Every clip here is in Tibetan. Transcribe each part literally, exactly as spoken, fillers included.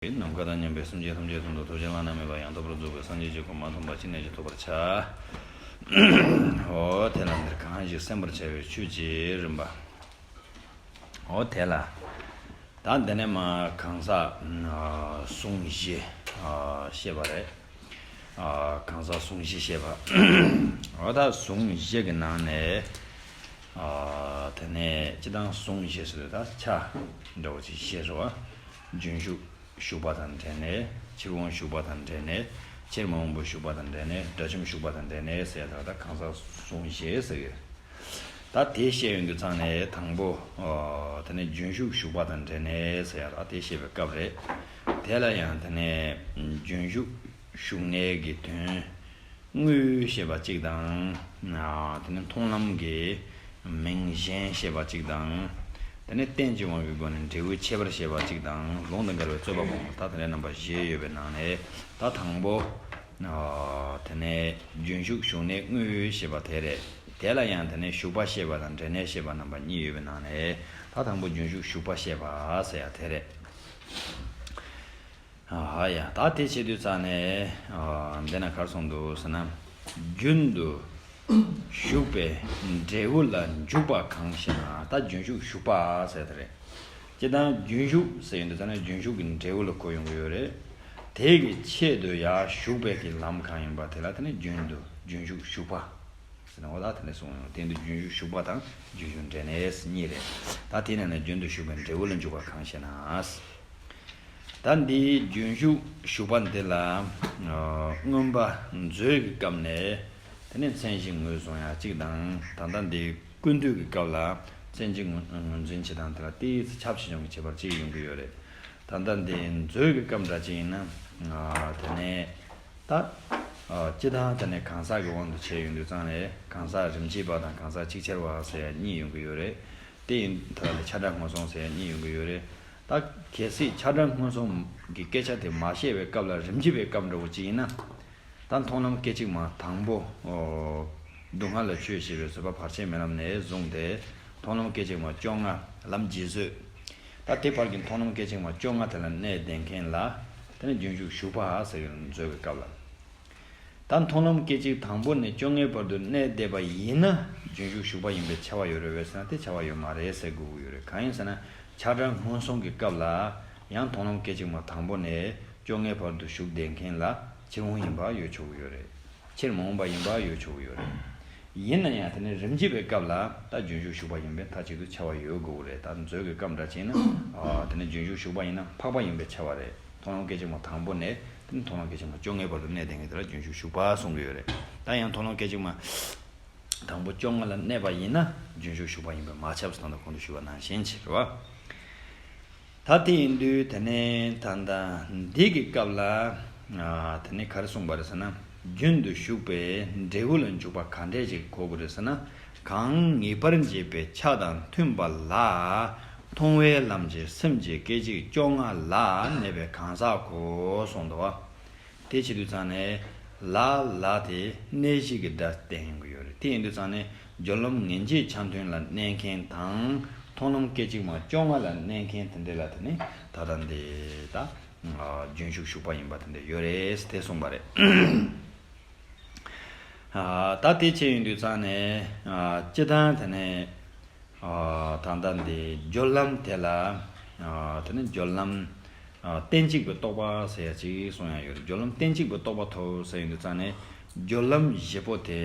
ནམ་མཁའ་དང་མཉམ་པའི་སེམས་ཅན་ཐམས་ཅད་དོན་དུ་ཐུགས་རྗེ་བླ་ན་མེད་པ་ཡང་དག་པར་རྫོགས་པའི་སངས་རྒྱས་ཀྱི་གོ་འཕང་མ་ཐོབ་པ་ཅི་ནས་ཀྱང་ཐོབ་པར་བྱ། འོ་དེ་ལ་འདིར་གང་ཞིག་གསན་པར་བྱ་བའི་ཆོས་ཀྱི་རིམ་པ། འོ་དེ་ལ། ད་འདི་ནས་མ་གང་ཟག་ཨ་གསུང་བཞི་ཨ་བཤད་པ་རེད། ཨ་གང་ཟག་གསུང་བཞི་བཤད་པ། འོ་ད་གསུང་བཞི་གི་ནང་ནས་ཨ་དེ་ནས་སྤྱི་དང་གསུང་བཞི་ཟེར་དུས་ད་ཆ་འདྲ་བོ་ཅིག་བཤད་རེད་བ། རྒྱུན་ཞུགས་ཞུགས་པ་དང་འབྲེལ་ནས། ཕྱིར་འོང་ཞུགས་པ་དང་འབྲེལ་ནས། ཕྱིར་མ་འོངས་པ་ཞུགས་པ་དང་འབྲེལ་ནས། དགྲ་བཅོམ་ཞུགས་པ་དང་འབྲེལ་ནས་ཟེར་ཡ་ད་ད་གང་ཟག་གསུང་བཞི་ཟེར་གི། ད་དེ་བཤད་ཡོང་དུས་ཙང་ནས་དང་པོ་ཨ་དེ་ནས་རྒྱུན་ཞུགས་ཞུགས་པ་དང་འབྲེལ་ནས་ཟེར་ཡ་ད་དེ་བཤད་པའི་སྐབས་རེད། དེ་ལ་ཡང་དེ་ནས་རྒྱུན་ཞུགས་ཞུགས་གནས་ཀྱི་དོན་དངོས་ཞེས་པ་གཅིག་དང་། ཨ་དེ་ནས་མཐོང་ལམ་གྱི་མིང་གཞན་ཞེས་པ་གཅིག་དང་། དེ་ནས་རྟེན་གྱི་དབང་གི་སྒོ་ནས་འབྲས་བུ་ཁྱད་པར་ཞེས་པ་གཅིག་དང་། ལུང་དང་འགལ་བའི་རྩོད་པ་སྤོང་བ། ད་དེ་འདྲའི་རྣམ་པ་བཞི་ཡོད་པའི་ནང་ནས་ད་དང་པོ། ཨ་དེ་ནས་རྒྱུན་ཞུགས་ཞུགས་གནས་དངོས་ཞེས་པ་དེ་རེད། དེ་ལ་ཡང་དེ་ནས་ཞུགས་པ་ཞེས་པ་དང་འབྲེལ་གནས་ཞེས་པ་རྣམ་པ་གཉིས་ཡོད་པའི་ནང་ནས་ད་དང་པོ་རྒྱུན་ཞུགས་ཞུགས་པ་ཞེས་པ་ཟེར་ཡ་དེ་རེད། ཨ་ཡ། ད་དེ་བྱེད་དུས་ཙང་ནས་ཨ་འདི་ན་ག་རེ་གསུངས་འདུག་ཟེར་ན། རྒྱུན་དུ་ཞུགས་པའི་འབྲས་བུ་ལ་འཇུག་པ་གང་ཞེ་ན། ད་རྒྱུན་ཞུགས་ཞུགས་པ་ཟེར་དེ་རེད། སྤྱིར་བཏང་རྒྱུན་ཞུགས་ཟེར་ཡོང་དུས་ཙང་ནས་རྒྱུན་ཞུགས་ཀྱི་འབྲས་བུ་ལ་གོ་ཡོང་གི་ཡོད་རེད། དེ་གི་ཆེད་དུ་ཡང་ཞུགས་པའི་གི་ལམ་གང་ཡིན་པ་དེ་ལ་དེ་ནས་རྒྱུན་དུ་རྒྱུན་ཞུགས་ཞུགས་པ་ཟེར་ན། འོ་ད་དེ་ནས་གསུངས་ཡོང་། དེ་འདི་རྒྱུན་ཞུགས་ཞུགས་པ་དང་རྒྱུན་ཞུགས་འབྲས་གནས་གཉིས་རེད། ད་དེ་ནས་ནི་རྒྱུན་དུ་ཞུགས་པའི་འབྲས་བུ་ལ་འཇུག་པ་གང་ཞེ་ན། ད་འདིའི་རྒྱུན་ཞུགས་ཞུགས་པ་འདི་ལ་ཨ་མངོན་པ་མཛོད་ཀྱི་སྐབས་ནས་དེ་ནས་མཚན་གཞི་ངོས་བཟུང་ཡ་གཅིག་དང་། ད་ལྟ་འདི་ཀུན་བཏུས་ཀྱི་སྐབས་ལ་མཚན་གཞི་ངོས་ངོས་འཛིན་བྱེད་སྟངས་དེ་ལ་ཏོག་ཙམ་ཁྱབ་ཆེ་ཆུང་གི་ཁྱད་པར་གཅིག་ཡོང་གི་ཡོད་རེད། ད་ལྟ་འདི་མཛོད་ཀྱི་སྐབས་འདྲ་ཅིག་ཡིན་ན་ཨ་དེ་ནས་ད་ཨ་སྤྱིར་བཏང་དེ་ནས་གང་ཟག་གི་དབང་དུ་བྱས་ཡོང་དུས་ཙང་ནས་གང་ཟག་རིམ་གྱིས་པ་དང་གང་ཟག་ཅིག་ཅར་བ་ཟེར་ཡ་གཉིས་ཡོང་གི་ཡོད་རེད། དེ་ཡིན་ད་ལ་ཆ་འདྲ་སྔོན་སོང་ཟེར་ཡ་གཉིས་ཡོང་གི་ཡོད་རེད། ད་གལ་སྲིད་ཆ་འདྲ་སྔོན་སོང་གི་སྐད་ཆ་དེ་མ་བཤད་པའི་སྐབས་ལ་རིམ་གྱིས་པའི་སྐབས་འདྲ་བོ་ཅིག་ཡིན་ན། ད་མཐོང་ལམ་སྐད་ཅིག་མ་དང་པོ་ཨོ་སྡུག་བསྔལ་ལ་ཆོས་ཞེས་པའི་བཟོད་པ་བར་ཆད་མེད་ལམ་ནས་བཟུང་སྟེ། མཐོང་ལམ་སྐད་ཅིག་མ་བཅོ་ལྔ་ལམ་རྗེས་བཟོད། ད་དེ་བར་གྱི་མཐོང་ལམ་སྐད་ཅིག་མ་བཅོ་ལྔ་དེ་ལ་གནས་བསྡད་མཁན་ལ་དེ་ནི་རྒྱུན་ཞུགས་ཞུགས་པ་ཟེར་གྱི་མཛོད་ཀྱི་སྐབས་ལ། ད་མཐོང་ལམ་སྐད་ཅིག་དང་པོ་ནས་བཅོ་ལྔའི་བར་དུ་གནས་བསྡད་པ་ཡིན་ན་རྒྱུན་ཞུགས་ཞུགས་པ་ཡིན་པའི་ཁྱབ་པ་ཡོད་རེད་པས་ཟེར་ན། དེ་ཁྱབ་པ་ཡོད་མ་རེད་ཟེར་དགོས་ཀྱི་ཡོད་རེད། གང་ཡིན་ཟེར་ན། ཆ་འདྲ་སྔོན་སོང་གི་སྐབས་ལ་ཡང་མཐོང་ལམ་སྐད་ཅིག་མ་དང་པོ་ནས་བཅོ་ལྔའི་བར་དུ་ཞུགས་བསྡད་མཁན་ལ་ཕྱིར་འོང་ཡིན་པ་ཡོད་ཆོག་གི་ཡོད་རེད། ཕྱིར་མ་འོངས་པ་ཡིན་པ་ཡོད་ཆོག་གི་ཡོད་རེད། ཡིན་ན་ཡང་དེ་ནི་རིམ་གྱིས་པའི་སྐབས་ལ་ད་རྒྱུན་ཞུགས་ཞུགས་པ་ཡིན་པས་མཐའ་གཅིག་ཏུ་ཁྱབ་པ་ཡོད་དགོས་རེད། ད་མཛོད་ཀྱི་སྐབས་འདྲ་བྱས་ན་ཨ་དེ་ནི་རྒྱུན་ཞུགས་ཞུགས་པ་ཡིན་ན་འཕགས་པ་ཡིན་པས་ཁྱབ་པ་རེད། མཐོང་ལམ་སྐད་ཅིག་མ་དང་པོ་ནས་དེ་ནི་མཐོང་ལམ་སྐད་ཅིག་མ་བཅོ་ལྔའི་བར་དུ་གནས་བསྡད་མཁན་དེ་ལ་རྒྱུན་ཞུགས་ཞུགས་པ་གསུང་གི་ཡོད་རེད། ད་ཡང་མཐོང་ལམ་སྐད་ཅིག་མ་དང་པོ་བཅོ་ལྔ་ལ་གནས་པ་ཡིན་ན་རྒྱུན་ཞུགས་ཞུགས་པ་ཡིན་པས་མ་ཁྱབ་ཟེར་ད་ལྟ་གོང་དུ་ཞུས་པ་ནང་བཞིན་བྱེད་པ། ད་དེ་ཡིན་དུས་དེ་ནས་ད་ལྟ་འདི་གི་སྐབས་ལ་ཨ་དེ་ནས་ག་རེ་གསུངས་པ་རེད་ཟེར་ན། རྒྱུན་དུ་ཞུགས་པའི་འབྲས་བུ་ལ་འཇུག་པ་ག་འདྲས་ཅིག་གོ་དགོས་རེད་ཟེར་ན། གང་ངེས་པར་འབྱེད་པའི་ཆ་དང་མཐུན་པ་ལ། མཐོང་བའི་ལམ་གྱི་སེམས་ཀྱི་སྐད་ཅིག་བཅོ་ལྔ་ལ་གནས་པའི་གང་ཟག་གོ་གསུངས་འདུག་བ། དེ་བྱེད་དུས་ཙང་ནས་ལ་ལ་དེ་གནས་གཞི་གི་སྒྲ་བསྟན་ཡོང་གི་ཡོད་རེད། དེ་ཡིན་དུས་ཙང་ནས་སྦྱོར་ལམ་ངེས་འབྱེད་ཆ་མཐུན་ལ་གནས་མཁན་དང་མཐོང་ལམ་སྐད་ཅིག་མ་བཅོ་ལྔ་ལ་གནས་མཁན་དེ་འདྲ་ལ་དེ་ནི་ད་ལྟ་འདི་ད་རྒྱུན་ཞུགས་ཞུགས་པ་ཡིན་པ་དེ་འདྲ་ཡོད་རེད་དེ་གསུངས་པ་རེད། ད་དེ་བྱས་ཡོང་དུས་ཙང་ནས་སྤྱི་བཏང་དེ་ནས། ཨ་ད་ལྟ་འདི་སྦྱོར་ལམ་དེ་ལ་ཨ་དེ་ནི་སྦྱོར་ལམ་ཨ་གཏན་གཅིག་པའི་རྟོག་པ་ཟེར་ཡ་ཅིག་གསུང་ཡ་ཡོད་རེད། སྦྱོར་ལམ་གཏན་གཅིག་པའི་རྟོག་པ་ཐོབ་ཟེར་ཡོང་དུས་ཙང་ནས་སྦྱོར་ལམ་བཞི་པོ་དེ་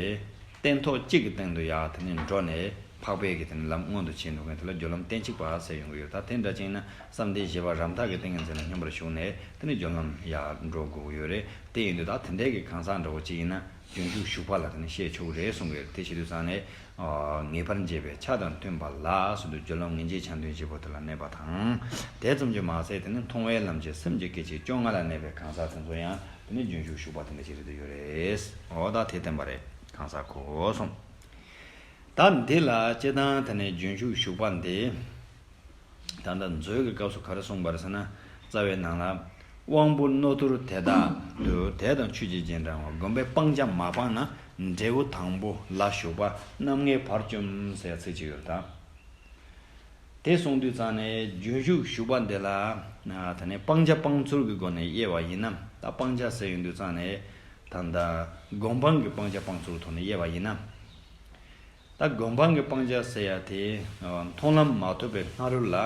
སྟན་ཐོག་གཅིག་གི་སྟེང་དུ་ཡ་དེ་ནི་འགྲོ་ནས་འཕགས་པའི་གི་དེ་ནི་ལམ་མངོན་དུ་བྱེད་འགྲོ་མཁན་དེ་ལ་སྦྱོར་ལམ་གཏན་གཅིག་པ་ཟེར་ཡོང་གི་ཡོད་རེད། ད་དེ་འདྲ་ཅིག་ཡིན་ན་བསམ་གཏན་བཞི་པ་རབ་མཐའ་གི་ཏིང་ངེ་འཛིན་ལ་སྙོམས་པར་ཞུགས་ནས་དེ་ནི་སྦྱོར་ལམ་ཡ་འགྲོ་དགོས་ཀྱི་ཡོད་རེད། དེ་ཡིན་དུས་ད་དེ་འདྲའི་གི་གང་ཟག་འདྲ་བོ་ཅིག་ཡིན་ན། རྒྱུན་ཞུགས་ཞུགས་པ་ལ་དེ་ནི་བཤད་ཆོག་གི་རེད་གསུང་གི་ཡོད་རེད། དེ་བྱེད་དུས་ཙང་ནས་ཨ་ངེས་པར་འབྱེད་པའི་ཆ་དང་མཐུན་པ་ལ་ཟེར་དུས་སྦྱོར་ལམ་ངེས་འབྱེད་ཆ་མཐུན་བཞི་པོ་དེ་ལ་གནས་པ་དང་། དེ་ཙམ་གྱིས་མ་ཟད་དེ་ནི་མཐོང་བའི་ལམ་གྱི་སེམས་ཀྱི་སྐད་ཅིག་བཅོ་ལྔ་ལ་གནས་པའི་གང་ཟག་དེ་ཚོ་ཡང་དེ་ནི་རྒྱུན་ཞུགས་ཞུགས་པ་དེ་འདྲ་ཅིག་རེད་དུ་ཡོད་རེད། འོ་ད་དེ་བསྟན་པ་རེད། གང་ཟག་གོ་གསུངས། ད་འདི་ལ་སྤྱིར་བཏང་དེ་ནི་རྒྱུན་ཞུགས་ཞུགས་པ་འདི། ད་ལྟ་མཛོད་ཀྱི་སྐབས་སུ་ག་རེ་གསུངས་པ་རེད་ཟེར་ན། རྩ་བའི་ནང་ལ། དབང་པོ་རྣོ་རྟུལ་དེ་དག་ཏུ། དད་དང་ཆོས་ཀྱི་རྗེས་འབྲང་བ། སྒོམ་པས་སྤང་བྱ་མ་སྤངས་ན། འབྲས་བུ་དང་པོ་ལ་ཞུགས་པ། རྣམ་ངེས་བར་བཅོམ་ཟེར་ཡ་ཚིག་ཅིག་ཡོད་རེད་ད། དེ་སོང་དུས་ཙང་ནས་རྒྱུན་ཞུགས་ཞུགས་པ་འདི་ལ་ད་ནས་སྤང་བྱ་སྤང་ཚུལ་གྱི་སྒོ་ནས་དབྱེ་བ་ཡིན་ན། ད་སྤང་བྱ་ཟེར་ཡོང་དུས་ཙང་ནས་ད་ལྟ་སྒོམ་སྤང་གི་སྤང་བྱ་སྤང་ཚུལ་ཐོག་ནས་དབྱེ་བ་ཡིན་ན། ད་སྒོམ་སྤང་གི་སྤང་བྱ་ཟེར་ཡ་དེ་མཐོང་ལམ་མ་ཐོབ་པའི་སྔ་རོལ་ལ་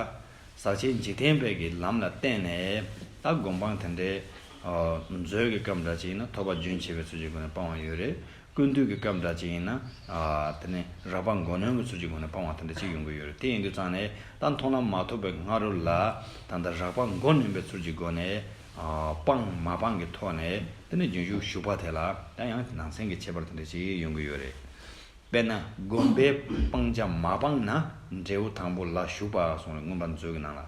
ཟག་བཅས་འཇིག་རྟེན་པའི་གི་ལམ་ལ་བརྟེན་ནས་ད་སྒོམ་སྤང་དེ་འདྲའི་མཛོད་ཀྱི་སྐབས་འདྲ་ཅིག་ཡིན་ན་ཐོབ་པ་རྒྱུན་ཆད་པའི་ཚུལ་གྱི་སྒོ་ནས་སྤང་བ་ཡོད་རེད། ཀུན་བཏུས་ཀྱི་སྐབས་འདྲ་ཅིག་ཡིན་ན། ཨ། དེ་ནས་རགས་པ་མགོ་གནོན་གྱི་ཚུལ་གྱི་སྒོ་ནས་སྤང་བ་དེ་འདྲ་ཅིག་ཡོང་གི་ཡོད་རེད། དེ་ཡིན་དུས་ཙང་ནས་ད་མཐོང་ལམ་མ་ཐོབ་པའི་སྔ་རོལ་ལ་ད་ལྟ་རགས་པ་མགོ་གནོན་པའི་ཚུལ་གྱི་སྒོ་ནས། ཨ། སྤང་མ་སྤང་གི་ཐོག་ནས་དེ་ནས་རྒྱུན་ཞུགས་ཞུགས་པ་དེ་ལ་ད་ཡང་ནང་ཚན་གྱི་ཁྱད་པར་དེ་འདྲ་ཅིག་ཡོང་གི་ཡོད་རེད། དཔེར་ན་སྒོམ་པའི་སྤང་བྱ་མ་སྤངས་ན་འབྲས་བུ་དང་པོ་ལ་ཞུགས་པ་གསུངས་རེད། མངོན་པ་མཛོད་ཀྱི་ནང་ལ།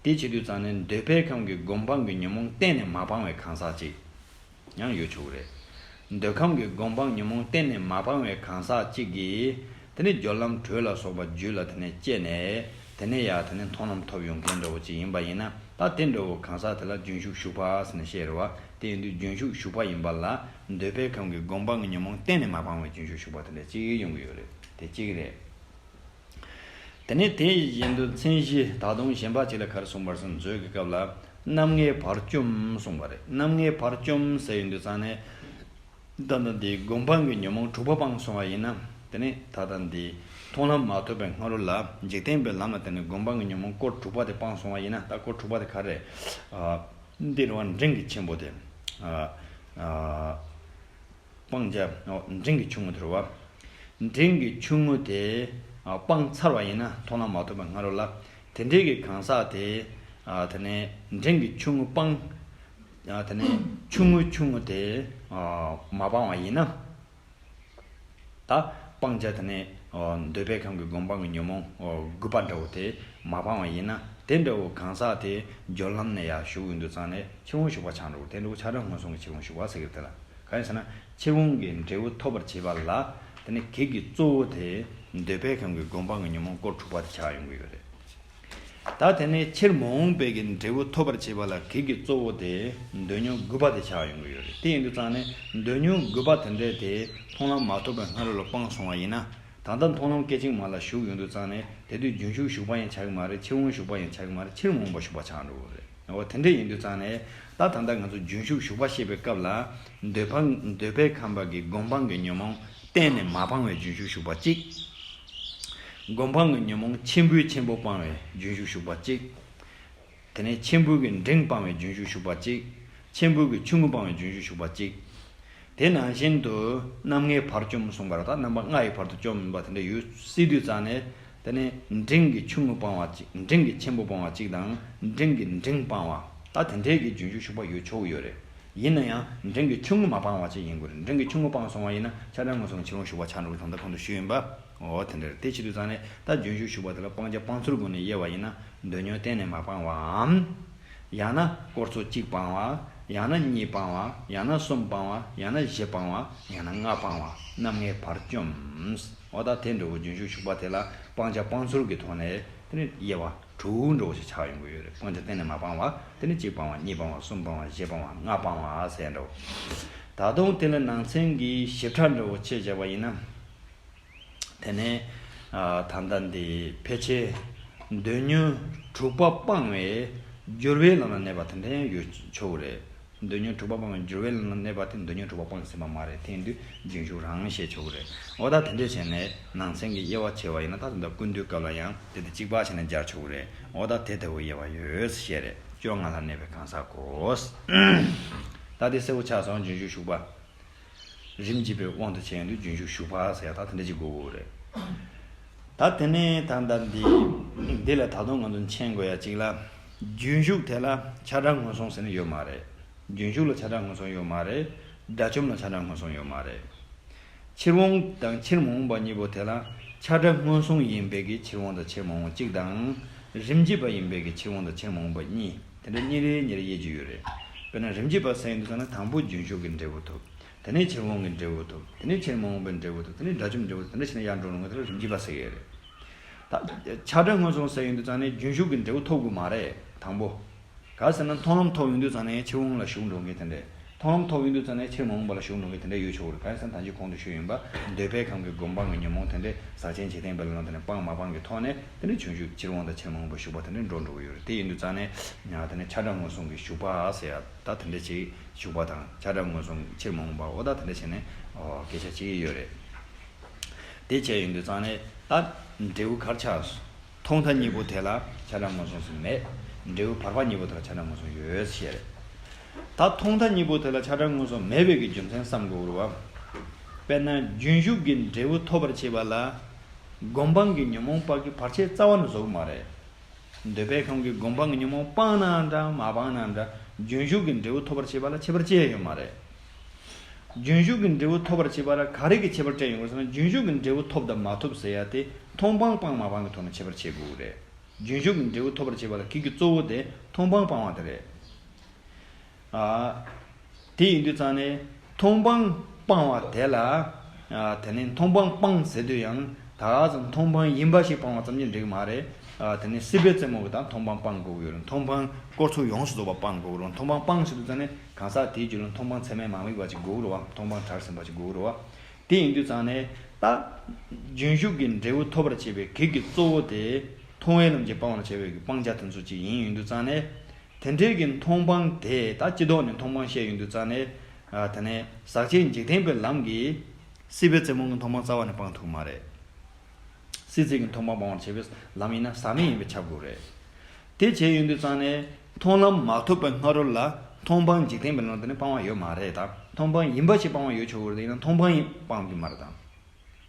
དེ་བྱེད་དུས་ཙང་ནས་འདོད་པའི་ཁམས་ཀྱི་སྒོམ་སྤང་གི་ཉོན་མོངས་གཏན་ནས་མ་སྤངས་པའི་གང་ཟག་ཅིག་ཡང་ཡོད་ཆོག་གི་རེད། འདོད་ཁམས་ཀྱི་སྒོམ་སྤང་ཉོན་མོངས་གཏན་ནས་མ་སྤངས་པའི་གང་ཟག་གཅིག་གིས་དེ་ནས་སྦྱོར་ལམ་དྲོད་ལ་སོགས་པ་རྒྱུད་ལ་དེ་ནས་སྐྱེས་ནས་དེ་ནས་ཡང་དེ་ནས་མཐོང་ལམ་ཐོབ་ཡོང་མཁན་འདྲ་བོ་ཅིག་ཡིན་པ་ཡིན་ན། ད་དེ་འདྲ་བོ་གང་ཟག་དེ་ལ་རྒྱུན་ཞུགས་ཞུགས་པ་ཟེར་ནས་བཤད་རེད་བ། དེ་ཡིན་དུས་རྒྱུན་ཞུགས་ཞུགས་པ་ཡིན་པ་ལ་འདོད་པའི་ཁམས་ཀྱི་སྒོམ་སྤང་གི་ཉོན་མོངས་གཏན་ནས་མ་སྤངས་པའི་རྒྱུན་ཞུགས་ཞུགས་པ་དེ་འདྲ་ཅིག་ཡོང་གི་ཡོད་རེད། དེ་གཅིག་རེད། དེ་ནས་དེ་བཞིན་དུ་མཚན་གཞི་ད་དུང་གཞན་པ་ཅིག་ལ་ག་རེ་གསུངས་པར་སོང་། མཛོད་ཀྱི་སྐབས་ལ་རྣམ་ལྔའི་བར་བཅོམ་གསུངས་པ་རེད། རྣམ་ལྔའི་བར་བཅོམ་ཟེར་ཡོང་དུས་ཙང་ནས་ད་ལྟ་འདི་སྒོམ་སྤང་གི་ཉོན་མོངས་དྲུག་པ་སྤངས་སོང་བ་ཡིན་ན། དེ་ནས་ད་ལྟ་འདི་མཐོང་ལམ་མ་ཐོབ་པའི་སྔ་རོལ་ལ་འཇིག་རྟེན་པའི་ལམ་ལ་བརྟེན་ནས་སྒོམ་སྤང་གི་ཉོན་མོངས་སྐོར་དྲུག་པ་དེ་སྤངས་སོང་བ་ཡིན་ན། ད་སྐོར་དྲུག་པ་དེ་ག་རེ་རེད། ཨ། འདིར་བ་འབྲིང་གི་ཆེན་པོ་དེ། ཨ། ཨ། སྤང་བྱ། ཨོ། འབྲིང་གི་ཆུང་ངུ་དེ་རེད་བ། འབྲིང་གི་ཆུང་ངུ་དེ། ཨ། སྤངས་ཚར་བ་ཡིན་ན། མཐོང་ལམ་མ་ཐོབ་པའི་སྔ་རོལ་ལ། དེ་འདྲའི་གི་གང་ཟག་དེ། ཨ། དེ་ནས་འབྲིང་གི་ཆུང་ངུ་སྤངས། ཨ། དེ་ནས་ཆུང་ངུ་ཆུང་ངུ་དེ། ཨ། མ་སྤངས་པ་ཡིན་ན། ད་སྤང་བྱ་དེ་ནས། ཨ། འདོད་པའི་ཁམས་ཀྱི་སྒོམ་སྤང་གི་ཉོན་མོངས། ཨ། དགུ་པ་འདྲ་བོ་དེ་མ་སྤངས་པ་ཡིན་ན། དེ་འདྲ་བོ་གང་ཟག་དེ་སྦྱོར་ལམ་ནས་ཡར་ཞུགས་ཡོང་དུས་ཙང་ནས་ཕྱིར་འོང་ཞུགས་པ་ཆགས་འགྲོ་གི། དེ་འདྲ་བོ་ཆགས་སྡང་སྔོན་སོང་གི་ཕྱིར་འོང་ཞུགས་པ་ཟེར་གི་རེད། དེ་ལ་གང་ཡིན་ཟེར་ན། ཕྱིར་འོང་གི་འབྲས་བུ་ཐོབ་པར་བྱེད་པ་ལ། དེ་ནི་གེགས་ཀྱི་གཙོ་བོ་དེ་འདོད་པའི་ཁམས་ཀྱི་སྒོམ་སྤང་གི་ཉོན་མོངས་སྐོར་དྲུག་པ་དེ་ཆགས་ཡོང་གི་ཡོད་རེད། ད་དེ་ནས་ཕྱིར་མ་འོངས་པའི་གི་འབྲས་བུ་ཐོབ་པར་བྱེད་པ་ལ་གེགས་ཀྱི་གཙོ་བོ་དེ་འདོད་ཉོན་དགུ་པ་དེ་ཆགས་ཡོང་གི་ཡོད་རེད། དེ་ཡིན་དུས་ཙང་ནས་འདོད་ཉོན་དགུ་པ་དེ་འདྲ་དེ་མཐོང་ལམ་མ་ཐོབ་པའི་སྔ་རོལ་ལ་སྤངས་སོང་བ་ཡིན་ན། ད་ལྟ་མཐོང་ལམ་སྐད་ཅིག་མ་ལ་ཞུགས་ཡོང་དུས་ཙང་ནས་དེ་དུས་རྒྱུན་ཞུགས་ཞུགས་པ་ཡང་ཆགས་ཀྱི་མ་རེད། ཕྱིར་འོང་ཞུགས་པ་ཡང་ཆགས་ཀྱི་མ་རེད། ཕྱིར་མ་འོངས་པ་ཞུགས་པ་ཆགས་འགྲོ་གི་རེད། འོ། དེ་འདྲ་ཡིན་དུས་ཙང་ནས་ད་ད་ལྟ་ང་ཚོ་རྒྱུན་ཞུགས་ཞུགས་པ་བཤད་པའི་སྐབས་ལ་འདོད་པ། འདོད་པའི་ཁམས་པ་གི་སྒོམ་སྤང་གི་ཉོན་མོངས་གཏན་ནས་མ་སྤངས་པའི་རྒྱུན་ཞུགས་ཞུགས་པ་གཅིག་སྒོམ་སྤང་གི་ཉོན་མོངས་ཆེན་པོའི་ཆེན་པོ་སྤངས་པའི་རྒྱུན་ཞུགས་ཞུགས་པ་གཅིག་དེ་ནས་ཆེན་པོའི་གི་འབྲིང་སྤངས་པའི་རྒྱུན་ཞུགས་ཞུགས་པ་གཅིག་ཆེན་པོའི་གི་ཆུང་ངུ་སྤངས་པའི་རྒྱུན་ཞུགས་ཞུགས་པ་གཅིག་དེ་ནང་བཞིན་དུ་རྣམ་ལྔའི་བར་བཅོམ་གསུངས་པ་རེད། ད་རྣམ་པ་ལྔ་ཡི་བར་དུ་བཅོམ་པ་དེ་འདྲ་ཡོད་སྲིད་དུས་ཙང་ནས། དེ་ནས་འབྲིང་གི་ཆུང་ངུ་སྤང་བ་གཅིག་འབྲིང་གི་ཆེན་པོ་སྤང་བ་གཅིག་དང་། འབྲིང་གི་འབྲིང་སྤང་བ། ད་དེ་འདྲའི་གི་རྒྱུན་ཞུགས་ཞུགས་པ་ཡོད་ཆོག་གི་ཡོད་རེད། ཡིན་ན་ཡང་འབྲིང་གི་ཆུང་ངུ་མ་སྤངས་པ་ཅིག་ཡིན་དགོས་རེད། འབྲིང་གི་ཆུང་ངུ་སྤངས་སོང་བ་ཡིན་ན་ཆགས་སྡང་སྔོན་སོང་ཕྱིར་འོང་ཞུགས་པ་ཆགས་འགྲོ་གི་དོན་དག་གོང་དུ་ཞུས་ཡིན་པ། འོ། དེ་འདྲ་རེད། དེ་བྱེད་དུས་ཙང་ནས་ད་རྒྱུན་ཞུགས་ཞུགས་པ་དེ་ལ་སྤང་བྱ་སྤང་ཚུལ་སྒོ་ནས་དབྱེ་བ་ཡིན་ན། འདོད་ཉོན་གཏན་ནས་མ་སྤངས་པའམ། ཡང་ན་སྐོར་ཚོ་གཅིག་སྤངས་པ། ཡང་ན་གཉིས་སྤངས་པ། ཡང་ན་གསུམ་སྤངས་པ། ཡང་ན་བཞི་སྤངས་པ། ཡང་ན་ལྔ་སྤངས་པ། རྣམ་ལྔའི་བར་བཅོམ། འོ། ད་དེ་འདྲ་བོ་རྒྱུན་ཞུགས་ཞུགས་པ་དེ་ལ་སྤང་བྱ་སྤང་ཚུལ་གྱི་ཐོག་ནས་དེ་ནི་དབྱེ་བ་དྲུག་འདྲ་བོ་ཞིག་ཆགས་ཡོང་གི་ཡོད་རེད། སྤང་བྱ་གཏན་ནས་མ་སྤངས་པ། དེ་ནི་གཅིག་སྤངས་པ། གཉིས་སྤངས་པ། གསུམ་སྤངས་པ། བཞི་སྤངས་པ། ལྔ་སྤངས་པ་ཟེར་འདྲ་བོ། ད་དུང་དེ་ལ་ནང་ཚན་གྱི་ཞིབ་ཕྲ་འདྲ་བོ་ཆེད་བྱས་པ་ཡིན་ན། དེ་ནས། ཨ། ད་ལྟ་འདི་ཕལ་ཆེར་འདོད་ཉོན་དྲུག་པ་སྤངས་པའི་སྦྱོར་བའི་ལམ་ལ་གནས་པ་དེ་འདྲ་ཡང་ཡོད་ཆོག་གི་རེད། འདོད་ཉོན་དྲུག་པ་སྤངས་པའི་སྦྱོར་བའི་ལམ་ལ་གནས་པ་དེ་འདོད་ཉོན་དྲུག་པ་སྤངས་ཟིན་པ་མ་རེད། དེ་ཡིན་དུས་རྒྱུན་ཞུགས་རང་བཤད་ཆོག་གི་རེད། འོ། ད་དེ་འདྲ་བྱས་ནས་ནང་ཚན་གྱི་དབྱེ་བ་ཕྱེ་བ་ཡིན་ན། ད་ད་ལྟ་ཀུན་བཏུས་སྐབས་ལ་ཡང་དེ་དེ་གཅིག་པ་བྱས་ནས་སྦྱར་ཆོག་གི་རེད། འོ། ད་དེ་ལྟ་བུ་དབྱེ་བ་ཡོད་ཟེར་བཤད་རེད། བཅོ་ལྔ་ལ་གནས་པའི་གང་ཟག་གོ། ད་དེ་གསལ་པོ་ཆགས་སོང་། རྒྱུན་ཞུགས་ཞུགས་པ། རིམ་གྱིས་པའི་དབང་དུ་བྱས་ཡོང་དུས་རྒྱུན་ཞུགས་ཞུགས་པ་ཟེར་ཡ་ད་དེ་འདྲ་ཅིག་དགོས་ཀྱི་རེད། ད་དེ་ནས་ད་ལྟ་འདི་འདི་ལ་ད་དུང་ང་ཚོ་མཁྱེན་དགོས་ཡ་གཅིག་ལ། རྒྱུན་ཞུགས་དེ་ལ་ཆགས་སྡང་སྔོན་སོང་ཟེར་ནི་ཡོད་མ་རེད། རྒྱུན་ཞུགས་ལ་ཆགས་སྡང་སྔོན་སོང་ཡོད་མ་རེད། དགྲ་བཅོམ་ལ་ཆགས་སྡང་སྔོན་སོང་ཡོད་མ་རེད། ཕྱིར་འོང་དང་ཕྱིར་མ་འོངས་པ་གཉིས་པོ་དེ་ལ་ཆགས་སྡང་སྔོན་སོང་ཡིན་པའི་གི་ཕྱིར་འོང་དང་ཕྱིར་མ་འོངས་གཅིག་དང་། རིམ་གྱིས་པ་ཡིན་པའི་གི་ཕྱིར་འོང་དང་ཕྱིར་མ་འོངས་པ་གཉིས། དེ་འདྲ་གཉིས་རེ་གཉིས་རེ་དབྱེ་རྒྱུ་ཡོད་རེད། དཔེར་ན་རིམ་གྱིས་པ་ཟེར་ཡོང་དུས་ཙང་ན་དང་པོ་རྒྱུན་ཞུགས་ཀྱི་འབྲས་བུ་ཐོབ། དེ་ནས་ཕྱིར་འོང་གི་འབྲས་བུ་ཐོབ། དེ་ནས་ཕྱིར་མ་འོངས་པའི་འབྲས་བུ་ཐོབ། དེ་ནས་དགྲ་བཅོམ་འབྲས་བུ་ཐོབ། དེ་འདྲ་བྱས་ནས་ཡར་འགྲོ་འགྲོ་ངོ་དེ་ལ་རིམ་གྱིས་པ་ཟེར་གྱི་རེད། ད་ཆགས་སྡང་སྔོན་སོང་ཟེར་ཡོང་དུས་ཙང་ནས་རྒྱུན་ཞུགས་ཀྱི་འབྲས་བུ་ཐོབ་དགོས་མ་རེད། དང་པོ། ག་ཟེར་ན་མཐོང་ལམ་ཐོབ་ཡོང་དུས་ཙང་ནས་ཕྱིར་འོང་ལ་ཞུགས་འགྲོ་མཁན་དེ་འདྲས། མཐོང་ལམ་ཐོབ་ཡོང་དུས་ཙང་ནས་ཕྱིར་མ་འོངས་པ་ལ་ཞུགས་འགྲོ་མཁན་དེ་འདྲ་ཡོད་ཆོག་གི་རེད། གང་ཡིན་ཟེར་ན་ད་ཅི་གོང་དུ་ཞུས་ཡིན་པ། འདོད་པའི་ཁམས་ཀྱི་སྒོམ་སྤང་གི་ཉོན་མོངས་དེ་འདྲས་ཟག་བཅས་འཇིག་རྟེན་པའི་ལམ་དེ་ནས་སྤང་མ་སྤང་གི་ཐོག་ནས་དེ་འདྲས་བྱང་ཆུབ་ཕྱིར་འོང་དང་ཕྱིར་མ་འོངས་པ་ཞུགས་པ་དེ་འདྲས་འགྲོ་གི་ཡོད་རེད། དེ་ཡིན་དུས་ཙང་ནས་དེ་ནས་ཆགས་སྒྲ་སྔོ་སོང་གི་ཞུགས་པ་ཟེར་ཡ་ད་དེ་འདྲས་ཅིག་ཞུགས་པ་དང་ཆགས་སྒྲ་སྔོ་སོང་ཕྱིར་མ་འོངས་པ་འོ་ད་དེ་འདྲས་བྱས་ནས་སྐད་ཆ་བྱེད་ཀྱི་ཡོད་རེད། དེ་བྱས་ཡོང་དུས་ཙང་ནས་ད་འབྲས་བུ་ག་རེ་ཆགས། ཐོག་མཐའ་གཉིས་པོ་དེ་ལ་ཆགས་སྒྲ་སྔོ་སོང་ཟེར་མེད། འབྲས་བུ་བར་པ་གཉིས་པོ་དེ་ལ་ཆགས་སྒྲ་སྔོ་སོང་ཡོད་ཟེར་རེད། ད་ཐོག་མཐའ་གཉིས་པོ་དེ་ལ་ཆགས་སྒྲ་སྔོ་སོང་མེད་པའི་གི་རྒྱུ་མཚན་བསམ་དགོས་རེད་བ། དཔེར་ན་རྒྱུན་ཞུགས་ཀྱི་འབྲས་བུ་ཐོབ་པར་བྱེད་པ་ལ། སྒོམ་སྤང་གི་ཉོན་མོངས་སྤང་གི་བར་ཆད་རྩ་བ་ནས་བཟོ་གི་མ་རེད། འདོད་པའི་ཁམས་ཀྱི་སྒོམ་སྤང་གི་ཉོན་མོངས་སྤངས་ནའང་འདྲ་མ་སྤངས་ནའང་འདྲ། རྒྱུན་ཞུགས་ཀྱི་འབྲས་བུ་ཐོབ་པར་བྱེད་པ་ལ་ཁྱད་པར་ཅི་ཡང་ཡོད་མ་རེད། རྒྱུན་ཞུགས་ཀྱི་འབྲས་བུ་ཐོབ་པར་བྱེད་པ་ལ་ག་རེ་གི་ཁྱད་པར་སྤྲད་ཡོང་གི་རེད་ཟེར་ན། རྒྱུན་ཞུགས་ཀྱི་འབྲས་བུ་ཐོབ་དང་མ་ཐོབ་ཟེར་ཡ་དེ་མཐོང་སྤང་སྤང་མ་སྤང་གི་ཐོག་ནས་ཁྱད་པར་ཕྱེ་དགོས་ཀྱི་རེད། རྒྱུན་ཞུགས་ཀྱི་འབྲས་བུ་ཐོབ་པར་བྱེད་པ་ལ་གེགས་ཀྱི་གཙོ་བོ་དེ་མཐོང་སྤང་སྤང་བ་དེ་རེད། ཨ། དེ་ཡིན་དུས་ཙང་ནས་མཐོང་སྤང་སྤང་བ་དེ་ལ། ཨ། དེ་ནས་མཐོང་སྤང་སྤང་ཟེར་དུས་ཡང་ད་ག་ཙམ་མཐོང་སྤང་ཡིན་པ་ཞིག་སྤང་བ་ཙམ་གྱིས་འགྲིག་གི་མ་རེད། ཨ། དེ་ནས་སྲིད་པའི་རྩེ་མོ་གི་ད་མཐོང་སྤང་སྤང་དགོས་ཀྱི་ཡོད་རེད། མཐོང་སྤང་སྐོར་ཚུལ་ཡོངས་སུ་རྫོགས་པ་སྤང་དགོས་ཀྱི་རེད། མཐོང་སྤང་སྤང་ཟེར་དུས་ཙང་ནས་གང་ཟག་དེའི་རྒྱུད་ལ་མཐོང་སྤང་ཚད་མས་མ་དམིགས་པ་ཅིག་དགོས་ཀྱི་རེད་བ། མཐོང་སྤང་གྲལ་ཟིན་པ་ཅིག་དགོས་ཀྱི་རེད་བ། དེ་ཡིན་དུས་ཙང་ནས་ད་རྒྱུན་ཞུགས་ཀྱི་འབྲས་བུ་ཐོབ་པར་བྱེད་པའི་གེགས་ཀྱི་གཙོ་བོ་དེ་མཐོང་བའི་ལམ་གྱིས་སྤང་བར་བྱ་བའི་སྤང་བྱ་དེ་ཚོ་ཅིག་ཡིན་ཡོང་དུས་ཙང་ནས། དེ་འདྲའི་གི་མཐོང་སྤང་དེ་ད་སྤྱི་ལྡོག་ནས་མཐོང་སྤང་བཤད་ཡོང་དུས་ཙང་ནས། ཨ། དེ་ནས་ཟག་བཅས་འཇིག་རྟེན་པའི་ལམ་གྱིས་སྲིད་པའི་རྩེ་མོ་གི་མཐོང་སྤང་རྩ་བ་ནས་སྤང་ཐུབ་མ་རེད། སྲིད་རྩེ་གི་མཐོང་སྤང་སྤང་བར་བྱེད་པའི་ལམ་ཡིན་ན་ཟག་མེད་ཡིན་པས་ཁྱབ་དགོས་རེད། དེ་བྱས་ཡོང་དུས་ཙང་ནས་མཐོང་ལམ་མ་ཐོབ་པའི་སྔ་རོལ་ལ་མཐོང་སྤང་འཇིག་རྟེན་པའི་ལམ་དེ་ནི་སྤང་བ་ཡོད་མ་རེད་དང་། མཐོང་སྤང་ཡིན་པ་ཞིག་སྤང་བ་ཡོད་ཆོག་གི་རེད། ཡིན་ན་མཐོང་སྤང་ཡིན་སྤང་རྒྱུ་མ་རེད་དང་།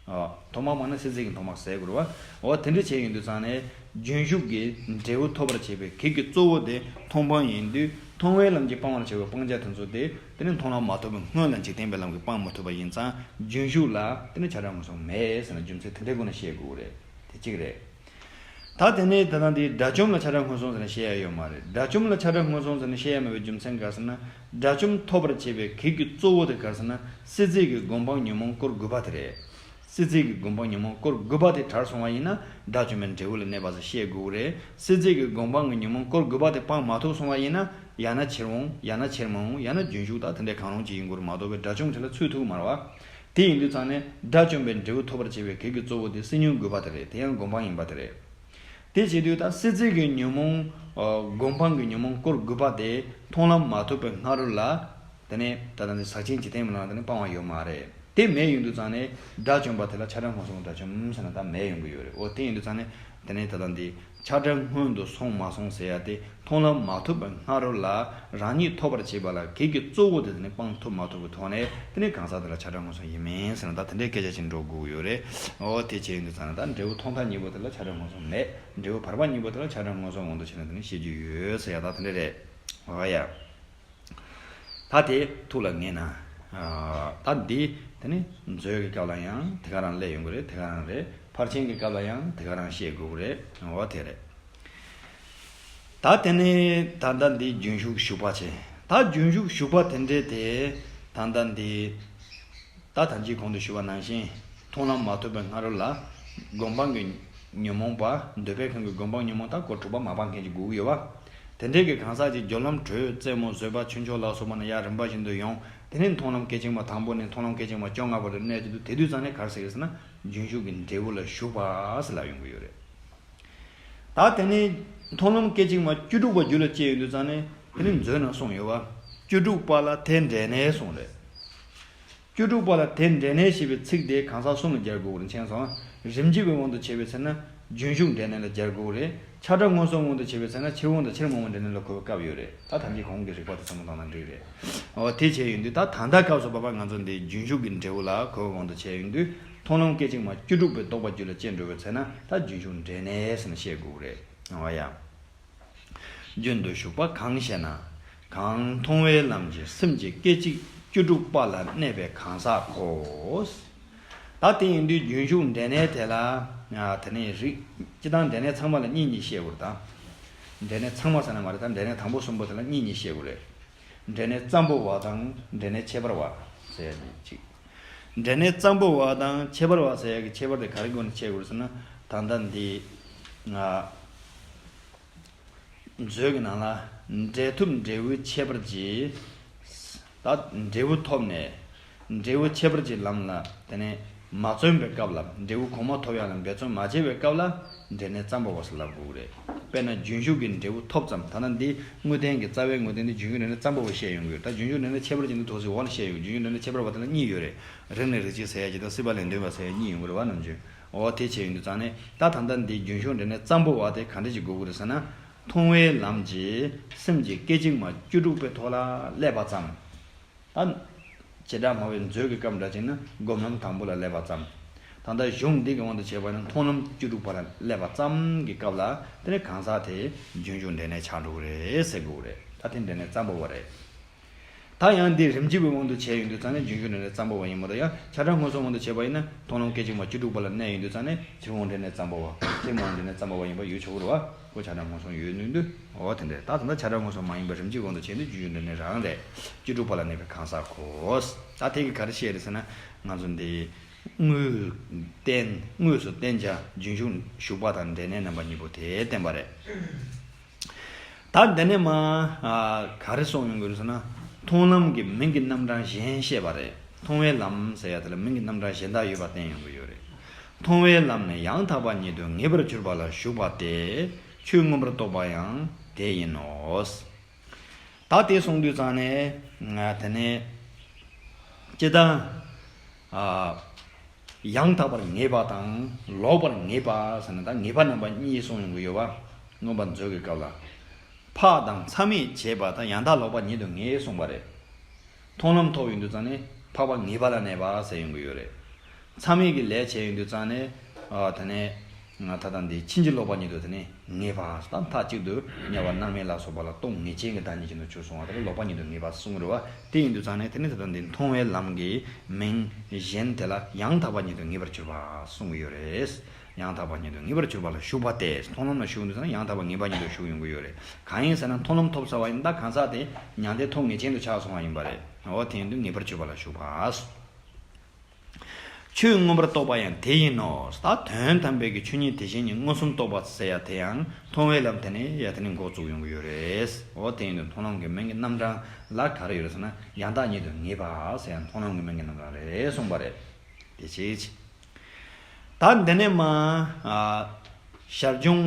ཨོ། མཐོང་སྤང་སྤངས་ན་སྲིད་རྩེ་གི་མཐོང་སྤང་ཟེར་དགོས་རེད་བ། འོ་དེ་འདྲ་བྱས་ཡོང་དུས་ཙང་ནས་རྒྱུན་ཞུགས་ཀྱི་འབྲས་བུ་ཐོབ་པར་བྱེད་པའི་གེགས་ཀྱི་གཙོ་བོ་དེ་མཐོང་སྤང་ཡིན་དུས། མཐོང་བའི་ལམ་གྱིས་སྤང་བར་བྱ་བའི་སྤང་བྱ་དེ་ཚོ་དེ་དེ་ནི་མཐོང་ལམ་མ་ཐོབ་པའི་སྔོན་ལ་འཇིག་རྟེན་པའི་ལམ་གྱིས་སྤང་མ་ཐུབ་པ་ཡིན་ཙང་། རྒྱུན་ཞུགས་ལ་དེ་ནི་ཆགས་སྒྲ་སྔོ་སོང་མེད་ཟེར་ན་རྒྱུ་མཚན་དེ་འདྲའི་སྒོ་ནས་བཤད་དགོས་རེད། དེ་གཅིག་རེད། ད་དེ་ནས་ད་ལྟ་འདི་དགྲ་བཅོམ་ལ་ཆགས་སྒྲ་སྔོ་སོང་ཟེར་ནས་བཤད་ཡ་ཡོད་མ་རེད། དགྲ་བཅོམ་ལ་ཆགས་སྒྲ་སྔོ་སོང་ཟེར་ནས་བཤད་ཡ་མེད་པའི་རྒྱུ་མཚན་ག་རེ་ཟེར་ན། དགྲ་བཅོམ་ཐོབ་པར་བྱེད་པའི་གེགས་ཀྱི་གཙོ་བོ་དེ་ག་རེ་ཟེར་ན། སྲིད་རྩེ་གི་སྒོམ་སྤང་ཉོན་མོངས་སྐོར་དགུ་པ་དེ་རེད། སྲིད་རྩེ་གི་སྒོམ་སྤང་ཉོན་མོངས་སྐོར་དགུ་པ་དེ་དྲར་སོང་བ་ཡིན་ན། དགྲ་བཅོམ་པའི་འབྲས་བུ་ལ་གནས་པ་ཟེར་བཤད་དགོས་རེད། སྲིད་རྩེ་གི་སྒོམ་སྤང་གི་ཉོན་མོངས་སྐོར་དགུ་པ་དེ་སྤང་མ་ཐུབ་སོང་བ་ཡིན་ན། ཡང་ན་ཕྱིར་འོང་། ཡང་ན་ཕྱིར་མ་འོང་། ཡང་ན་རྒྱུན་ཞུགས་དང་དེ་འདྲའི་གང་རུང་ཅིག་ཡིན་དགོས་རེད་མ་གཏོགས་པའི་དགྲ་བཅོམ་དེ་ལ་ཚུད་ཐུབ་ཀྱི་མ་རེད་བ། དེ་ཡིན་དུས་ཙང་ནས་དགྲ་བཅོམ་པའི་འབྲས་བུ་ཐོབ་པར་བྱེད་པའི་གེགས་ཀྱི་གཙོ་བོ་དེ་སྲིད་ཉོན་དགུ་པ་དེ་རེད། དེ་ཡང་སྒོམ་སྤང་ཡིན་པ་དེ་རེད། དེ་བྱེད་དུས་ད་སྲིད་རྩེ་གི་ཉོན་མོངས། ཨ། སྒོམ་སྤང་གི་ཉོན་མོངས་སྐོར་དགུ་པ་དེ་མཐོང་ལམ་མ་ཐོབ་པའི་སྔ་རོལ་ལ། དེ་ནས་ད་ལྟ་འདི་ཟག་བཅས་འཇིག་རྟེན་མི་ལ་དེ་ནས་སྤང་བ་ཡོད་མ་རེད། དེ་མེད་ཡོང་དུས་ཙང་ནས་དགྲ་བཅོམ་པ་དེ་ལ་ཆགས་སྒྲ་སྔོ་སོང་དགྲ་བཅོམ་ཟེར་ན་ད་མེད་ཡོང་གི་ཡོད་རེད། འོ་དེ་ཡིན་དུས་ཙང་ནས་དེ་ནས་ད་ལྟ་འདི། ཆགས་སྒྲ་སྔོན་དུ་སོང་མ་སོང་ཟེར་ཡ་དེ་མཐོང་ལམ་མ་ཐོབ་པའི་སྔ་རོལ་ལ་རང་ཉིད་ཐོབ་པར་བྱེད་པ་ལ་གེགས་ཀྱི་གཙོ་བོ་དེ་དེ་ནི་སྤང་ཐུབ་མ་ཐུབ་ཀྱི་ཐོག་ནས་དེ་ནི་གང་ཟག་དེ་ལ་ཆགས་སྒྲ་སྔོ་སོང་ཡིན་མིན་ཟེར་ན་ད་དེ་འདྲའི་སྐད་ཆ་ཅིག་འགྲོ་དགོས་ཀྱི་ཡོད་རེད། འོ་དེ་བྱས་ཡོང་དུས་ཙང་ནས་ད་འབྲས་བུ་ཐོག་མཐའ་གཉིས་པོ་དེ་ལ་ཆགས་སྒྲ་སྔོ་སོང་མེད། འབྲས་བུ་བར་པ་གཉིས་པོ་དེ་ལ་ཆགས་སྒྲ་སྔོ་སོང་དབང་དུ་བྱས་ན་དེ་ནི་བཤད་རྒྱུ་ཡོད་ཟེར་ཡ་ད་དེ་འདྲ་རེད། འོ་ཡ། ད་དེ་ཐུགས་ལ་ངེས་ན། ཨ། ད་འདི་དེ་ནི་མཛོད་ཀྱི་སྐབས་ལ་ཡང་དེ་ག་རང་སླེབས་ཡོང་གི་རེད། དེ་ག་རང་རེད། ཕར་ཕྱིན་གྱི་སྐབས་ལ་ཡང་དེ་ག་རང་བཤད་དགོས་ཀྱི་རེད། འོ་དེ་རེད། ད་དེ་ནི་ད་ལྟ་འདི་རྒྱུན་ཞུགས་ཞུགས་པ་བྱས། ད་རྒྱུན་ཞུགས་ཞུགས་པ་དེ་འདྲས་དེ་ད་ལྟ་འདི། ད་ཐམས་ཅད་གོང་དུ་ཞུས་པ་ནང་བཞིན་མཐོང་ལམ་མ་ཐོབ་པའི་སྔ་རོལ་ལ་སྒོམ་སྤང་གི་ཉོན་མོངས་པ། འདོད་པའི་ཁམས་ཀྱི་སྒོམ་སྤང་ཉོན་མོངས་དང་སྐོར་དྲུག་པ་མ་སྤངས་མཁན་གྱི་དགོས་ཀྱི་ཡོད་པ། དེ་འདྲའི་གི་གང་ཟག་ཅིག་སྦྱོར་ལམ་དྲོད་རྩེ་མོ་བཟོད་པ་ཆོས་མཆོག་ལ་སོགས་པ་ནས་ཡར་རིམ་པ་བཞིན་དུ་ཡོང་། དེ་ནས་མཐོང་ལམ་སྐད་ཅིག་མ་དང་པོ་ནས་མཐོང་ལམ་སྐད་ཅིག་མ་བཅོ་ལྔ་བར་དུ་གནས་དུས་དེ་དུས་ཙང་ནས་ག་རེ་ཟེར་གི་ཟེར་ན་རྒྱུན་ཞུགས་ཀྱི་འབྲས་བུ་ལ་ཞུགས་པ་ཟེར་ལབ་ཡོང་གི་ཡོད་རེད། ད་དེ་ནས་མཐོང་ལམ་སྐད་ཅིག་མ་བཅུ་དྲུག་པ་རྒྱུད་ལ་སྐྱེས་ཡོང་དུས་ཙང་ནས་དེ་ནས་མཛོད་ནང་གསུངས་ཡོད་པ། བཅུ་དྲུག་པ་ལ་དེ་འབྲས་གནས་གསུངས་རེད། བཅུ་དྲུག་པ་ལ་དེ་འབྲས་གནས་ཞེས་པའི་ཚིག་དེ་གང་ཟག་གསུམ་ལ་སྦྱར་དགོས་རེད། མཁྱེན་སོང་། རིམ་གྱིས་པའི་དབང་དུ་བྱས་པའི་ཚེ་ན་རྒྱུན་ཞུགས་འབྲས་གནས་ལ་སྦྱར་དགོས་རེད། ཆགས་སྒྲ་སྔོ་སོང་དབང་དུ་བྱས་པའི་ཚེ་ན་ཕྱིར་འོང་དང་ཕྱིར་མ་འོང་འབྲས་གནས་ལ་གོ་བའི་སྐབས་ཡོད་རེད། ད་ཐམས་ཅད་གོང་གི་རིགས་པ་དེ་བསམ་བློ་བཏང་ན་འགྲིག་རེད། འོ་དེ་བྱས་ཡོང་དུས་ད་ད་ལྟ་སྐབས་སུ་བབ་པ་ང་ཚོ་འདི་རྒྱུན་ཞུགས་ཀྱི་འབྲས་བུ་ལ་གོ་བའི་དབང་དུ་བྱས་ཡོང་དུས་མཐོང་ལམ་སྐད་ཅིག་མ་བཅུ་དྲུག་པའི་རྟོག་པ་རྒྱུད་ལ་སྐྱེས་འགྲོ་བའི་ཚེ་ན་ད་རྒྱུན་ཞུགས་འབྲས་གནས་ཟེར་ནས་བཤད་དགོས་རེད། འོ་ཡ། རྒྱུན་དུ་ཞུགས་པ་གང་ཞེ་ན། གང་མཐོང་བའི་ལམ་གྱིས་སེམས་ཀྱི་སྐད་ཅིག་བཅུ་དྲུག་པ་ལ་གནས་པའི་གང་ཟག་གོ། ད་དེ་ཡིན་དུས་རྒྱུན་ཞུགས་འབྲས་གནས་དེ་ལ། ཨ། དེ་ནས་རིགས་སྤྱི་དང་འབྲས་གནས་ཚང་མ་ལ་གཉིས་གཉིས་བཤད་དགོས་རེད་ད། འབྲས་གནས་ཚང་མ་ཟེར་ན་མ་རེད་ད། འབྲས་གནས་དང་པོ་གསུམ་པོ་དེ་ལ་གཉིས་གཉིས་བཤད་དགོས་རེད། འབྲས་གནས་ཙམ་པོ་བ་དང་འབྲས་གནས་ཁྱད་པར་བ་ཟེར་ཡ་གཉིས་གཅིག་འབྲས་གནས་ཙམ་པོ་བ་དང་ཁྱད་པར་བ་ཟེར་ཡ་གི་ཁྱད་པར་དེ་ག་རེ་སྒོ་ནས་ཕྱེ་དགོས་རེད་ཟེར་ན། ད་ལྟ་འདི། ང་། མཛོད་ཀྱི་ནང་ལ་འབྲས་ཐུབ་འབྲས་བུའི་ཁྱད་པར་གྱིས། ད་འབྲས་བུ་ཐོབ་ནས་འབྲས་བུ་ཁྱད་པར་གྱི་ལམ་ལ་དེ་ནས་མ་བརྩོན་པའི་སྐབས་ལ། འབྲས་བུ་གོང་མ་ཐོབ་ཡག་ལ་འབད་བརྩོན་མ་བྱས་པའི་སྐབས་ལ་འབྲས་གནས་ཙམ་པ་བ་ཟེར་ལབ་དགོས་ཀྱི་རེད། དཔེར་ན་རྒྱུན་ཞུགས་ཀྱི་འབྲས་བུ་ཐོབ་ཙམ། ད་ལྟ་འདི་དངོས་བསྟན་གྱི་རྩ་བའི་དངོས་བསྟན་འདི་རྒྱུན་ཞུགས་འབྲས་གནས་ཙམ་པ་བ་བཤད་ཡོང་གི་ཡོད། ད་རྒྱུན་ཞུགས་འབྲས་གནས་ཁྱད་པར་གྱི་འདི་ཐོག་སི་འོག་ལ་བཤད་ཡོད། རྒྱུན་ཞུགས་འབྲས་གནས་ཁྱད་པར་བ་དེ་ལ་གཉིས་ཡོད་རེད། རིགས་གནས་རིགས་གཅིག་ཟེར་ཡག་གཅིག་དང་སྲིད་པ་ལན་ལྡན་པ་ཟེར་ཡག་གཉིས་ཡོང་གི་རེད་བ། ནམ་རྒྱུན་འོ་དེ་བྱས་ཡོང་དུས་ཙང་ནས། ད་ད་ལྟ་འདི་རྒྱུན་ཞུགས་འབྲས་གནས་ཙམ་པ་བ་དེ་ག་འདྲ་ཞིག་དགོས་ཀྱི་རེད་ཟེར་ན། མཐོང་བའི་ལམ་གྱིས་སེམས་ཀྱི་སྐད་ཅིག་མ་བཅུ་དྲུག་པའི་ཐོག་ལ་སླེབས་པ་ཙམ། ད་བྱེ་བྲག་སྨྲ་བའི་མཛོད་ཀྱི་སྐབས་འདྲ་བྱས་ན་སྒོམ་ལམ་དང་པོ་ལ་སླེབས་པ་ཙམ། ད་ལྟ་གཞུང་འདི་གི་དབང་དུ་བྱས་པ་ན་མཐོང་ལམ་བཅུ་དྲུག་པ་ལ་སླེབས་པ་ཙམ་གྱི་སྐབས་ལ་དེ་ནས་གང་ཟག་དེ་རྒྱུན་ཞུགས་འབྲས་གནས་ཆགས་འགྲོ་གི་རེད་ཟེར་དགོས་རེད། ད་དེ་འབྲས་གནས་ཙམ་པ་བ་རེད། ད་ཡང་འདི་རིམ་གྱིས་པའི་དབང་དུ་བྱས་ཡོང་དུས་ཙང་ནས་རྒྱུན་ཞུགས་འབྲས་གནས་ཙམ་པ་བ་ཡིན་པ་དང་། ཡང་ཆ་ཕྲ་མངོན་སུམ་དབང་དུ་བྱས་པ་ཡིན་ན་མཐོང་ལམ་སྐད་ཅིག་མ་བཅུ་དྲུག་པ་ལ་གནས་ཡོང་དུས་ཙང་ནས་ཕྱིར་འོང་འབྲས་གནས་ཙམ་པ་བ། ཕྱིར་མི་འོང་འབྲས་གནས་ཙམ་པ་བ་ཡིན་པ་ཡོད་ཆོག་གི་རེད་བ། ཁོ་ཆ་ཕྲ་མངོན་སུམ་ཡོད་ནུས་དུས། འོ་དེ་འདྲས། ད་ད་ལྟ་ཆ་ཕྲ་མངོན་སུམ་མ་ཡིན་པ་རིམ་གྱིས་དབང་དུ་བྱས་ནས་རྒྱུན་ཞུགས་འབྲས་གནས་རང་རེད། བཅུ་དྲུག་པ་ལ་གནས་པའི་གང་ཟག་གོ། ད་དེ་གིས་ག་རེ་བཤད་རེད་ཟེར་ན། ང་ཚོ་འདི་དངོས་བསྟན། དངོས་སུ་བསྟན་བྱ་རྒྱུན་ཞུགས་ཞུགས་པ་དང་འབྲས་གནས་རྣམ་པ་གཉིས་པོ་དེ་བསྟན་པ་རེད། ད་འདི་ནས་མ་ག་རེ་གསུངས་ཡོང་གི་རེད་ཟེར་ན། མཐོང་ལམ་གྱི་མིང་གི་རྣམ་གྲངས་གཞན་བཤད་པ་རེད། མཐོང་བའི་ལམ་ཟེར་ཡག་དེ་ལ་མིང་གི་རྣམ་གྲངས་གཞན་དག་ཡོད་པ་བསྟན་ཡོང་གི་ཡོད་རེད། མཐོང་བའི་ལམ་ནི་ཡང་དག་པ་ཉིད་དུ་ངེས་པར་གྱུར་པ་ལ་ཞུགས་པ་སྟེ། ཆོས་མངོན་པར་རྟོགས་པ་ཡང་དེ་ཡིན་ནོ། ད་དེ་གསུངས་དུས་ཙང་ནས་ང་དེ་ནས་སྤྱིར་བཏང་ཨ་ཡང་དག་པར་ངེས་པ་དང་ལོག་པར་ངེས་པ་ཟེར་ནས། ད་ངེས་པ་རྣམ་པ་གཉིས་གསུངས་ཡོང་གི་ཡོད་པ། མངོན་པ་མཛོད་ཀྱི་སྐབས་ལ། འཕགས་དང་མཚམས་མེད་བྱས་པ་དང་ཡང་དག་ལོག་པ་ཉིད་དུ་ངེས་གསུངས་པ་རེད། མཐོང་ལམ་ཐོབ་ཡོང་དུས་ཙང་ནས་འཕགས་པ་ངེས་པ་ལ་གནས་པ་ཟེར་ཡོང་གི་ཡོད་རེད། མཚམས་མེད་ཀྱི་ལས་བྱས་ཡོང་དུས་ཙང་ནས། ཨ་དེ་ནས་ང་ད་ལྟ་འདི་ཕྱིན་ཅི་ལོག་པ་ཉིད་དུ་དེ་ནས་ངེས་པ་དང་མཐའ་གཅིག་ཏུ་དམྱལ་བ་མནར་མེད་ལ་སོགས་པ་ལ་སྟོང་ངེས་ཅན་གྱི་བདག་ཉིད་ཅན་དུ་གྱུར་སོང་བ་དེ་ལ་ལོག་པ་ཉིད་དུ་ངེས་པ་གསུངས་རེད་བ། དེ་ཡིན་དུས་ཙང་ནས་དེ་ནས་ད་ལྟ་འདི་མཐོང་བའི་ལམ་གྱི་མིང་གཞན་དེ་ལ་ཡང་དག་པ་ཉིད་དུ་ངེས་པར་གྱུར་པ་གསུངས་ཡོད་རེད། ཡང་དག་པ་ཉིད་དུ་ངེས་པར་གྱུར་པ་ལ་ཞུགས་པ་སྟེ། མཐོང་ལམ་ལ་ཞུགས་དུས་ཙང་ཡང་དག་པ་ངེས་པ་ཉིད་དུ་ཞུགས་ཡོང་གི་ཡོད་རེད། གང་ཡིན་ཟེར་ན་མཐོང་ལམ་ཐོབ་ཚར་བ་ཡིན་ད་གང་ཟག་དེ་མྱང་འདས་ཐོབ་ངེས་ཅན་དུ་ཆགས་སོང་བ་ཡིན་པ་རེད། འོ་དེ་ཡིན་དུས་ངེས་པར་གྱུར་པ་ལ་ཞུགས་པ། ཆོས་མངོན་པར་རྟོགས་པ་ཡང་དེ་ཡིན་ནོ། ད་དོན་དམ་པའི་གི་ཆོས་ཉིད་དེ་བཞིན་ཉིད་མངོན་སུམ་རྟོགས་པ་ཟེར་ཡ་དེ་ཡང་མཐོང་བའི་ལམ་དེ་ནས་ཡ་དེ་ནས་འགོ་བཙུགས་ཡོང་གི་ཡོད་རེད། འོ་དེ་ཡིན་དུས་མཐོང་ལམ་གྱི་མིང་གི་རྣམ་གྲངས་ལ་ག་རེ་ཡོད་རེད་ཟེར་ན་ཡང་དག་ཉིད་དུ་ངེས་པ་ཟེར་ཡ་མཐོང་ལམ་གྱི་མིང་གི་རྣམ་གྲངས་རེད་གསུངས་པ་རེད། དེ་བྱས། ད་འདི་ནས་མ་ཨ་ཞར་བྱུང་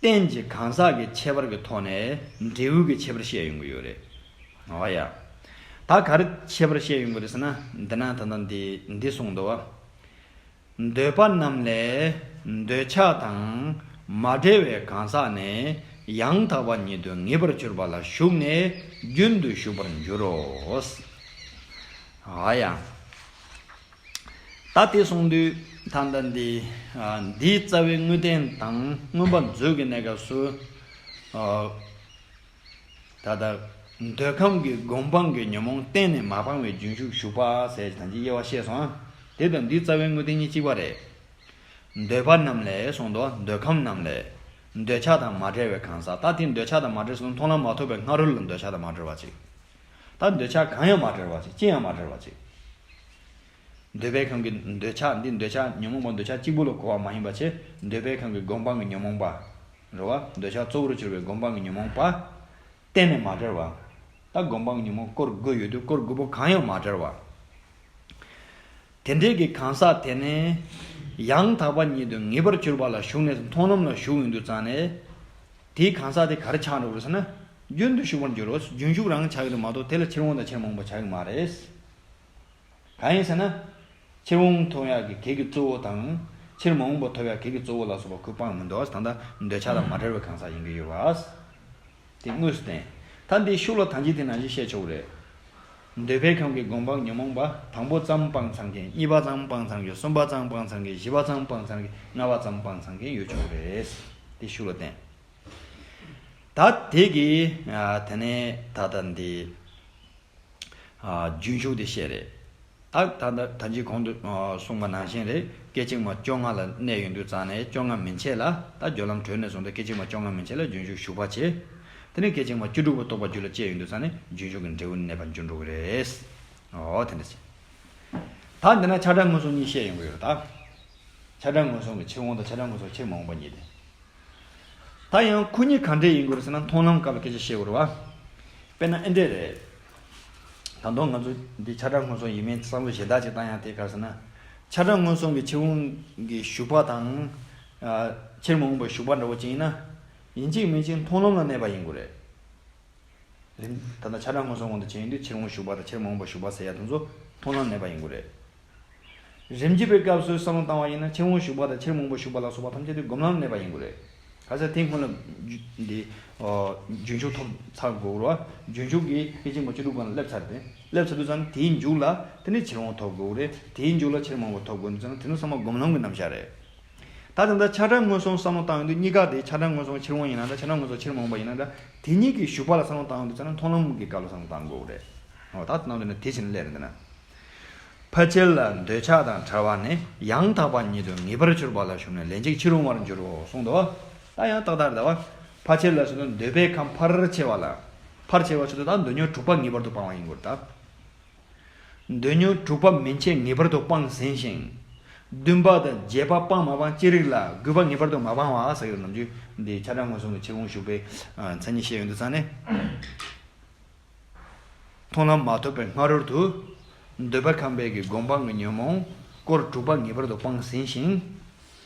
རྟེན་གྱི་གང་ཟག་གི་ཁྱད་པར་གྱི་ཐོག་ནས་འབྲས་བུ་གི་ཁྱད་པར་བཤད་ཡོང་གི་ཡོད་རེད། འོ་ཡ། ད་ག་རེ་ཁྱད་པར་བཤད་ཡོང་གི་རེད་ཟེར་ན། འདི་ན་ད་ལྟ་འདི་འདི་གསུངས་འདུག་བ། འདོད་པ་རྣམས་ལས་འདོད་ཆགས་དང་མ་བྲལ་བའི་གང་ཟག་ནི་ཡང་དག་པ་ཉིད་དུ་ངེས་པར་གྱུར་པ་ལ་ཞུགས་ནས་རྒྱུན་དུ་ཞུགས་པར་འགྱུར་རོ། འོ་ཡ། ད་དེ་གསུངས་དུས་ད་ལྟ་འདི་ཨ་འདིའི་རྩ་བའི་དངོས་བསྟན་དང་མངོན་པ་མཛོད་ཀྱི་གནས་སྐབས་སུ་ཨ་ད་ལྟ་འདོད་ཁམས་ཀྱི་སྒོམ་སྤང་གི་ཉོན་མོངས་གཏན་ནས་མ་སྤངས་པའི་རྒྱུན་ཞུགས་ཞུགས་པ་ཟེར་ད་ཅི་དབྱེ་བ་བཤད་སོང་ཨ། དེ་དང་འདིའི་རྩ་བའི་དངོས་བསྟན་གཉིས་གཅིག་པ་རེད། འདོད་པ་རྣམས་ལས་གསུངས་འདུག་འདོད་ཁམས་རྣམས་ལས། འདོད་ཆགས་དང་མ་བྲལ་བའི་གང་ཟག་ད་དེ་འདོད་ཆགས་དང་མ་བྲལ་སོང་མཐོང་ལམ་མ་ཐོབ་པའི་སྔ་རོལ་ལ་འདོད་ཆགས་དང་མ་བྲལ་བ་ཅིག་ད་འདོད་ཆགས་གང་ཡང་མ་བྲལ་བ་ཅིག་ཅི་ཡང་མ་བྲལ་བ་ཅིག་འདོད་པའི་ཁམས་ཀྱི་འདོད་ཆགས་འདི་འདོད་ཆགས་ཉོན་མོངས་པ་འདོད་ཆགས་གཅིག་པུ་ལ་གོ་བ་མ་ཡིན་པ་བྱས། འདོད་པའི་ཁམས་ཀྱི་སྒོམ་སྤང་གི་ཉོན་མོངས་པ་རེད་བ། འདོད་ཆགས་གཙོ་བོར་གྱུར་པའི་སྒོམ་སྤང་གི་ཉོན་མོངས་པ་གཏན་ནས་མ་བྲལ་བ། ད་སྒོམ་སྤང་གི་ཉོན་མོངས་སྐོར་དགུ་ཡོད་དུས་སྐོར་དགུ་པོ་གང་ཡང་མ་བྲལ་བ། དེ་འདྲའི་གི་གང་ཟག་དེ་ནི་ཡང་དག་པ་ཉིད་དུ་ངེས་པར་གྱུར་པ་ལ་ཞུགས་ནས་མཐོང་ལམ་ལ་ཞུགས་ཡོང་དུས་ཙང་ནས། དེའི་གང་ཟག་དེ་ག་རེ་ཆགས་འགྲོ་གི་རེད་ཟེར་ན། རྒྱུན་དུ་ཞུགས་པར་འགྱུར་རོ། རྒྱུན་ཞུགས་རང་ཆགས་ཀྱི་རེད་མ་གཏོགས་དེ་ལ་ཕྱིར་འོང་དང་ཕྱིར་མ་འོངས་པ་ཆགས་ཀྱི་མ་རེད། གང་ཡིན་ཟེར་ན། ཕྱིར་འོང་ཐོབ་ཡག་གི་གེགས་ཀྱི་གཙོ་བོ་དང་། ཕྱིར་མ་འོངས་པ་ཐོབ་ཡག་གེགས་ཀྱི་གཙོ་བོ་ལ་སོགས་པ་ཁོས་སྤངས་མི་འདུག་ད་ལྟ་འདོད་ཆགས་དང་མ་བྲལ་བའི་གང་ཟག་ཡིན་གྱི་ཡོད་པ། དེ་དངོས་སུ་བསྟན། ད་འདིའི་ཤུགས་ལ་ད་ཅི་དེ་ནང་བཞིན་བཤད་ཆོག་གི་རེད། འདོད་པའི་ཁམས་ཀྱི་སྒོམ་སྤང་ཉོན་མོངས་པ་དང་པོ་ཙམ་སྤངས་ཚར་མཁན། གཉིས་པ་ཙམ་སྤངས་ཚར་མཁན། གསུམ་པ་ཙམ་སྤངས་ཚར་མཁན། བཞི་པ་ཙམ་སྤངས་ཚར་མཁན། ལྔ་པ་ཙམ་སྤངས་ཚར་མཁན་ཡོད་ཆོག་གི་རེད། དེ་ཤུགས་ལ་བསྟན། ད་དེ་གི་ཨ་དེ་ནས་ད་ལྟ་འདི། ཨ་རྒྱུན་ཞུགས་དེ་བཤད་རེད། ད་ད་ད་ད་ཅི་གོང་དུ་ཨ་གསུངས་པ་ནང་བཞིན་རེད། སྐད་ཅིག་མ་བཅོ་ལྔ་ལ་གནས་ཡོང་དུས་ཙང་ནས་བཅོ་ལྔ་མན་ཆད་ལ། ད་སྦྱོར་ལམ་གྲོལ་ནས་བཟུང་སྟེ་སྐད་ཅིག་མ་བཅོ་ལྔ་མན་ཆད་ལ་རྒྱུན་ཞུགས་ཞུགས་པ་བྱེད། དེ་ནས་སྐད་ཅིག་མ་བཅུ་དྲུག་པ་རྟོགས་པ་རྒྱུད་ལ་སྐྱེས་ཡོང་དུས་ཙང་ནས་རྒྱུན་ཞུགས་ཀྱི་འབྲས་བུ་གནས་པར་འགྱུར་འགྲོ་གི་རེད། འོ་དེ་འདྲ་བྱེད། ད་འདི་ན་ཆ་ཕྲ་མངོན་སུམ་གཉིས་བཤད་ཡོང་གི་ཡོད་ད། ཆ་ཕྲ་མངོན་སུམ་གྱི་ཕྱིར་འོང་དང་ཆ་ཕྲ་མངོན་སུམ་ཕྱིར་མ་འོངས་པ་གཉིས་ཏེ། ད་ཡང་ཁོ་གཉིས་ག་འདྲས་ཡིན་དགོས་རེད་ཟེར་ན་མཐོང་ལམ་སྐབས་ལ་སྐད་ཆ་བཤད་དགོས་རེད་བ། དཔེར་ན་ཨེ་འདྲས་རེད། ད་དུང་ང་ཚོ་འདི་ཆ་འདྲ་མངོན་སུམ་ཡིན་མིན་བསམ་བློ་གཞན་དག་ཅིག་བཏང་ཡང་དེ་ག་རེ་ཟེར་ན། ཆ་འདྲ་མངོན་སུམ་གྱི་ཕྱིར་འོང་གི་ཞུགས་པ་དང་། ཨ། ཕྱིར་མི་འོང་པའི་ཞུགས་པ་འདྲ་བོ་ཅིག་ཡིན་ན། ཡིན་གཅིག་མིན་གཅིག་མཐོང་ལམ་ལ་གནས་པ་ཡིན་དགོས་རེད། རིམ། ད་ལྟ་ཆ་འདྲ་མངོན་སུམ་དབང་དུ་བྱས་ཡོང་དུས་ཕྱིར་འོང་ཞུགས་པ་དང་ཕྱིར་མི་འོང་པ་ཞུགས་པ་ཟེར་ཡ་དེ་ཚོ་མཐོང་ལམ་གནས་པ་ཡིན་དགོས་རེད། རིམ་གྱིས་པའི་སྐབས་སུ་བསམ་བློ་བཏང་བ་ཡིན་ན་ཕྱིར་འོང་ཞུགས་པ་དང་ཕྱིར་མི་འོང་པ་ཞུགས་པ་ལ་སོགས་པ་ཐམས་ཅད་དེ་སྒོམ་ལམ་གནས་པ་ཡིན་དགོས་རེད། ག་ཚད་དེ་སྔོན་ལ་རྒྱུ། འདི། ཨོ། རྒྱུན་ཞུགས་ཐོབ་ཚར་དགོས་རེད་བ། རྒྱུན་ཞུགས་ཀྱི་སྐད་ཅིག་མ་བཅུ་དྲུག་གོང་ལ་སླེབས་ཚར་ཏེ། སླེབས་ཚར་དུས་ཙང་དེའི་མཇུག་ལ་དེ་ནས་ཕྱིར་འོང་ཐོབ་དགོས་རེད། དེའི་མཇུག་ལ་ཕྱིར་མི་འོང་པ་ཐོབ་དགོས་དུས་ཙང་དེ་ནི་ཚང་མ་སྒོམ་ལམ་གྱི་རྣམ་གཞག་རེད། ད་དེ་འདྲ་ཆ་འདྲ་མངོན་སུམ་བསམ་བློ་བཏང་ཡོང་དུས་གཉིས་ཀ་དེ་ཆ་འདྲ་མངོན་སུམ་ཕྱིར་འོང་ཡིན་ན་འདྲ། ཆ་འདྲ་མངོན་སུམ་ཕྱིར་མི་འོང་པ་ཡིན་ན་འདྲ། དེ་གཉིས་ཀྱི་ཞུགས་པ་ལ་བསམ་བློ་བཏང་ཡོང་དུས་ཙང་ན་མཐོང་ལམ་གྱི་སྐབས་ལ་བསམ་བློ་བཏང་དགོས་རེད། འོ། ད་དེ་ནང་དུ་ནི་དེ་བཞིན་སླེབས་རེད་འདི་ན། ཕལ་ཆེར་ལ་འདོད་ཆགས་དང་བྲལ་བ་ནི་ཡང་དག་པ་ཉིད་དུ་ངེས་པར་གྱུར་པ་ལ་ཞུགས་ནས་ལན་གཅིག་ཕྱིར་འོང་བར་འགྱུར་རོ་གསུངས་འདུག་ད་ཡང་ཏག་ཏག་རེད་བ། ཕལ་ཆེར་ལ་ཞུགས་ན་འདོད་པའི་ཁམས་ཕལ་ཆེ་བ་ལ། ཕལ་ཆེ་བ་ཞུགས་དུས་ད་འདོད་ཉོན་དྲུག་པ་ངེས་པར་དུ་སྤང་བ་ཡིན་དགོས་རེད་ད། འདོད་ཉོན་དྲུག་པ་མན་ཆད་ངེས་པར་དུ་སྤངས་ཟིན་ཞིང་། བདུན་པ་དང་བརྒྱད་པ་སྤང་མ་སྤང་ཅི་རིགས་ལ་དགུ་པ་ངེས་པར་དུ་མ་སྤང་བ་ཟེར་གྱི་ནམ་རྒྱུན་འདི་ཆ་འདྲ་མངོན་སུམ་གྱི་ཕྱིར་འོང་ཞུགས་པའི་མཚན་ཉིད་བཤད་ཡོང་དུས་ཙང་ནས། མཐོང་ལམ་མ་ཐོབ་པའི་སྔ་རོལ་དུ། འདོད་པ་ཁམས་པའི་གི་སྒོམ་སྤང་གི་ཉོན་མོངས་སྐོར་དྲུག་པ་ངེས་པར་དུ་སྤངས་ཟིན་ཞིང་།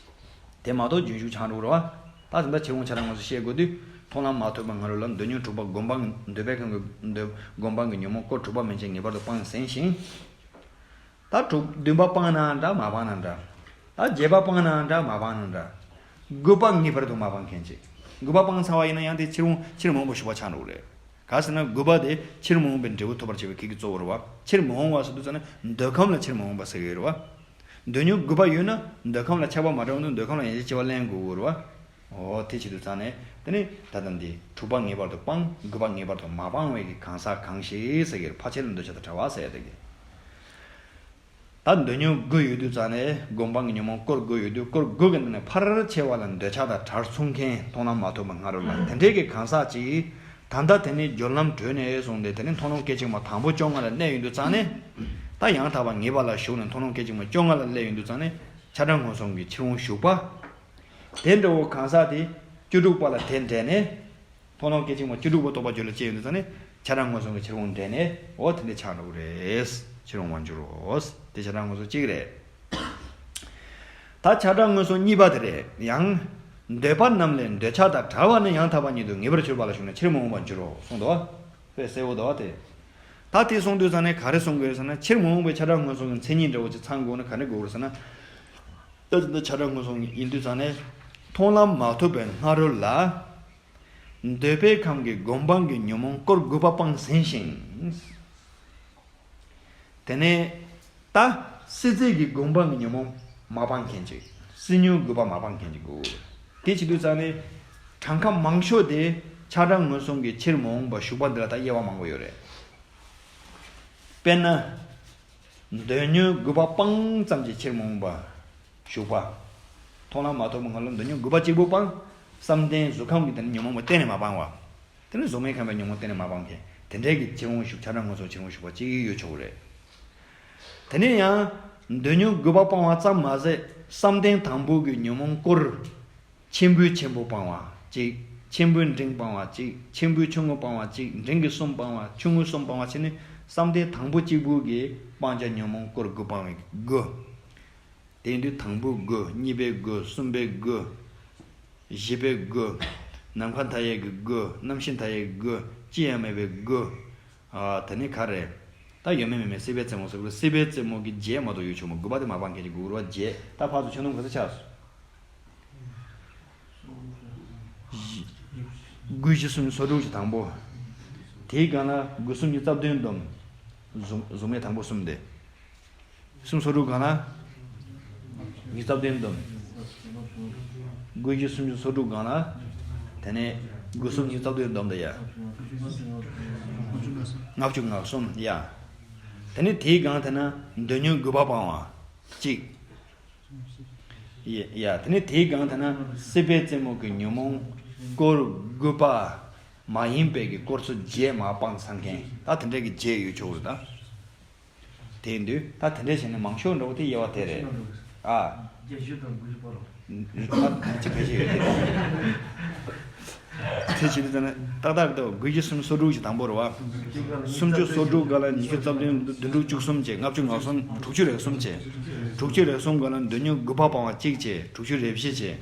དེ་མ་གཏོགས་རྒྱུན་ཞུགས་ཆགས་འགྲོ་གི་རེད་བ། ད་དེ་འདྲ་ཕྱིར་འོང་ཆ་འདྲ་མངོན་སུམ་བཤད་དགོས་དུས་མཐོང་ལམ་མ་ཐོབ་པའི་སྔ་རོལ་ལ་འདོད་ཉོན་དྲུག་པ་སྒོམ་སྤང་འདོད་པའི་ཁམས་ཀྱི་འདོད་སྒོམ་སྤང་གི་ཉོན་མོངས་སྐོར་དྲུག་པ་མན་ཆད་ངེས་པར་དུ་སྤངས་ཟིན་ཞིང་། ད་དྲུག་བདུན་པ་སྤངས་ན་འདྲ་མ་སྤངས་ན་འདྲ། ད་བརྒྱད་པ་སྤངས་ན་འདྲ་མ་སྤངས་ན་འདྲ། དགུ་པ་ངེས་པར་དུ་མ་སྤང་མཁན་ཅིག་དགུ་པ་སྤངས་ཚར་བ་ཡིན་ན་ཡང་དེ་ཕྱིར་འོང་ཕྱིར་མི་འོང་པ་ཞུགས་པ་ཆགས་འགྲོ་གི་རེད། ག་ཟེར་ན་དགུ་པ་དེ་ཕྱིར་མི་འོང་པའི་འབྲས་བུ་ཐོབ་པར་བྱེད་པའི་ཁེ་གི་གཙོ་བོ་རེད་བ། ཕྱིར་མི་འོང་བ་ཟེར་དུས་ཙ་ན་འདོད་ཁམས་ལ་ཕྱིར་མི་འོང་པ་ཟེར་གི་རེད་བ། འདོད་ཉོན་དགུ་པ་ཡོད་ན་འདོད་ཁམས་ལ་ཆགས་པ་མ་སྤྲད་ན་འདོད་ཁམས་ལ་ཡང་ཅིག་སྐྱེ་བ་ལེན་དགོས་ཀྱི་རེད་བ། འོ་དེ་བྱེད་དུས་ཙ་ནས་དེ་ནི་ད་ལྟ་འདི་དྲུག་པ་ངེས་པར་དུ་སྤང་དགུ་པ་ངེས་པར་དུ་མ་སྤང་བའི་གི་གང་ཟག་གང་ཞིག་ཟེར་གི་རེད། ཕལ་ཆེར་ལ་འདོད་ཆགས་དང་བྲལ་བ་ཟེར་ཡ་དེ་གི། ད་འདོད་ཉོན་དགུ་ཡོད་དུས་ཙ་ནས་སྒོམ་སྤང་གི་ཉོན་མོངས་སྐོར་དགུ་ཡོད་དུས་སྐོར་དགུ་གི་ནང་ནས་ཕལ་ཆེ་བ་ལ་འདོད་ཆགས་དང་བྲལ་སོང་མཁན་མཐོང་ལམ་མ་ཐོབ་པའི་སྔ་རོལ་ལ་དེ་འདྲའི་གི་གང་ཟག་ཅིག་ད་ལྟ་དེ་ནས་སྦྱོར་ལམ་གྲོལ་ནས་བཟུང་སྟེ་དེ་ནས་མཐོང་ལམ་སྐད་ཅིག་མ་དང་པོ་བཅོ་ལྔ་ལ་གནས་ཡོང་དུས་ཙ་ནས། ད་ཡང་དག་པ་ངེས་པ་ལ་ཞུགས་ནས་མཐོང་ལམ་སྐད་ཅིག་མ་བཅོ་ལྔ་ལ་སླེབས་ཡོང་དུས་ཙ་ནས་ཆ་འདྲ་མངོན་སུམ་གྱི་ཕྱིར་འོང་ཞུགས་པ། དེ་འདྲ་བོ་གང་ཟག་དེ་བཅུ་དྲུག་པ་ལ་དེ་འདྲེན་ནས། མཐོང་ལམ་སྐད་ཅིག་མ་བཅུ་དྲུག་པ་རྟོགས་པ་རྒྱུད་ལ་སྐྱེས་ཡོང་དུས་ཙ་ནས་ཆ་འདྲ་མངོན་སུམ་གྱི་ཕྱིར་འོང་འདྲེན་ནས་འོ་དེ་འདྲ་ཆགས་འགྲོ་གི་རེད། ཕྱིར་འོང་བར་འགྱུར་རོ། དེ་ཆ་འདྲ་མངོན་སུམ་གཅིག་རེད། ད་ཆ་འདྲ་མངོན་སུམ་གཉིས་པ་དེ་རེད། ཡང་འདོད་པ་རྣམས་ལས་འདོད་ཆགས་དང་བྲལ་བ་ནི་ཡང་དག་པ་ཉིད་དུ་ངེས་པར་གྱུར་པ་ལ་ཞུགས་ནས་ཕྱིར་མི་འོང་བར་འགྱུར་རོ་གསུངས་འདུག་བ། དཔེ་གསལ་བོ་འདུག་བ་དེ། ད་དེ་གསུངས་དུས་ཙ་ནས་ག་རེ་གསུང་གི་ཡོད་ཟེར་ན་ཕྱིར་མི་འོང་བའི་ཆ་འདྲ་མངོན་སུམ་གྱི་མཚན་ཉིད་འདྲ་བོ་ཅིག་ཚང་དགོས་ན་ག་འདྲ་དགོས་རེད་ཟེར་ན། ད་དེ་འདི་ཆ་འདྲ་མངོན་སུམ་ཡིན་དུས་ཙ་ནས་མཐོང་ལམ་མ་ཐོབ་པའི་སྔ་རོལ་ལ། འདོད་པའི་ཁམས་ཀྱི་སྒོམ་སྤང་གི་ཉོན་མོངས་སྐོར་དགུ་པ་སྤངས་ཟིན་ཞིང་། དེ་ནས་ད་སྲིད་རྩེ་གི་སྒོམ་སྤང་གི་ཉོན་མོངས་མ་སྤངས་མཁན་ཅིག་སྲིད་ཉོན་དགུ་པ་མ་སྤངས་མཁན་ཅིག་དགོས། དེ་བྱེད་དུས་ཙང་ནས་གྲངས་ཀ་མང་ཤོས་དེ་ཆ་འདྲ་མངོན་སུམ་གྱི་ཕྱིར་མི་འོང་བ་ཞུགས་པ་འདི་ལ་ད་དབྱེ་བ་མང་པོ་ཡོད་རེད། དཔེར་ན། འདོད་ཉོན་དགུ་པ་སྤངས་ཙམ་གྱིས་ཕྱིར་མི་འོང་བ་ཞུགས་པ། མཐོང་ལམ་མ་ཐོབ་པའི་སྔ་ལ་འདོད་ཉོན་དགུ་པ་གཅིག་པུ་སྤངས། བསམ་གཏན་གཟུགས་ཁམས་ཀྱི་དེ་ནི་ཉོན་མོངས་པ་གཏན་ནས་མ་སྤངས་པ། དེ་ནི་གཟུགས་མེད་ཁམས་པའི་ཉོན་མོངས་གཏན་ནས་མ་སྤངས་མཁན་དེ་འདྲའི་གི་ཕྱིར་འོང་ཞུགས་ཆ་འདྲ་མངོན་སུམ་ཕྱིར་འོང་ཞུགས་པ་གཅིག་ཡོད་ཆོག་གི་རེད། དེ་ནས་ཡང་འདོད་ཉོན་དགུ་པ་སྤངས་པ་ཙམ་མ་ཟད་བསམ་གཏན་དང་པོ་གི་ཉོན་མོངས་སྐོར། ཆེན་པོའི་ཆེན་པོ་སྤང་བ་གཅིག་ཆེན་པོའི་འབྲིང་སྤང་བ་གཅིག་ཆེན་པོའི་ཆུང་ངུ་སྤང་བ་གཅིག་འབྲིང་གི་གསུམ་སྤང་བ་ཆུང་ངུའི་གསུམ་སྤང་བ་བྱས་ནས་བསམ་གཏན་དང་པོ་གཅིག་པུ་གི་སྤང་བྱ་ཉོན་མོངས་སྐོར་དགུ་སྤང་བའི་དགུ། དེ་ཡིན་དུས་དང་པོའི་དགུ་གཉིས་པའི་དགུ་གསུམ་པའི་དགུ། བཞི་པའི་དགུ། ནམ་མཁའ་མཐའ་ཡས་ཀྱི་དགུ་རྣམ་ཤེས་མཐའ་ཡས་ཀྱི་དགུ་ཅི་ཡང་མེད་པའི་དགུ། ཨ། དེ་ནི་ག་རེད། ད་ཡོད་མེད་མེད་མེད་སྲིད་པའི་རྩེ་མོ་ཟེར་བ་སྲིད་པའི་རྩེ་མོ་གི་བརྒྱད་མ་གཏོགས་ཡོད་ཆོག་མོ་དགུ་པ་དེ་མ་སྤང་མཁན་གྱི་དགུ་རུ་བ་བརྒྱད་ད་ཕར་ཚུར་ཆུང་དུ་ག་ཚོད་ཆགས་སོང་། དགུ་བཞི་སུམ་ཅུ་སོ་དྲུག་ཅིག་དང་པོ། དེའི་སྒང་ལ་དགུ་གསུམ་ཉི་ཤུ་རྩ་བདུན་བསྡོམས། གཟུགས་གཟུགས་མེད་དང་པོ་གསུམ་དེ། གསུམ་སོ་དྲུག་སྒང་ལ། ཉི་ཤུ་རྩ་བདུན་བསྡོམས། དགུ་བཞི་སུམ་ཅུ་སོ་དྲུག་སྒང་ལ། དེ་ནས་དགུ་གསུམ་ཉི་ཤུ་རྩ་བདུན་བསྡོམས་དང་ཡ། ལྔ་བཅུ་ང་གསུམ་ཡ། དེ་ནས་དེའི་སྒང་དེ་ན་འདོད་ཉོན་དགུ་པ་སྤང་བ། གཅིག་ཡ། དེ་ནས་དེའི་སྒང་དེ་ན་སྲིད་པའི་རྩེ་མོ་གི་ཉོན་མོངས་སྐོར་དགུ་པ་མ་ཡིན་པའི་གི་སྐོར་ཚོ་བརྒྱད་མ་སྤངས་ཚར་མཁན་ད་དེ་འདྲའི་གི་བརྒྱད་ཡོད་ཆོག་རེད་ད། དེ་ཡིན་དུས་ད་དེ་འདྲ་བྱས་ནས་མང་ཤོས་འགྲོ་བ་དེ་དབྱེ་བ་དེ་རེད། ཨ། བརྒྱད་ཅུ་དང་དགུ་བཅུ་བར་རོ། ཨ། ཅི་བེད་ཤེས་ཡོད་དེ་རེད། དེ་བྱེད་དུས་ཙམ་ན་ཏག་ཏག་ཏུ་དགུ་བཅུ་སུམ་ཅུ་སོ་དྲུག་ཅིག་དང་པོ་རེད་བ། སུམ་ཅུ་སོ་དྲུག་སྒང་ལ་ཉི་ཤུ་རྩ་བདུན། བདུན་དྲུག་བཅུ་གསུམ་བྱས། ལྔ་བཅུ་ང་གསུམ། དྲུག་ཅུ་རེ་གསུམ་བྱས། དྲུག་ཅུ་རེ་གསུམ་སྒང་ལ་འདོད་ཉོན་དགུ་པ་སྤང་བ་གཅིག་བྱས། དྲུག་ཅུ་རེ་བཞི་བྱས།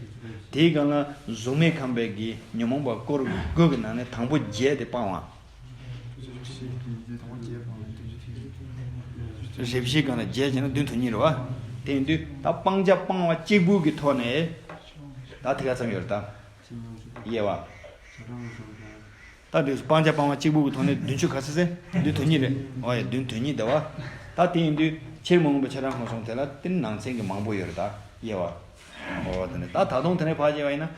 དེའི་སྒང་ལ་གཟུགས་མེད་ཁམས་པའི་གི་ཉོན་མོངས་པ་སྐོར་དགུ་གི་ནང་ནས་དང་པོ་བརྒྱད་དེ་སྤང་བ། རེ་བཞིའི་སྒང་ལ་བརྒྱད་བྱས་ན་བདུན་དོན་གཉིས་རེད་བ། དེ་ཡིན་དུས་ད་སྤང་བྱ་སྤང་བ་གཅིག་པུ་གི་ཐོག་ནས་ད་དེ་ག་ཙམ་ཡོད་རེད་ད། དབྱེ་བ། ད་འདི་སྤང་བྱ་སྤང་བ་གཅིག་པུ་གི་ཐོག་ནས་བདུན་ཅུ་ག་ཚོད་ཟེར། བདུན་དོན་གཉིས་རེད། འོ་ཡ། བདུན་དོན་གཉིས་དེ་བ། ད་དེ་ཡིན་དུས་ཕྱིར་མི་ལྡོག་པའི་ཆ་གྲངས་སྔོན་སོང་དེ་ལ་དེ་ནང་ཚན་གྱི་མང་པོ་ཡོད་རེད་ད། དབྱེ་བ། འོ་དེ་ནས་ད་ད་དུང་དེ་ནས་ཕར་བྱས་པ་ཡིན་ན་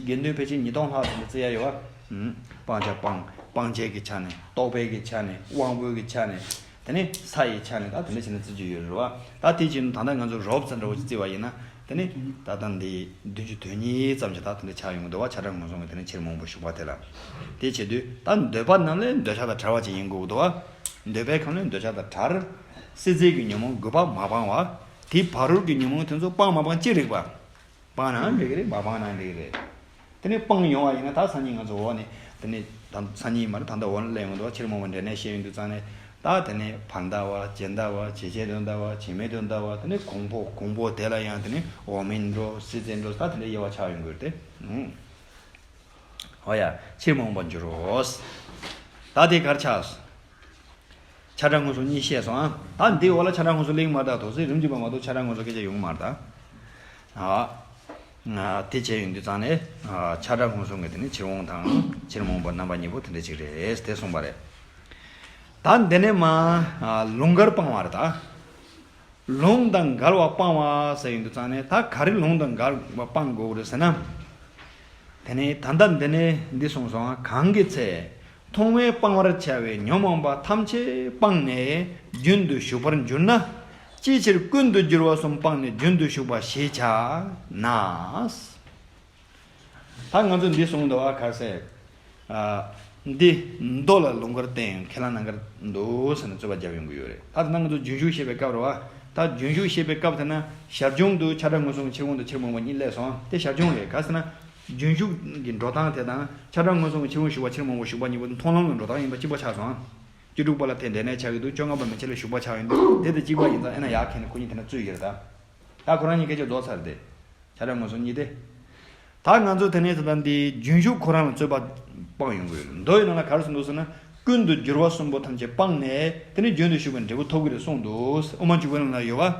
དགེ་འདུན་ཕལ་ཆེར་ཉིས་སྟོང་ལྷག་དེ་འདྲ་བརྩི་ཡ་ཡོད་བ། ཨུམ། སྤང་བྱ་སྤང་། སྤང་བྱེད་ཀྱི་ཆ་ནས། རྟོག་པའི་གི་ཆ་ནས། དབང་པོའི་གི་ཆ་ནས། དེ་ནས་ས་ཡི་ཆ་ནས་ད་དེ་འདྲ་བྱས་ནས་བརྩི་རྒྱུ་ཡོད་རེད་བ། ད་དེ་བྱས་ན་ད་ལྟ་ང་ཚོ་རོབ་ཙམ་འདྲ་བོ་ཅིག་བརྩི་བ་ཡིན་ན་དེ་ནས་ད་ལྟ་འདི་བདུན་ཅུ་དོན་གཉིས་ཙམ་ཞིག་ད་དེ་འདྲ་ཆགས་ཡོང་གི་འདུག་བ། ཆ་གྲངས་སྔོན་སོང་གི་དེ་ནས་ཕྱིར་མི་ལྡོག་པ་ཞུགས་པ་དེ་ལ། དེ་བྱེད་དུས་ད་འདོད་པ་རྣམས་ལས་འདོད་ཆགས་དང་བྲལ་བ་ཅིག་ཡིན་དགོས་ཀྱི་འདུག་བ། འདོད་པའི་ཁམས་ལས་འདོད་ཆགས་དང་བྲལ། སྲིད་རྩེའི་གི་ཉོན་མོངས་དགུ་པ་མ་སྤངས་པ། དེའི་བར་རོལ་གྱི་ཉོན་མོངས་དེ་ཚོ་སྤང་མ་སྤང་ཅི་རིགས་པ། སྤངས་ནའང་འགྲིག་གི་རེད། མ་སྤངས་ནའང་འགྲིག་གི་རེད། དེ་ནས་སྤངས་ཡོང་བ་ཡིན་ན་ད་སང་ཉིན་ང་ཚོ་འོག་ནས་དེ་ནས་ད་སང་ཉིན་མ་རེད། ད་ལྟ་འོག་ནས་སླེབས་ཡོང་དུས་ཕྱིར་མི་ལྡོག་པ་འབྲས་གནས་བཤད་ཡོང་དུས་ཙང་ནས་ད་དེ་ནས་བར་མདའ་བ། རྗེས་མདའ་བ། བྱེད་བྱེད་དུ་འདའ་བ། བྱེད་མེད་དུ་འདའ་བ། དེ་ནས་གོང་འཕོ། གོང་འཕོ་དེ་ལ་ཡང་དེ་ནས་འོག་མིན་འགྲོ། སྲིད་རྩེ་འགྲོ། ད་དེ་འདྲའི་དབྱེ་བ་ཆགས་ཡོང་གི་རེད་དེ། ཨུང་། འོ་ཡ། ཕྱིར་མི་ལྡོག་པར་འགྱུར་རོ། ད་དེ་གར་ཆགས། ཆ་གྲངས་སྔོན་སོང་གཉིས་བཤད་སོང་ཨ། ད་འདི་འོག་ལ་ཆ་གྲངས་སྔོན་སོང་གླེང་མ་ད། དོགས་སེལ་རིམ་གྱིས་པ་མ་གཏོགས་ཆ་གྲངས་སྔོན་སོང་སྐད་ཆ་ཡོང་གི་མ་རེད་ད། ཨ། ཨ། དེ་བྱས་ཡོང་དུས་ཙང་ནས། ཨ། ཆ་གྲངས་སྔོན་སོང་གི་དེ་ནི་ཕྱིར་འོང་དང་ཕྱིར་མི་ལྡོག་པ་རྣམ་པ་གཉིས་པོ་དེ་འདྲ་ཅིག་རེད་དེ་གསུངས་པ་རེད། ད་འདི་ནས་མ། ཨ། ལུང་འགལ་སྤང་བ་རེད་ད། ལུང་དང་འགལ་བ་སྤང་བ་ཟེར་ཡོང་དུས་ཙང་ནས་ད་ག་རེ་ལུང་དང་འགལ་བ་སྤང་དགོས་རེད་ཟེར་ན། དེ་ནས་ད་ལྟ་འདི་ནས་འདི་གསུངས་སོང་ང་། གང་གི་ཚེ། མཐོང་བས་སྤང་བར་བྱ་བའི་ཉོན་མོངས་པ་ཐམས་ཅད་སྤངས་ནས་རྒྱུན་དུ་ཞུགས་པར་འགྱུར་ན། ཅིའི་ཕྱིར་ཀུན་ཏུ་འགྱུར་བ་གསུམ་སྤངས་ནས་རྒྱུན་དུ་ཞུགས་པ་ཞེས་བྱ་ན། ད་ང་ཚོ་འདི་གསུངས་འདུག་བ། ག་རེ་ཟེར། ཨ། འདི་མདོ་ལ་ལུང་འགལ་བསྟན་ཡོང་ཁས་བླངས་གནང་གི་འདུག་ཟེར་ནས་རྩོད་པ་རྒྱབ་ཡོང་གི་ཡོད་རེད། ད་ད་ང་ཚོ་རྒྱུན་ཞུགས་བཤད་པའི་སྐབས་རེད་བ། ད་རྒྱུན་ཞུགས་བཤད་པའི་སྐབས་དེ་ན་ཞར་བྱུང་དུ་ཆ་གྲངས་སྔོན་སོང་གི་ཕྱིར་འོང་དང་ཕྱིར་མི་ལྡོག་པ་གཉིས་སླེབས་སོང་། དེ་ཞར་བྱུང་རེད། ག་རེ་ཟེར་ན། རྒྱུན་ཞུགས་ཀྱི་འགྲོ་སྟངས་དེ་དང་ཆ་གྲངས་སྔོན་སོང་གི་ཕྱིར་འོང་ཞུགས་པ་ཕྱིར་མི་ལྡོག་པ་ཞུགས་པ་གཉིས་པོ་དེ་མཐོང་ལམ་གྱི་འགྲོ་སྟངས་ཡིན་པ་གཅིག་པ་ཆགས་སོང་། བཅུ་དྲུག་པ་ལ་དེ་འབྲས་གནས་ཆགས་ཀྱི་འདུག་བཅོ་ལྔ་པ་མན་ཆད་ལ་ཞུགས་པ་ཆགས་ཡོང་དུས་དེ་དང་གཅིག་པ་ཡིན་ཙང་ཨེ་ན་ཡག་ཁེ་ནས་ཁོ་གཉིས་དེ་ན་རྩོད་ཡོད་རེད་ད། ད་ཁོ་རང་གཉིས་སྐད་ཆ་རྫོགས་ཚར་ཏེ། ཆ་གྲངས་སྔོན་སོང་གཉིས་ཏེ། ད་ང་ཚོ་དེ་ནས་ད་ལྟ་འདི་རྒྱུན་ཞུགས་ཁོ་རང་ལ་རྩོད་པ་སྤངས་ཡོང་གི་ཡོད། མདོ་ཡི་ནང་ལ་ག་རེ་གསུངས་འདུག་ཟེར་ན། ཀུན་ཏུ་འགྱུར་བ་གསུམ་པོ་ཐམས་ཅད་སྤངས་ནས་དེ་ནས་རྒྱུན་དུ་ཞུགས་པའི་འབྲས་བུ་ཐོབ་ཀྱི་རེད་གསུངས་འདུག་དབུ་མ་འཇུག་པའི་ནང་ལ་ཡོད་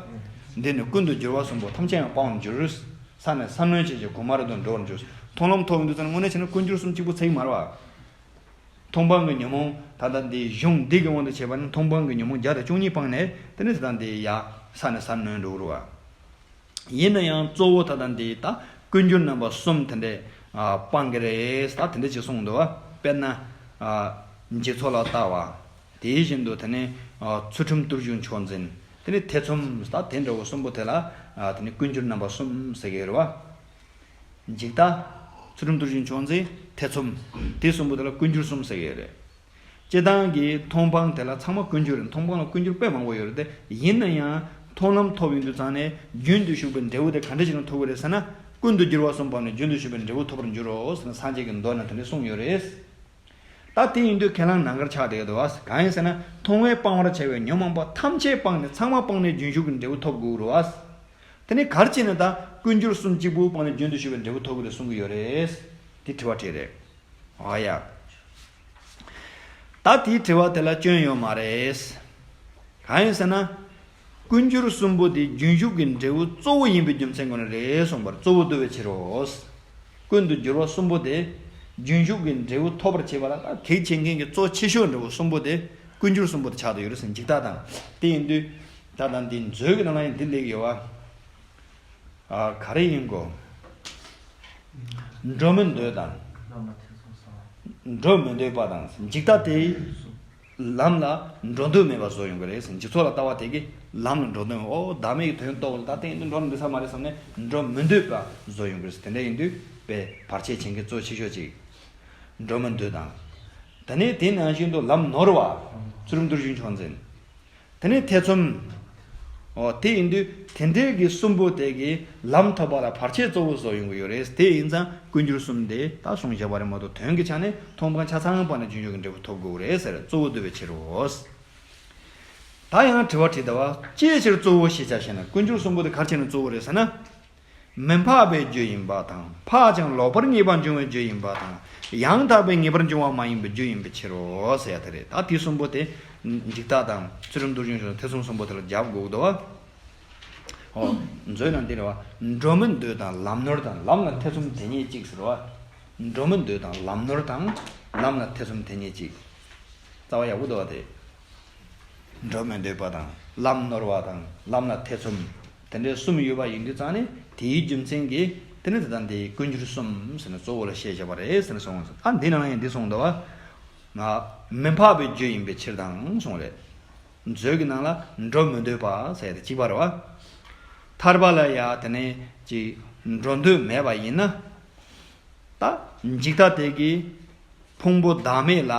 པ། འདི་ནི་ཀུན་ཏུ་འགྱུར་བ་གསུམ་པོ་ཐམས་ཅད་ཡང་སྤངས་འགྱུར། ས་ནས་ས་གནོན་བྱེད་ཅིང་གོང་མ་རབ་ཏུ་འགྲོ་བར་འགྱུར། མཐོང་ལམ་ཐོབ་ཡོང་དུས་ཙམ་ན་དངོས་གནས་བྱས་ན་ཀུན་འགྱུར་གསུམ་གཅིག་པུ་ཚད་ཀྱི་མ་རེད་བ། མཐོང་སྤང་གི་ཉོན་མོངས་ད་ལྟ་འདི་གཞུང་འདི་གི་དབང་དུ་བྱས་པ་ན་མཐོང་སྤང་གི་ཉོན་མོངས་བརྒྱ་དང་བཅུ་གཉིས་སྤངས་ནས་དེ་ནས་ད་ལྟ་འདི་ཡ་ས་ནས་ས་གནོན་འགྲོ་གི་རེད་བ། ཡིན་ན་ཡང་གཙོ་བོ་ད་ལྟ་འདི་ད་ཀུན་འགྱུར་རྣམ་པ་གསུམ་དེ་འདྲས་ཨ་སྤང་གི་རེད། ད་དེ་འདྲས་ཅིག་གསུངས་འདུག་བ། དཔེར་ན་ཨ་འཇིག་ཚོགས་ལ་ལྟ་བ། དེ་བཞིན་དུ་དེ་ནས་ཨ་ཚུལ་ཁྲིམས་རྟུལ་ཞུགས་མཆོག་འཛིན། དེ་ནས་ཐེ་ཚོམ། ད་དེ་འདྲ་བོ་གསུམ་པོ་དེ་ལ་ཨ་དེ་ནས་ཀུན་འགྱུར་རྣམ་པ་གསུམ་ཟེར་གི་ཡོད་རེད་བ། འཇིག་ལྟ། ཚུལ་ཁྲིམས་རྟུལ་ཞུགས་མཆོག་འཛིན། ཐེ་ཚོམ། དེ་གསུམ་པོ་དེ་ལ་ཀུན་འགྱུར་གསུམ་ཟེར་གི་ཡོད་རེད། སྤྱིར་བཏང་གི་མཐོང་སྤང་དེ་ལ་ཚང་མ་ཀུན་འགྱུར་རེད། མཐོང་སྤང་ལ་ཀུན་འགྱུར་དཔེ་མང་པོ་ཡོད་རེད་དེ། ཡིན་ན་ཡང་མཐོང་ལམ་ཐོབ་ཡོང་དུས་ཙང་ནས་རྒྱུན་དུ་ཞུགས་པའི་འབྲས་བུ་དེ་ག་འདྲ་ཞིག་ལ་ཐོབ་ཀྱི་རེད་ཟེར་ན། ཀུན་ཏུ་འགྱུར་བ་གསུམ་སྤངས་ནས་རྒྱུན་དུ་ཞུགས་པའི་འབྲས་བུ་ཐོབ་པར་འགྱུར་རོ་ཟེར་ན་སངས་རྒྱས་ཀྱི་མདོ་ནང་དེ་འདྲ་གསུངས་ཡོད་རེད། ད་དེ་ཡིན་དུས་ཁས་བླངས་ནང་ཁར་ཆགས་བསྡད་ཡོད་དོ། གང་ཡིན་ཟེར་ན་མཐོང་བས་སྤང་བར་བྱ་བའི་ཉོན་མོངས་པ་ཐམས་ཅད་སྤངས་ནས་ཚང་མ་སྤངས་ནས་རྒྱུན་ཞུགས་ཀྱི་འབྲས་བུ་ཐོབ་དགོས་རེད་བ། དེ་ནི་ག་རེ་བྱས་ནས་ད་ཀུན་འགྱུར་གསུམ་གཅིག་པུ་སྤངས་ནས་རྒྱུན་དུ་ཞུགས་པའི་འབྲས་བུ་ཐོབ་ཀྱི་རེད་གསུང་གི་ཡོད་རེད། དེ་དྲི་བ་དྲིས་རེད། ཨ་ཡ། ད་དེའི་དྲི་བ་དེ་ལ་སྐྱོན་ཡོད་མ་རེད། གང་ཡིན་ཟེར་ན། ཀུན་འགྱུར་གསུམ་པོ་དེ་རྒྱུན་ཞུགས་ཀྱི་འབྲས་བུ་གཙོ་བོ་ཡིན་པའི་རྒྱུ་མཚན་ཀུན་ནས་རེད་གསུངས་པར་གཙོ་བོ་བསྡུ་བའི་ཕྱིར་རོ། ཀུན་ཏུ་འགྱུར་བ་གསུམ་པོ་དེ་རྒྱུན་ཞུགས་ཀྱི་འབྲས་བུ་ཐོབ་པར་བྱེད་པ་ལ་ད་གེགས་བྱེད་མཁན་གྱི་གཙོ་ཆེ་ཤོས་འབྲས་བུ་གསུམ་པོ་དེ་ཀུན་འགྱུར་གསུམ་པོ་དེ་ཆགས་བསྡད་ཡོད་རེད་ཟེར། འཇིག་ལྟ་དང་དེ་ཡིན་དུས། ད་ལྟ་འདི་མཛོད་ཀྱི་ནང་ལ་ཡང་འདི་སླེབས་ཡོད་བ། ཨ། ག་རེ་ཡིན་གོ། འགྲོ་མི་འདོད་དང་། འགྲོ་མི་འདོད་པ་དང་། འཇིག་ལྟ་དེ་ལམ་ལ་འགྲོ་འདོད་མེད་པ་བཟོ་ཡོང་གི་རེད་ཟེར། འཇིག་ཚོགས་ལ་ལྟ་བ་དེ་གིས་ལམ་ལ་འགྲོ་འདོད་མེད། ཨོ་བདག་མེད་ཀྱི་དོན་རྟོགས་ལ་ད་དེ་འདི་འགྲོ་ན་འགྲིག་ས་མ་རེད་བསམ་ནས་འགྲོ་མི་འདོད་པ་བཟོ་ཡོང་གི་རེད་ཟེར། དེ་འདྲ་ཡིན་དུས་དཔེ་བར་ཆད་བྱེད་མཁན་གཙོ་ཆེ་ཤོས་གཅིག་འགྲོ་མི་འདོད་དང་། དེ་ནས་དེ་ནང་བཞིན་དུ་ལམ་ནོར་བ། ཚུལ་ཁྲིམས་རྟུལ་ཞུགས་མཆོག་འཛིན། དེ་ནས་ཐེ་ཚོམ། ཨོ་དེ་ཡིན་དུས་དེ་འདྲའི་གི་གསུམ་པོ་དེ་གི་ལམ་ཐོབ་པ་ལ་བར་ཆད་གཙོ་བོ་བཟོ་ཡོང་གི་ཡོད་རེད། དེ་ཡིན་ཙང་ཀུན་འགྱུར་གསུམ་དེ་ད་གསུངས་བཞག་པ་རེད་མ་གཏོགས། དོན་གྱི་ཆ་ནས་མཐོང་སྤང་ཆ་ཚང་པ་ནས་རྒྱུན་ཞུགས་ཀྱི་འབྲས་བུ་ཐོབ་དགོས་རེད་ཟེར། གཙོ་བོ་བསྡུ་བའི་ཕྱིར་རོ། ད་ཡང་དྲི་བ་དྲིས་ད་བ། ཅིའི་ཕྱིར་གཙོ་བོ་ཞེས་བྱ་ཞེ་ན། ཀུན་འགྱུར་གསུམ་པོ་དེ་ག་རེ་བྱས་ནས་གཙོ་བོ་རེད་ཟེར་ན། མི་འཕགས་པའི་རྒྱུ་ཡིན་པ་དང་། འཕགས་ཀྱང་ལོག་པར་ངེས་པར་འབྱུང་བའི་རྒྱུ་ཡིན་པ་དང་། ཡང་དག་པའི་ངེས་པར་འབྱུང་བ་མ་ཡིན་པའི་རྒྱུ་ཡིན་པའི་ཕྱིར་རོ་ཟེར་ཡ་དེ་རེད། ད་དེ་གསུམ་པོ་དེ་འཇིག་ལྟ་དང་ཚུལ་ཁྲིམས་རྟོག་བཅས་ཐེ་ཚོམ་གསུམ་པོ་དེ་ལ་རྒྱབ་དགོས་འདུག་བ། ཨོ། མཛོད་ནང་འདི་རེད་བ། འགྲོ་མི་འདོད་དང་ལམ་ནོར་དང་། ལམ་ལ་ཐེ་ཚོམ་དེ་ཉིད་གཅིག་ཟེར་བ། འགྲོ་མི་འདོད་དང་ལམ་ནོར་དང་། ལམ་ལ་ཐེ་ཚོམ་དེ་ཉིད་གཅིག། རྩ་བ་ཡག་པོ་འདུག་བ་དེ། འགྲོ་མི་འདོད་པ་དང་། ལམ་ནོར་བ་དང་། ལམ་ལ་ཐེ་ཚོམ། དེ་འདྲའི་གསུམ་ཡོད་པ་ཡིན་དུས་ཙང་ནས་དེའི་རྒྱུ་མཚན་གྱིས་དེ་ནི་དེ་དང་དེའི་ཀུན་འགྱུར་གསུམ་ཟེར་ནས་གཙོ་བོ་ལ་བཤད་བཞག་པ་རེད་ཟེར་ནས་གསུངས། ཨ་འདི་ནང་ལ་ཡང་འདི་གསུངས་འདུག་བ། མི་འཕགས་པའི་རྒྱུ་ཡིན་པའི་ཕྱིར་དང་གསུངས་རེད། མཛོད་ཀྱི་ནང་ལ་འགྲོ་མི་འདོད་པ་ཟེར་ཏེ་གཅིག་པ་རེད་བ། ཐར་པ་ལ་ཡ་དེ་ནས་ཅིག་འགྲོ་འདོད་མེད་པ་ཡིན་ན། ད་འཇིག་ལྟ་དེ་གི་ཕུང་པོ་བདག་མེད་ལ་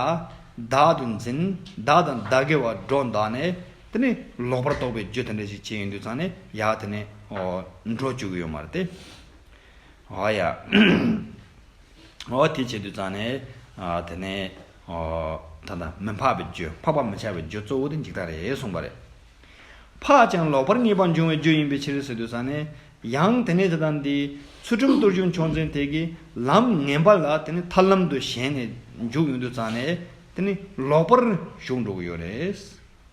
བདག་ཏུ་འཛིན། བདག་དང་བདག་གི་བར་སྒྲོ་བཏགས་ནས་དེ་ནི་ལོག་པར་རྟོག་པའི་རྒྱུ་དེ་འདྲ་ཞིག་བྱས་ཡོང་དུས་ཙང་ནས་ཡ་དེ་ནི་འགྲོ་བཅུག་གི་ཡོད་མ་རེད་དེ། ཨོ་ཡ། ཨོ་དེ་བྱེད་དུས་ཙང་ནས་ཨ་དེ་ནས་ཨོ་ད་ལྟ་མི་འཕགས་པའི་རྒྱུ། འཕགས་པ་མི་འཆའ་བའི་རྒྱུ་གཙོ་བོ་དེ་འཇིག་ལྟ་རེད་གསུངས་པ་རེད། འཕགས་ཀྱང་ལོག་པར་ངེས་པར་འབྱུང་བའི་རྒྱུ་ཡིན་པའི་ཕྱིར་ཟེར་དུས་ཙང་ནས། ཡང་དེ་ནས་དེ་དང་འདི་ཚུལ་ཁྲིམས་རྟོག་བཅས་མཆོག་འཛིན་དེ་གིས་ལམ་ངན་པ་ལ་དེ་ནི་ཐར་ལམ་དུ་ཞེན་ནས་འཇུག་ཡོང་དུས་ཙང་ནས་དེ་ནི་ལོག་པར་ཞུགས་འགྲོ་གི་ཡོད་རེད།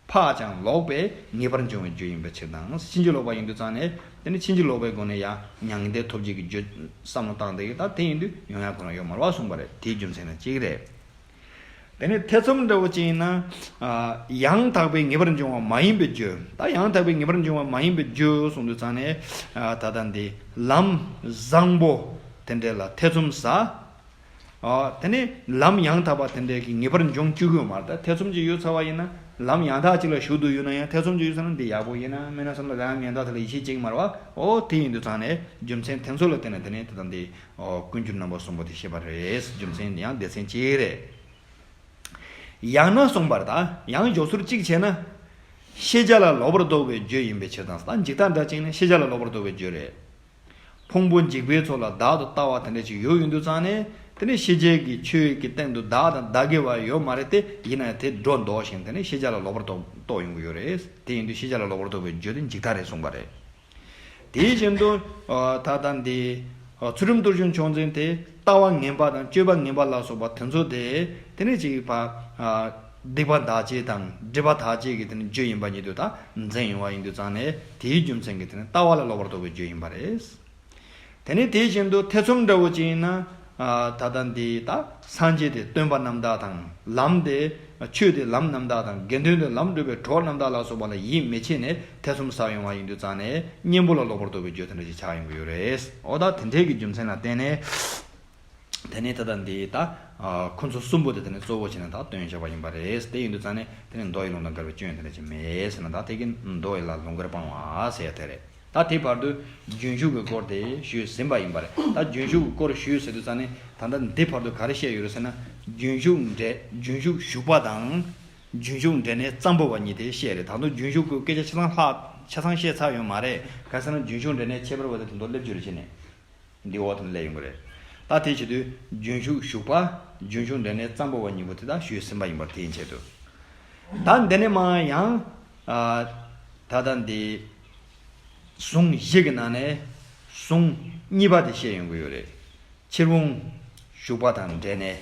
འཕགས་ཀྱང་ལོག་པའི་ངེས་པར་འབྱུང་བའི་རྒྱུ་ཡིན་པའི་ཕྱིར་དང་། ཕྱིན་ཅི་ལོག་པ་ཡིན་དུས་ཙང་ནས་དེ་ནི་ཕྱིན་ཅི་ལོག་པའི་སྒོ་ནས་ཡང་མྱང་འདས་ཐོབ་བྱེད་ཀྱི་རྒྱུ་བསམ་བློ་བཏང་བསྡད་ཀྱི། ད་དེ་ཡིན་དུས་ཡོང་ཡ་ཁོ་རང་ཡོད་མ་རེད་བ་གསུངས་པ་རེད། དེའི་རྒྱུ་མཚན་ནི་གཅིག་རེད། དེ་ནས་ཐེ་ཚོམ་འདྲ་བོ་ཅིག་ཡིན་ན། ཨ་ཡང་དག་པའི་ངེས་པར་འབྱུང་བ་མ་ཡིན་པའི་རྒྱུ། ད་ཡང་དག་པའི་ངེས་པར་འབྱུང་བ་མ་ཡིན་པའི་རྒྱུ་གསུངས་དུས་ཙང་ནས། ཨ་ད་ལྟ་འདི་ལམ་བཟང་པོ་དེ་འདྲ་ལ་ཐེ་ཚོམ་ཟ། ཨ་དེ་ནས་ལམ་ཡང་དག་པ་དེ་འདྲ་གི་ངེས་པར་འབྱུང་བཅུག་གི་ཡོད་མ་རེད། ད་ཐེ་ཚོམ་ཅིག་ཡོད་ཚར་བ་ཡིན་ན། ལམ་ཡང་དག་ཅིག་ལ་ཞུགས་འདོད་ཡོད་ན་ཡང་ཐེ་ཚོམ་ཅིག་ཡོད་ཚར་ན། འདི་ཡག་པོ་ཡིན་ན་མིན་ན་བསམ་ལ་ལམ་ཡང་དག་དེ་ལ་ཡིད་ཆེས་བྱེད་ཀྱི་མ་རེད་བ། ཨོ་དེ་ཡིན་དུས་ཙང་ནས་རྒྱུ་མཚན་དེ་ཚོ་ལ་བརྟེན་ནས་དེ་ནས་དེ་ལྟ་འདི་ཨོ་ཀུན་འགྱུར་རྣམ་པ་གསུམ་པོ་དེ་བཤད་པ་རེད། རྒྱུ་མཚན་ཡང་སྡེ་ཚན་གཅིག་རེད། ཡང་ན་གསུངས་པར། ད་ཡང་འཇོག་ཚུལ་གཅིག་བྱས་ན། ཤེས་བྱ་ལ་ལོག་པར་རྟོག་པའི་རྒྱུ་ཡིན་པའི་ཕྱིར་དང་། ད་འཇིག་ལྟ་འདྲ་ཅིག་ནི་ཤེས་བྱ་ལ་ལོག་པར་རྟོག་པའི་རྒྱུ་རེད། ཕུང་པོ་འཇིག་པའི་ཚོགས་ལ་བདག་ཏུ་ལྟ་བ་དེ་འདྲ་ཞིག་ཡོད་ཡོང་དུས་ཙང་ནས། དེ་ནི་ཤེས་བྱའི་གི་ཆོས་ཀྱི་སྟེང་དུ་བདག་དང་བདག་གི་བར་ཡོད་མ་རེད་དེ། ཡིན་ན་ཡང་དེ་སྒྲོ་འདོགས་ཤིང་དེ་ནི་ཤེས་བྱ་ལ་ལོག་པར་རྟོག་རྟོག་ཡོང་གི་ཡོད་རེད། དེ་ཡིན་དུས་ཤེས་བྱ་ལ་ལོག་པར་རྟོག་པའི་རྒྱུ་དེ་འཇིག་ལྟ་རེད་གསུངས་པ་རེད། དེ་བཞིན་དུ་ཨ་ད་ལྟ་འདི་ཨ་ཚུལ་ཁྲིམས་རྟོག་བཅས་མཆོག་འཛིན་དེ་ལྟ་བ་ངན་པ་དང་སྤྱོད་པ་ངན་པ་ལ་སོགས་པ་དེ་ཚོ་དེ་དེ་ནས་ཅིག་པ་ཨ་སྡིག་པ་འདག་བྱེད་དང་སྒྲིབ་པ་དག་བྱེད་ཀྱི་དེ་ནས་རྒྱུ་ཡིན་པ་ཉིད་དུ་ད་འཛིན་ཡོང་བ་ཡིན་དུས་ཙང་ནས་དེའི་རྒྱུ་མཚན་གྱིས་དེ་ནས་ལྟ་བ་ལ་ལོག་པར་རྟོག་པའི་རྒྱུ་ཡིན་པ་རེད། དེ་ནས་དེ་བཞིན་དུ་ཐེ་ཚོམ་འདྲ་བོ་ཅིག་ཡིན་ན། ཨ་ད་ལྟ་འདི་ད་སངས་རྒྱས་དེ་སྟོན་པ་རྣམ་དག་དང་། ལམ་དེ་ཆོས་དེ་ལམ་རྣམ་དག་དང་། དགེ་འདུན་དེ་ལམ་སྒྲུབ་པའི་གྲོགས་རྣམ་དག་ལ་སོགས་པ་ལ་ཡིད་མི་ཆེས་ནས་ཐེ་ཚོམ་ཟ་ཡོང་བ་ཡིན་དུས་ཙང་ནས་གཉེན་པོ་ལ་ལོག་པར་རྟོག་པའི་རྒྱུ་དེ་འདྲ་ཞིག་ཆགས་ཡོང་གི་ཡོད་རེད། འོ་ད་དེ་འདྲའི་གི་རྒྱུ་མཚན་ལ་བརྟེན་ནས། དེ་ནས་ད་ལྟ་འདི་ད་ཨ་ཁོ་ཚོ་གསུམ་པོ་དེ་དེ་ནས་གཙོ་བོ་བྱས་ནས་ད་སྟོན་བྱས་པ་ཡིན་པ་རེད། དེ་ཡིན་དུས་ཙང་ནས་དེ་ནས་མདོ་ཡི་ལུང་དང་འགལ་བའི་སྐྱོན་དེ་འདྲ་ཅིག་མེད་ཟེར་ན། ད་དེ་གི་མདོ་ཡི་ལ་ལུང་དགར་སྤང་བ་ཟེར་ཡ་དེ་རེད། ད་དེ་བར་དུ་རྒྱུན་ཞུགས་ཀྱི་སྐོར་དེ་ཞུས་ཟིན་པ་ཡིན་པ་རེད། ད་རྒྱུན་ཞུགས་ཀྱི་སྐོར་ཞུས་ཟེར་དུས་ཙང་ནས་ད་ལྟ་འདི་བར་དུ་ག་རེ་བཤད་ཡོད་རེད་ཟེར་ན། རྒྱུན་ཞུགས་འབྲས། རྒྱུན་ཞུགས་ཞུགས་པ་དང་། རྒྱུན་ཞུགས་འབྲས་གནས་ཙམ་པོ་བ་གཉིས་དེ་བཤད་རེད། ད་དུང་རྒྱུན་ཞུགས་ཀྱི་སྐད་ཆ་ཆ་ཚང་ལྷག་ཆ་ཚང་བཤད་ཚར་ཡོད་མ་རེད། ག་ཟེར་ན་རྒྱུན་ཞུགས་འབྲས་གནས་ཁྱད་པར་བ་དེ་དོན་དུ་སླེབས་རྒྱུ་རེད་བྱས་ནས། འདི་འོག་དེ་སླེབས་ཡོང་གི་རེད། ད་དེ་བྱེད་དུས་རྒྱུན་ཞུགས་ཞུགས་པ། རྒྱུན་ཞུགས་འབྲས་གནས་ཙམ་པོ་བ་གཉིས་པོ་དེ་དག་ཞུས་ཟིན་པ་ཡིན་པར། དེ་ཡིན་ཆེད་དུ། ད་འདི་ནས་མར་ཡང་ཨ་ད་ལྟ་འདི་གཟུངས་བཞི་གི་ནང་ནས་གཟུངས་གཉིས་པ་དེ་བཤད་ཡོང་གི་ཡོད་རེད། ཕྱིར་འོང་ཞུགས་པ་དང་འབྲས་གནས།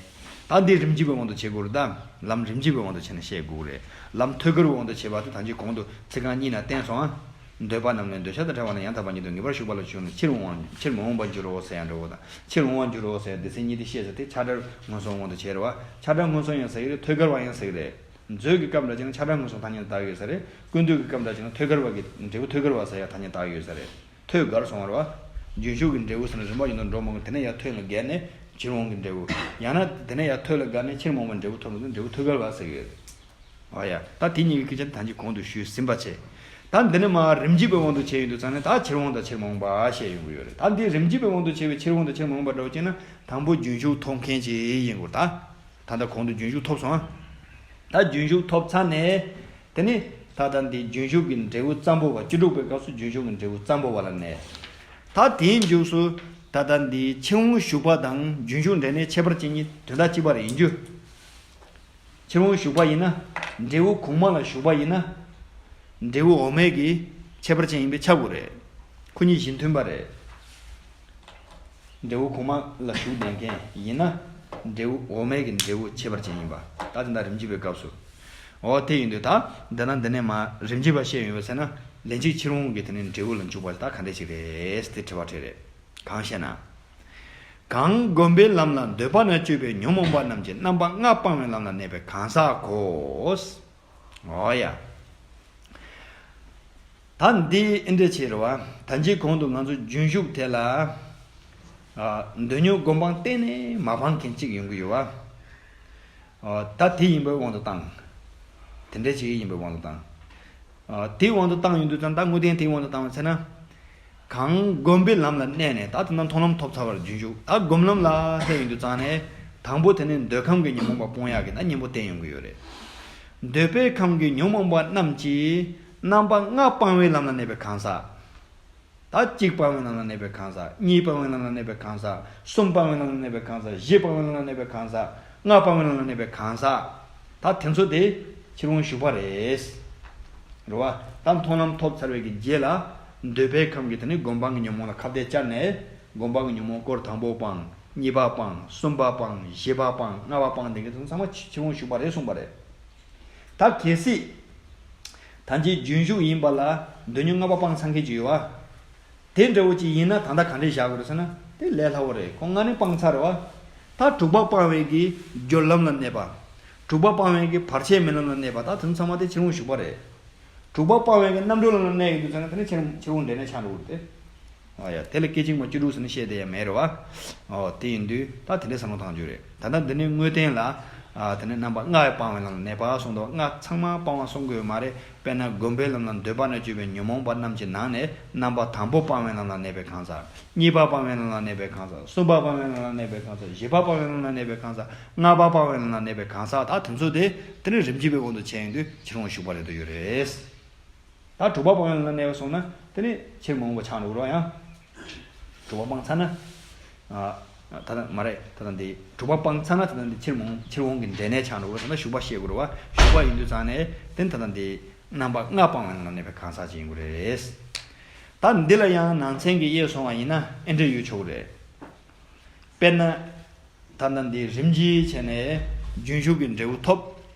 ད་འདི་རིམ་གྱིས་པའི་དབང་དུ་བྱེད་དགོས་རེད། ད་ལམ་རིམ་གྱིས་པའི་དབང་དུ་བྱས་ནས་བཤད་དགོས་རེད། ལམ་ཐོད་རྒལ་བའི་དབང་དུ་བྱེད་པ་དེ་ད་ཅི་གོང་དུ་ཚིག་རྐང་གཉིས་ནང་བསྟན་སོང་ཨ། འདོད་པ་རྣམས་ལས་འདོད་ཆགས་དང་བྲལ་བ་ན་ཡང་དག་པ་ཉིད་དུ་ངེས་པར་ཞུགས་པ་ལ་ཞུགས་ནས་ཕྱིར་འོང་བ། ཕྱིར་མི་འོང་བར་འགྱུར་རོ་ཟེར་ཡ་འདྲ་བོ་དང་། ཕྱིར་འོང་བར་འགྱུར་རོ་ཟེར་ཡ་སྡེ་ཚན་གཉིས་དེ་བཤད་ཚེ་དེ་ཆགས་བྲལ་མངོན་སུམ་དབང་དུ་བྱས་རེད་བ། ཆགས་བྲལ་མངོན་སུམ་ཡང་ཟེར་གྱི་རེད། ཐོད་རྒལ་བ་ཡང་ཟེར་གྱི་རེད། མཛོད་ཀྱི་སྐབས་འདྲ་བྱས་ན་ཆགས་བྲལ་མངོན་སུམ་ཐ་སྙད་དུ་བཏགས་ཡོད་ས་རེད། ཀུན་བཏུས་ཀྱི་སྐབས་འདྲ་བྱས་ན་ཐོད་རྒལ་བ་གི་འབྲས་བུ་ཐོད་རྒལ་བ་ཟེར་ཡ་ཐ་སྙད་བཏགས་ཡོད་ས་རེད། ཐོད་རྒལ་སོང་བ་རེད་བ། རྒྱུན་ཞུགས་ཀྱི་འབྲས་བུ་ཟེར་ན་རིམ་པ་བཞིན་དུ་འགྲོ་མི་དགོས། དེ་ནས་ཡར་ཐོད་ལ་བརྒལ་ནས་ཕྱིར་འོང་གི་འབྲས་བུ། ཡང་ན་དེ་ནས་ཡར་ཐོད་ལ་བརྒལ་ནས་ཕྱིར་མི་འོང་བའི་འབྲས་བུ་ཐོབ་ནས་འབྲས་བུ་ཐོད་རྒལ་བ་ཟེར་གྱི་ཡོད་རེད། ཨོ་ཡ། ད་དེ་གཉིས་ཀྱི་སྐད་ཆ་ད་ཅི་གོང་དུ་ཞུས་ཟིན་པ་བྱས། ད་འདི་ནས་མར་རིམ་གྱིས་པའི་དབང་དུ་བྱས་ཡོང་དུས་ཙང་ནས་ད་ཕྱིར་འོང་དང་ཕྱིར་མི་འོང་བ་བཤད་ཡོང་གི་ཡོད་རེད། ད་འདི་རིམ་གྱིས་པའི་དབང་དུ་བྱས་པའི་ཕྱིར་འོང་དང་ཕྱིར་མི་འོང་བ་འདྲ་བོ་བྱས་ན་དང་པོ་རྒྱུན་ཞུགས་ཐོབ་མཁན་ཅིག་ཡིན་དགོས། ད་ད་ལྟ་གོང་དུ་རྒྱུན་ཞུགས་ཐོབ་སོང་ཨ། ད་རྒྱུན་ཞུགས་ཐོབ་ཚར་ནས་དེ་ནས་ ད་ལྟ་འདི་རྒྱུན་ཞུགས་ཀྱི་འབྲས་བུ་ཙམ་པོ་བ། བཅུ་དྲུག་པའི་སྐབས་སུ་རྒྱུན་ཞུགས་ཀྱི་འབྲས་བུ་ཙམ་པོ་བ་ལ་གནས། ད་དེའི་མཇུག་སུ་ད་ལྟ་འདི་ཕྱིར་འོང་ཞུགས་པ་དང་རྒྱུན་ཞུགས་འབྲས་གནས་ཁྱད་པར་ཅན་གཉིས་དོན་དག་གཅིག་པ་རེད་ཡིན་རྒྱུ། ཕྱིར་འོང་ཞུགས་པ་ཡིན་ན། འབྲས་བུ་གོང་མ་ལ་ཞུགས་པ་ཡིན་ན། འབྲས་བུ་འོག་མའི་གི་ཁྱད་པར་ཅན་ཡིན་པས་ཁྱབ་དགོས་རེད། ཁོ་གཉིས་གཞི་མཐུན་པ་རེད། འབྲས་བུ་གོང་མ་ལ་ཞུགས་བསྡད་མཁན་ཡིན་ན། འབྲས་བུ་འོག་མའི་གི་འབྲས་བུ་ཁྱད་པར་ཅན་ཡིན་པ། ད་དེ་འདྲ་རིམ་གྱིས་པའི་སྐབས་སུ། འོ་དེ་ཡིན་དུས་ད་འདི་ན་འདི་ནས་མ་རིམ་གྱིས་པ་བཤད་ཡོང་བ་ཟེར་ན། ལན་གཅིག་ཕྱིར་འོང་གི་དེ་ནས་འབྲས་བུ་ལ་འཇུག་པ་ད་ག་འདྲས་ཞིག་རེད་དེ་དྲི་བ་དྲིས་རེད། གང་ཞེ་ན། གང་སྒོམ་པའི་ལམ་ལ་འདོད་པ་ན་སྤྱོད་པའི་ཉོན་མོངས་པ་རྣམས་ཀྱི་རྣམ་པ་ལྔ་སྤང་བའི་ལམ་ལ་གནས་པའི་གང་ཟག་གོ། འོ་ཡ། ད་འདི་ཨེ་འདྲ་བྱས་རེད་བ། ད་ཅི་གོང་དུ་ང་ཚོ་རྒྱུན་ཞུགས་དེ་ལ། ཨ། འདོད་ཉོན་སྒོམ་སྤང་གཏན་ནས་མ་སྤང་མཁན་གཅིག་ཡོང་གི་ཡོད་བ། ཨ། ད་དེ་ཡིན་པའི་དབང་དུ་བཏང་། དེ་འདྲ་ཅིག་ཡིན་པའི་དབང་དུ་བཏང་། ཨ། དེའི་དབང་དུ་བཏང་ཡོང་དུས་ཙང་ད་དངོས་བསྟན་དེའི་དབང་དུ་བཏང་བ་ཚེ་ན། གང་སྒོམ་པའི་ལམ་ལ་གནས་ནས་ད་དེ་ན་མཐོང་ལམ་ཐོབ་ཚར་བར་རྒྱུན་ཞུགས། ད་སྒོམ་ལམ་ལ་སླེབས་ཡོང་དུས་ཙང་ནས། དང་པོ་དེ་ནས་འདོད་ཁམས་ཀྱི་ཉོན་མོངས་པ་སྤོང་ཡག་གི་ད་གཉེན་པོ་བསྟན་ཡོང་གི་ཡོད་རེད། འདོད་པའི་ཁམས་ཀྱི་ཉོན་མོངས་པ་རྣམས་ཀྱི་རྣམ་པ་ལྔ་སྤང་བའི་ལམ་ལ་གནས་པའི་གང་ཟག་ད་གཅིག་སྤང་བའི་ལམ་ལ་གནས་པའི་གང་ཟག་གཉིས་སྤང་བའི་ལམ་ལ་གནས་པའི་གང་ཟག་གསུམ་སྤང་བའི་ལམ་ལ་གནས་པའི་གང་ཟག་བཞི་སྤང་བའི་ལམ་ལ་གནས་པའི་གང་ཟག་ལྔ་སྤང་བའི་ལམ་ལ་གནས་པའི་གང་ཟག་ད་དེ་ཚོ་དེ་ཕྱིར་འོང་ཞུགས་པ་རེད། རེད་བ། ད་མཐོང་ལམ་ཐོབ་ཚར་བའི་གི་རྗེས་ལ། འདོད་པའི་ཁམས་ཀྱི་དེ་ནི་སྒོམ་སྤང་གི་ཉོན་མོངས་ལ་ཁ་གཏད་བཅར་ནས། སྒོམ་སྤང་གི་ཉོན་མོངས་སྐོར་དང་པོ་སྤང་། གཉིས་པ་སྤང་། གསུམ་པ་སྤང་། བཞི་པ་སྤང་། ལྔ་པ་སྤང་། དེ་གི་དེ་ཚང་མ་ཕྱིར་འོང་ཞུགས་པ་རེད་གསུངས་པ་རེད། ད་གལ་སྲིད། ད་ཅི་རྒྱུན་ཞུགས་ཡིན་པ་ལ་འདོད་ཉོན་ལྔ་པ་སྤང་ཚར་མཁན་ཅིག་ཡོད་བ། དེ་འདྲ་བོ་ཅིག་ཡིན་ན་ད་ལྟ་ག་འདྲས་བཞག་དགོས་རེད་ཟེར་ན། དེ་ལས་སླ་བོ་རེད། ཁོ་ལྔ་ནི་སྤང་ཚར་བ། ད་དྲུག་པ་སྤང་བའི་གི་སྦྱོར་ལམ་ལ་གནས་པ། དྲུག་པ་སྤང་བའི་གི་བར་ཆད་མེད་ལམ་ལ་གནས་པ། ད་དེ་ཚང་མ་དེ་ཕྱིར་འོང་ཞུགས་པ་རེད། དྲུག་པ་སྤང་བའི་གི་རྣམ་གྲོལ་ལམ་ལ་གནས་ཡོང་དུས་ཟེར་ན་དེ་ནི་ཕྱིར་ཕྱིར་འོང་འབྲས་གནས་ཆགས་འགྲོ་གི་རེད་དེ། ཨ་ཡ། དེ་ལ་སྐད་ཅིག་མ་བཅུ་དྲུག་ཟེར་ནས་བཤད་དེ་ཡང་མེད་རེད་བ། ཨོ་དེ་ཡིན་དུས་ད་དེ་འདྲས་བསམ་བློ་བཏང་རྒྱུ་རེད། ད་ལྟ་འདི་ནི་དངོས་བསྟན་ལ། ཨ་དེ་ནི་རྣམ་པ་ལྔ་སྤང་བའི་ལམ་ལ་གནས་པ་གསུངས་འདུག་ལྔ་ཚང་མ་སྤང་བ་གསུང་དགོས་ཡོད་མ་རེད། དཔེར་ན་སྒོམ་པའི་ལམ་ལ་འདོད་པ་ན་སྤྱོད་པའི་ཉོན་མོངས་པ་རྣམས་ཀྱི་ནང་ནས་རྣམ་པ་དང་པོ་སྤང་བའི་ལམ་ལ་གནས་པའི་གང་ཟག་གཉིས་པ་སྤང་བའི་ལམ་ལ་གནས་པའི་གང་ཟག་གསུམ་པ་སྤང་བའི་ལམ་ལ་གནས་པའི་གང་ཟག་བཞི་པ་སྤང་བའི་ལམ་ལ་གནས་པའི་གང་ཟག་ལྔ་པ་སྤང་བའི་ལམ་ལ་གནས་པའི་གང་ཟག་ད་དེ་ཚོ་དེ་དེ་ནི་རིམ་གྱིས་པའི་དབང་དུ་བྱས་ཡོང་དུས་ཕྱིར་འོང་ཞུགས་པ་རེད་འདུག་ཡོད་རེད། ད་དྲུག་པ་སྤང་བའི་ལམ་ལ་གནས་པ་སོང་ན་དེ་ནི་ཕྱིར་མི་འོང་བ་ཆགས་འགྲོ་གི་རེད་ཡང་། དྲུག་པ་སྤངས་ཚར་ན། ཨ། ད་ལྟ་མ་རེད། ད་ལྟ་འདི་དྲུག་པ་སྤངས་ཚར་ན་ད་ལྟ་འདི་ཕྱིར་མི་འོང་ཕྱིར་འོང་གི་འབྲས་གནས་ཆགས་འགྲོ་གི་རེད། ད་ལྟ་ཞུགས་པ་བཤད་དགོས་རེད་བ། ཞུགས་པ་ཡིན་དུས་ཙང་ནས་དེ་ནི་ད་ལྟ་འདི་རྣམ་པ་ལྔ་སྤང་བའི་ལམ་ལ་གནས་པའི་གང་ཟག་ཅིག་ཡིན་དགོས་རེད། ད་འདི་ལ་ཡང་ནང་ཚན་གྱི་དབྱེ་སོང་བ་ཡིན་ན་ཨེ་འདྲ་ཡོད་ཆོག་གི་རེད། དཔེར་ན། ད་ལྟ་འདི་རིམ་གྱིས་བྱས་ནས་རྒྱུན་ཞུགས་ཀྱི་འབྲས་བུ་ཐོབ།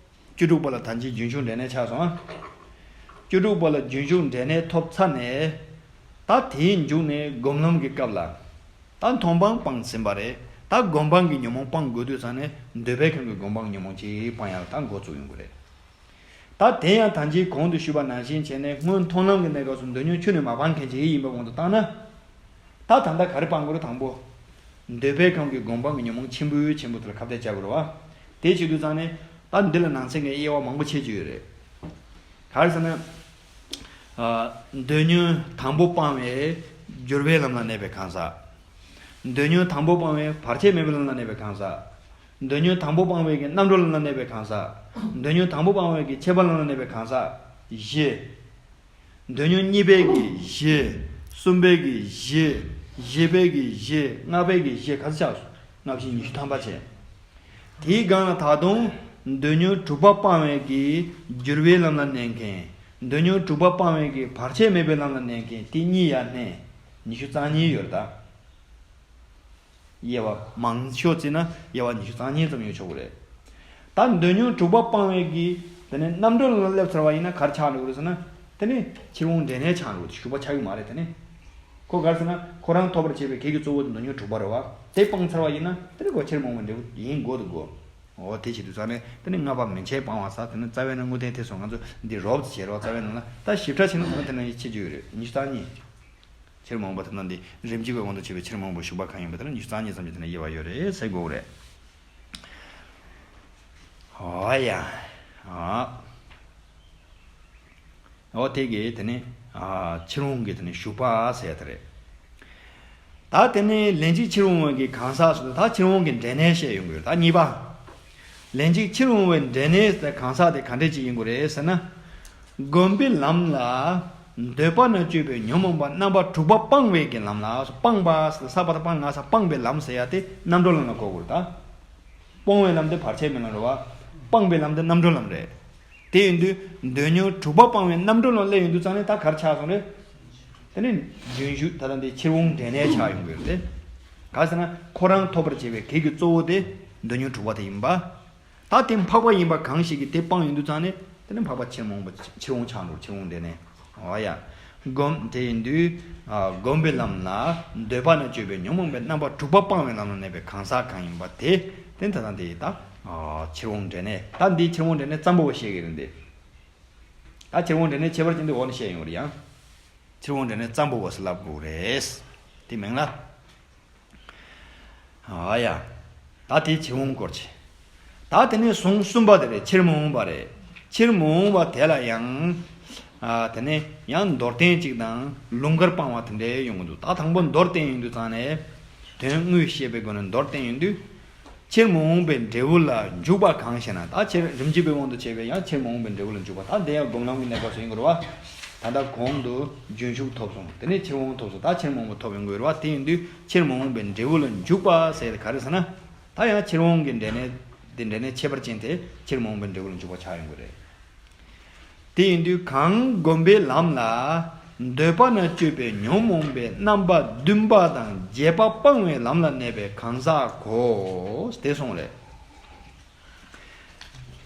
བཅུ་དྲུག་པ་ལ་ད་ཅི་རྒྱུན་ཞུགས་འབྲས་གནས་ཆགས་སོང་ཨ། བཅུ་དྲུག་པ་ལ་རྒྱུན་ཞུགས་འབྲས་གནས་ཐོབ་ཚར་ནས། ད་དེའི་མཇུག་ནས་སྒོམ་ལམ་གྱི་སྐབས་ལ། ད་མཐོང་སྤང་སྤངས་ཟིན་པ་རེད། ད་སྒོམ་སྤང་གི་ཉོན་མོངས་སྤང་དགོས་དུས་ཙང་ནས་འདོད་པའི་ཁམས་ཀྱི་སྒོམ་སྤང་གི་ཉོན་མོངས་ཅིག་སྤང་ཡག་ད་འགོ་བཙུགས་ཡོང་གི་རེད། ད་དེ་ཡང་ད་ཅི་གོང་དུ་ཞུས་པ་ནང་བཞིན་བྱས་ནས་སྔོན་མཐོང་ལམ་གྱི་གནས་སྐབས་སུ་འདོད་ཉོན་ཁྱོན་ནས་མ་སྤང་མཁན་ཅིག་ཡིན་པའི་དབང་དུ་བཏང་ན། ད་ད་ལྟ་ག་རེ་སྤང་དགོས་རེད་དང་པོ། འདོད་པའི་ཁམས་ཀྱི་སྒོམ་སྤང་གི་ཉོན་མོངས་ཆེན་པོའི་ཆེན་པོ་དེ་ལ་ཁ་གཏད་བཅག་དགོས་རེད་བ། དེ་བྱེད་དུས་ཙང་ནས་ད་འདི་ལ་ནང་ཚན་གྱི་དབྱེ་བ་མང་པོ་ཕྱེ་རྒྱུ་ཡོད་རེད། ག་རེ་ཟེར་ན། ཨ། འདོད་ཉོན་དང་པོ་སྤང་བའི་སྦྱོར་བའི་ལམ་ལ་གནས་པའི་གང་ཟག་འདོད་ཉོན་དང་པོ་སྤང་བའི་བར་ཆད་མེད་པའི་ལམ་ལ་གནས་པའི་གང་ཟག་འདོད་ཉོན་དང་པོ་སྤང་བའི་གི་རྣམ་གྲོལ་ལམ་ལ་གནས་པའི་གང་ཟག་འདོད་ཉོན་དང་པོ་སྤང་བའི་གི་ཁྱད་པར་ལམ་ལ་གནས་པའི་གང་ཟག་བཞི། འདོད་ཉོན་གཉིས་པའི་གི་བཞི། གསུམ་པའི་གི་བཞི། བཞི་པའི་གི་བཞི། ལྔ་པའི་གི་བཞི་ག་ཚོད་ཆགས་སོང་། ལྔ་བཞི་ཉི་ཤུ་ཐམ་པ་བྱས། དེའི་སྒང་ལ་ད་དུང་འདོད་ཉོན་དྲུག་པ་སྤང་བའི་གི་སྦྱོར་བའི་ལམ་ལ་གནས་མཁན། འདོད་ཉོན་དྲུག་པ་སྤང་བའི་གི་བར་ཆད་མེད་པའི་ལམ་ལ་གནས་མཁན་དེ་གཉིས་ཡར་གནས། ཉི་ཤུ་རྩ་གཉིས་ཡོད་རེད་ད། དབྱེ་བ་མང་ཤོས་བརྩིས་ན་དབྱེ་བ་ཉི་ཤུ་རྩ་གཉིས་ཙམ་ཡོད་ཆོག་གི་རེད། ད་འདོད་ཉོན་དྲུག་པ་སྤང་བའི་གི་དེ་ནས་རྣམ་གྲོལ་ལ་སླེབས་ཚར་བ་ཡིན་ན་ག་རེ་ཆགས་འགྲོ་གི་རེད་ཟེར་ན། དེ་ནི་ཕྱིར་འོང་འབྲས་གནས་ཆགས་འགྲོ་གི་རེད། ཞུགས་པ་ཆགས་ཀྱི་མ་རེད་དེ་ནི། ཁོ་ག་རེ་ཟེར་ན་ཁོ་རང་ཐོབ་པར་བྱེད་པའི་གེགས་ཀྱི་གཙོ་བོ་དེ་འདོད་ཉོན་དྲུག་པ་རེད་བ། དེ་སྤངས་ཚར་བ་ཡིན་ན་དེ་ནི་ཁོ་ཕྱིར་མི་འོང་བའི་འབྲས་བུ་ཡིན་དགོས་འདུག་གོ། འོ་དེ་བྱེད་དུས་ཙང་ནས་དེ་ནི་ལྔ་པ་མན་ཆད་སྤང་བ་ཟེར་དེ་ནི་རྩ་བའི་ནང་དངོས་བསྟན་ཐེག་སོང་ང་ཚོ་འདི་རོབ་ཙམ་བྱས་རོགས། རྩ་བའི་ནང་ལ་ད་ཞིབ་ཕྲ་བྱས་ན་ཁོ་ན་དེ་ནང་ཡིད་ཆེས་རྒྱུ་ཡོད་རེད། ཉི་ཤུ་རྩ་གཉིས། ཕྱིར་མི་འོང་བ་དེ་ན་འདི་རིམ་གྱིས་པའི་དབང་དུ་བྱས་པའི་ཕྱིར་མི་འོང་བའི་ཞུགས་པ་གང་ཡིན་པ་དེ་ན་ཉི་ཤུ་རྩ་གཉིས་ཙམ་གྱི་དེ་ན་དབྱེ་བ་ཡོད་རེད་ཟེར་དགོས་རེད། ཨོ་ཡ། ཨ། ཨོ་དེ་གི་དེ་ནི་ཨ་ཕྱིར་འོང་གི་དེ་ནི་ཞུགས་པ་ཟེར་དེ་རེད། ད་དེ་ནི་ལན་གཅིག་ཕྱིར་འོང་བའི་གི་གང་ཟག་སོགས་ད་ཕྱིར་འོང་གི་འབྲས་གནས་བཤད་ཡོང་གི་ཡོད། ད་གཉིས་པ། ལན་གཅིག་ཕྱིར་འོང་བའི་འབྲས་གནས་ཟེར་གང་ཟག་དེ་ག་འདྲས་ཅིག་ཡིན་དགོས་རེད་ཟེར་ན། སྒོམ་པའི་ལམ་ལ་འདོད་པ་ན་སྤྱོད་པའི་ཉོན་མོངས་པ་རྣམ་པ་དྲུག་པ་སྤང་བའི་གི་ལམ་ལ། སྤང་བ་ཟེར་ས་པ་ད་སྤང་ང་ས་སྤང་བའི་ལམ་ཟེར་ཡ་དེ་རྣམ་གྲོལ་ལམ་ལ་གོ་དགོས་རེད་ད། སྤོང་བའི་ལམ་དེ་བར་ཆད་མེད་ལམ་རེད་བ། སྤང་བའི་ལམ་དེ་རྣམ་གྲོལ་ལམ་རེད། དེ་ཡིན་དུས་འདོད་ཉོན་དྲུག་པ་སྤང་བའི་རྣམ་གྲོལ་ལམ་སླེབས་ཡོང་དུས་ཙང་ནས་ད་གར་ཆགས་སོང་རེད། དེ་ནས་རྒྱུན་ཞུགས་ད་ལྟ་འདི་ཕྱིར་འོང་འབྲས་གནས་ཆགས་ཡོང་གི་རེད། ག་ཟེར་ན་ཁོ་རང་ཐོབ་པར་བྱེད་པའི་གེགས་ཀྱི་གཙོ་བོ་དེ་འདོད་ཉོན་དྲུག་པ་དེ་ཡིན་པ། ད་དེ་འཕགས་པ་ཡིན་པ་གང་ཞིག་གིས་དེ་སྤངས་ཡོང་དུས་ཙང་ནས་དེ་ནི་འཕགས་པ་ཕྱིར་མི་འོང་བ་ཕྱིར་འོང་ཆགས་འགྲོ། ཕྱིར་འོང་འབྲས་གནས། འོ་ཡ། སྒོམ་དེ་ཡིན་དུས། ཨ། སྒོམ་པའི་ལམ་ལ་འདོད་པ་ན་སྤྱོད་པའི་ཉོན་མོངས་པའི་རྣམ་པ་དྲུག་པ་སྤང་བའི་ལམ་ལ་གནས་པའི་གང་ཟག་གང་ཡིན་པ་དེ། དེ་ད་ལྟ་འདི་ད། ཨ། ཕྱིར་འོང་འབྲས་གནས། ད་འདི་ཕྱིར་འོང་འབྲས་གནས་ཙམ་པོ་བ་བཤད་ཀྱི་རེད་འདི། ད་ཕྱིར་འོང་འབྲས་གནས་ཁྱད་པར་ཅན་དེ་འོག་ནས་བཤད་ཡོང་གི་རེད་ཡང་། ཕྱིར་འོང་འབྲས་གནས་ཙམ་པོ་བ་ཟེར་ལབ་དགོས་རེད། དེ་མིན་ལ། ཨ་ཡ། ད་དེ་ཕྱིར་འོང་སྐོར་ཆེ། ད་དེ་ནས་ཟུང་གསུམ་པ་དེ་རེད། ཕྱིར་མི་འོང་བ་རེད། ཕྱིར་མི་འོང་བ་དེ་ལ་ཡང་། ཨ། དེ་ནས་ཡང་མདོར་བསྟན་གཅིག་དང་ལུང་དཀར་སྤང་བ་དེ་འདྲའི་ཡོང་གི་འདུག་ད་དང་པོ་མདོར་བསྟན་ཡིན་དུས་ཙང་ནས། དོན་དངོས་བཤད་པའི་སྒོ་ནས་མདོར་བསྟན་ཡིན་དུས། ཕྱིར་མི་འོང་པའི་འབྲས་བུ་ལ་འཇུག་པ་གང་ཞེ་ན། ད་ཕྱིར་རིམ་གྱིས་པའི་དབང་དུ་བྱས་པའི་ཡང་ཕྱིར་མི་འོང་པའི་འབྲས་བུ་ལ་འཇུག་པ། ད་འདི་ཡང་སྒོམ་ལམ་གྱི་གནས་སྐབས་སུ་ཡིན་དགོས་རེད་བ། ད་ལྟ་གོང་དུ་རྒྱུན་ཞུགས་ཐོབ་སོང་། དེ་ནས་ཕྱིར་འོང་ཐོབ་སོང་། ད་ཕྱིར་མི་འོང་པ་ཐོབ་ཡོང་དགོས་རེད་བ། དེ་ཡིན་དུས་ཕྱིར་མི་འོང་པའི་འབྲས་བུ་ལ་འཇུག་པ་ཟེར་ག་རེ་ཟེར་ན། ད་ཡང་ཕྱིར་འོང་གི་འབྲས་གནས་དེ་འབྲས་གནས་ཁྱད་པར་ཅན་དེ་ཕྱིར་མི་འོང་པའི་འབྲས་བུ་ལ་འཇུག་པ་ཆགས་ཡོང་གི་རེད། དེ་ཡིན་དུས་གང་སྒོམ་པའི་ལམ་ལ་འདོད་པ་ན་སྤྱོད་པའི་ཉོན་མོངས་པའི་རྣམ་པ་བདུན་པ་དང་བརྒྱད་པ་སྤང་བའི་ལམ་ལ་གནས་པའི་གང་ཟག་གོ། དེ་གསུངས་རེད།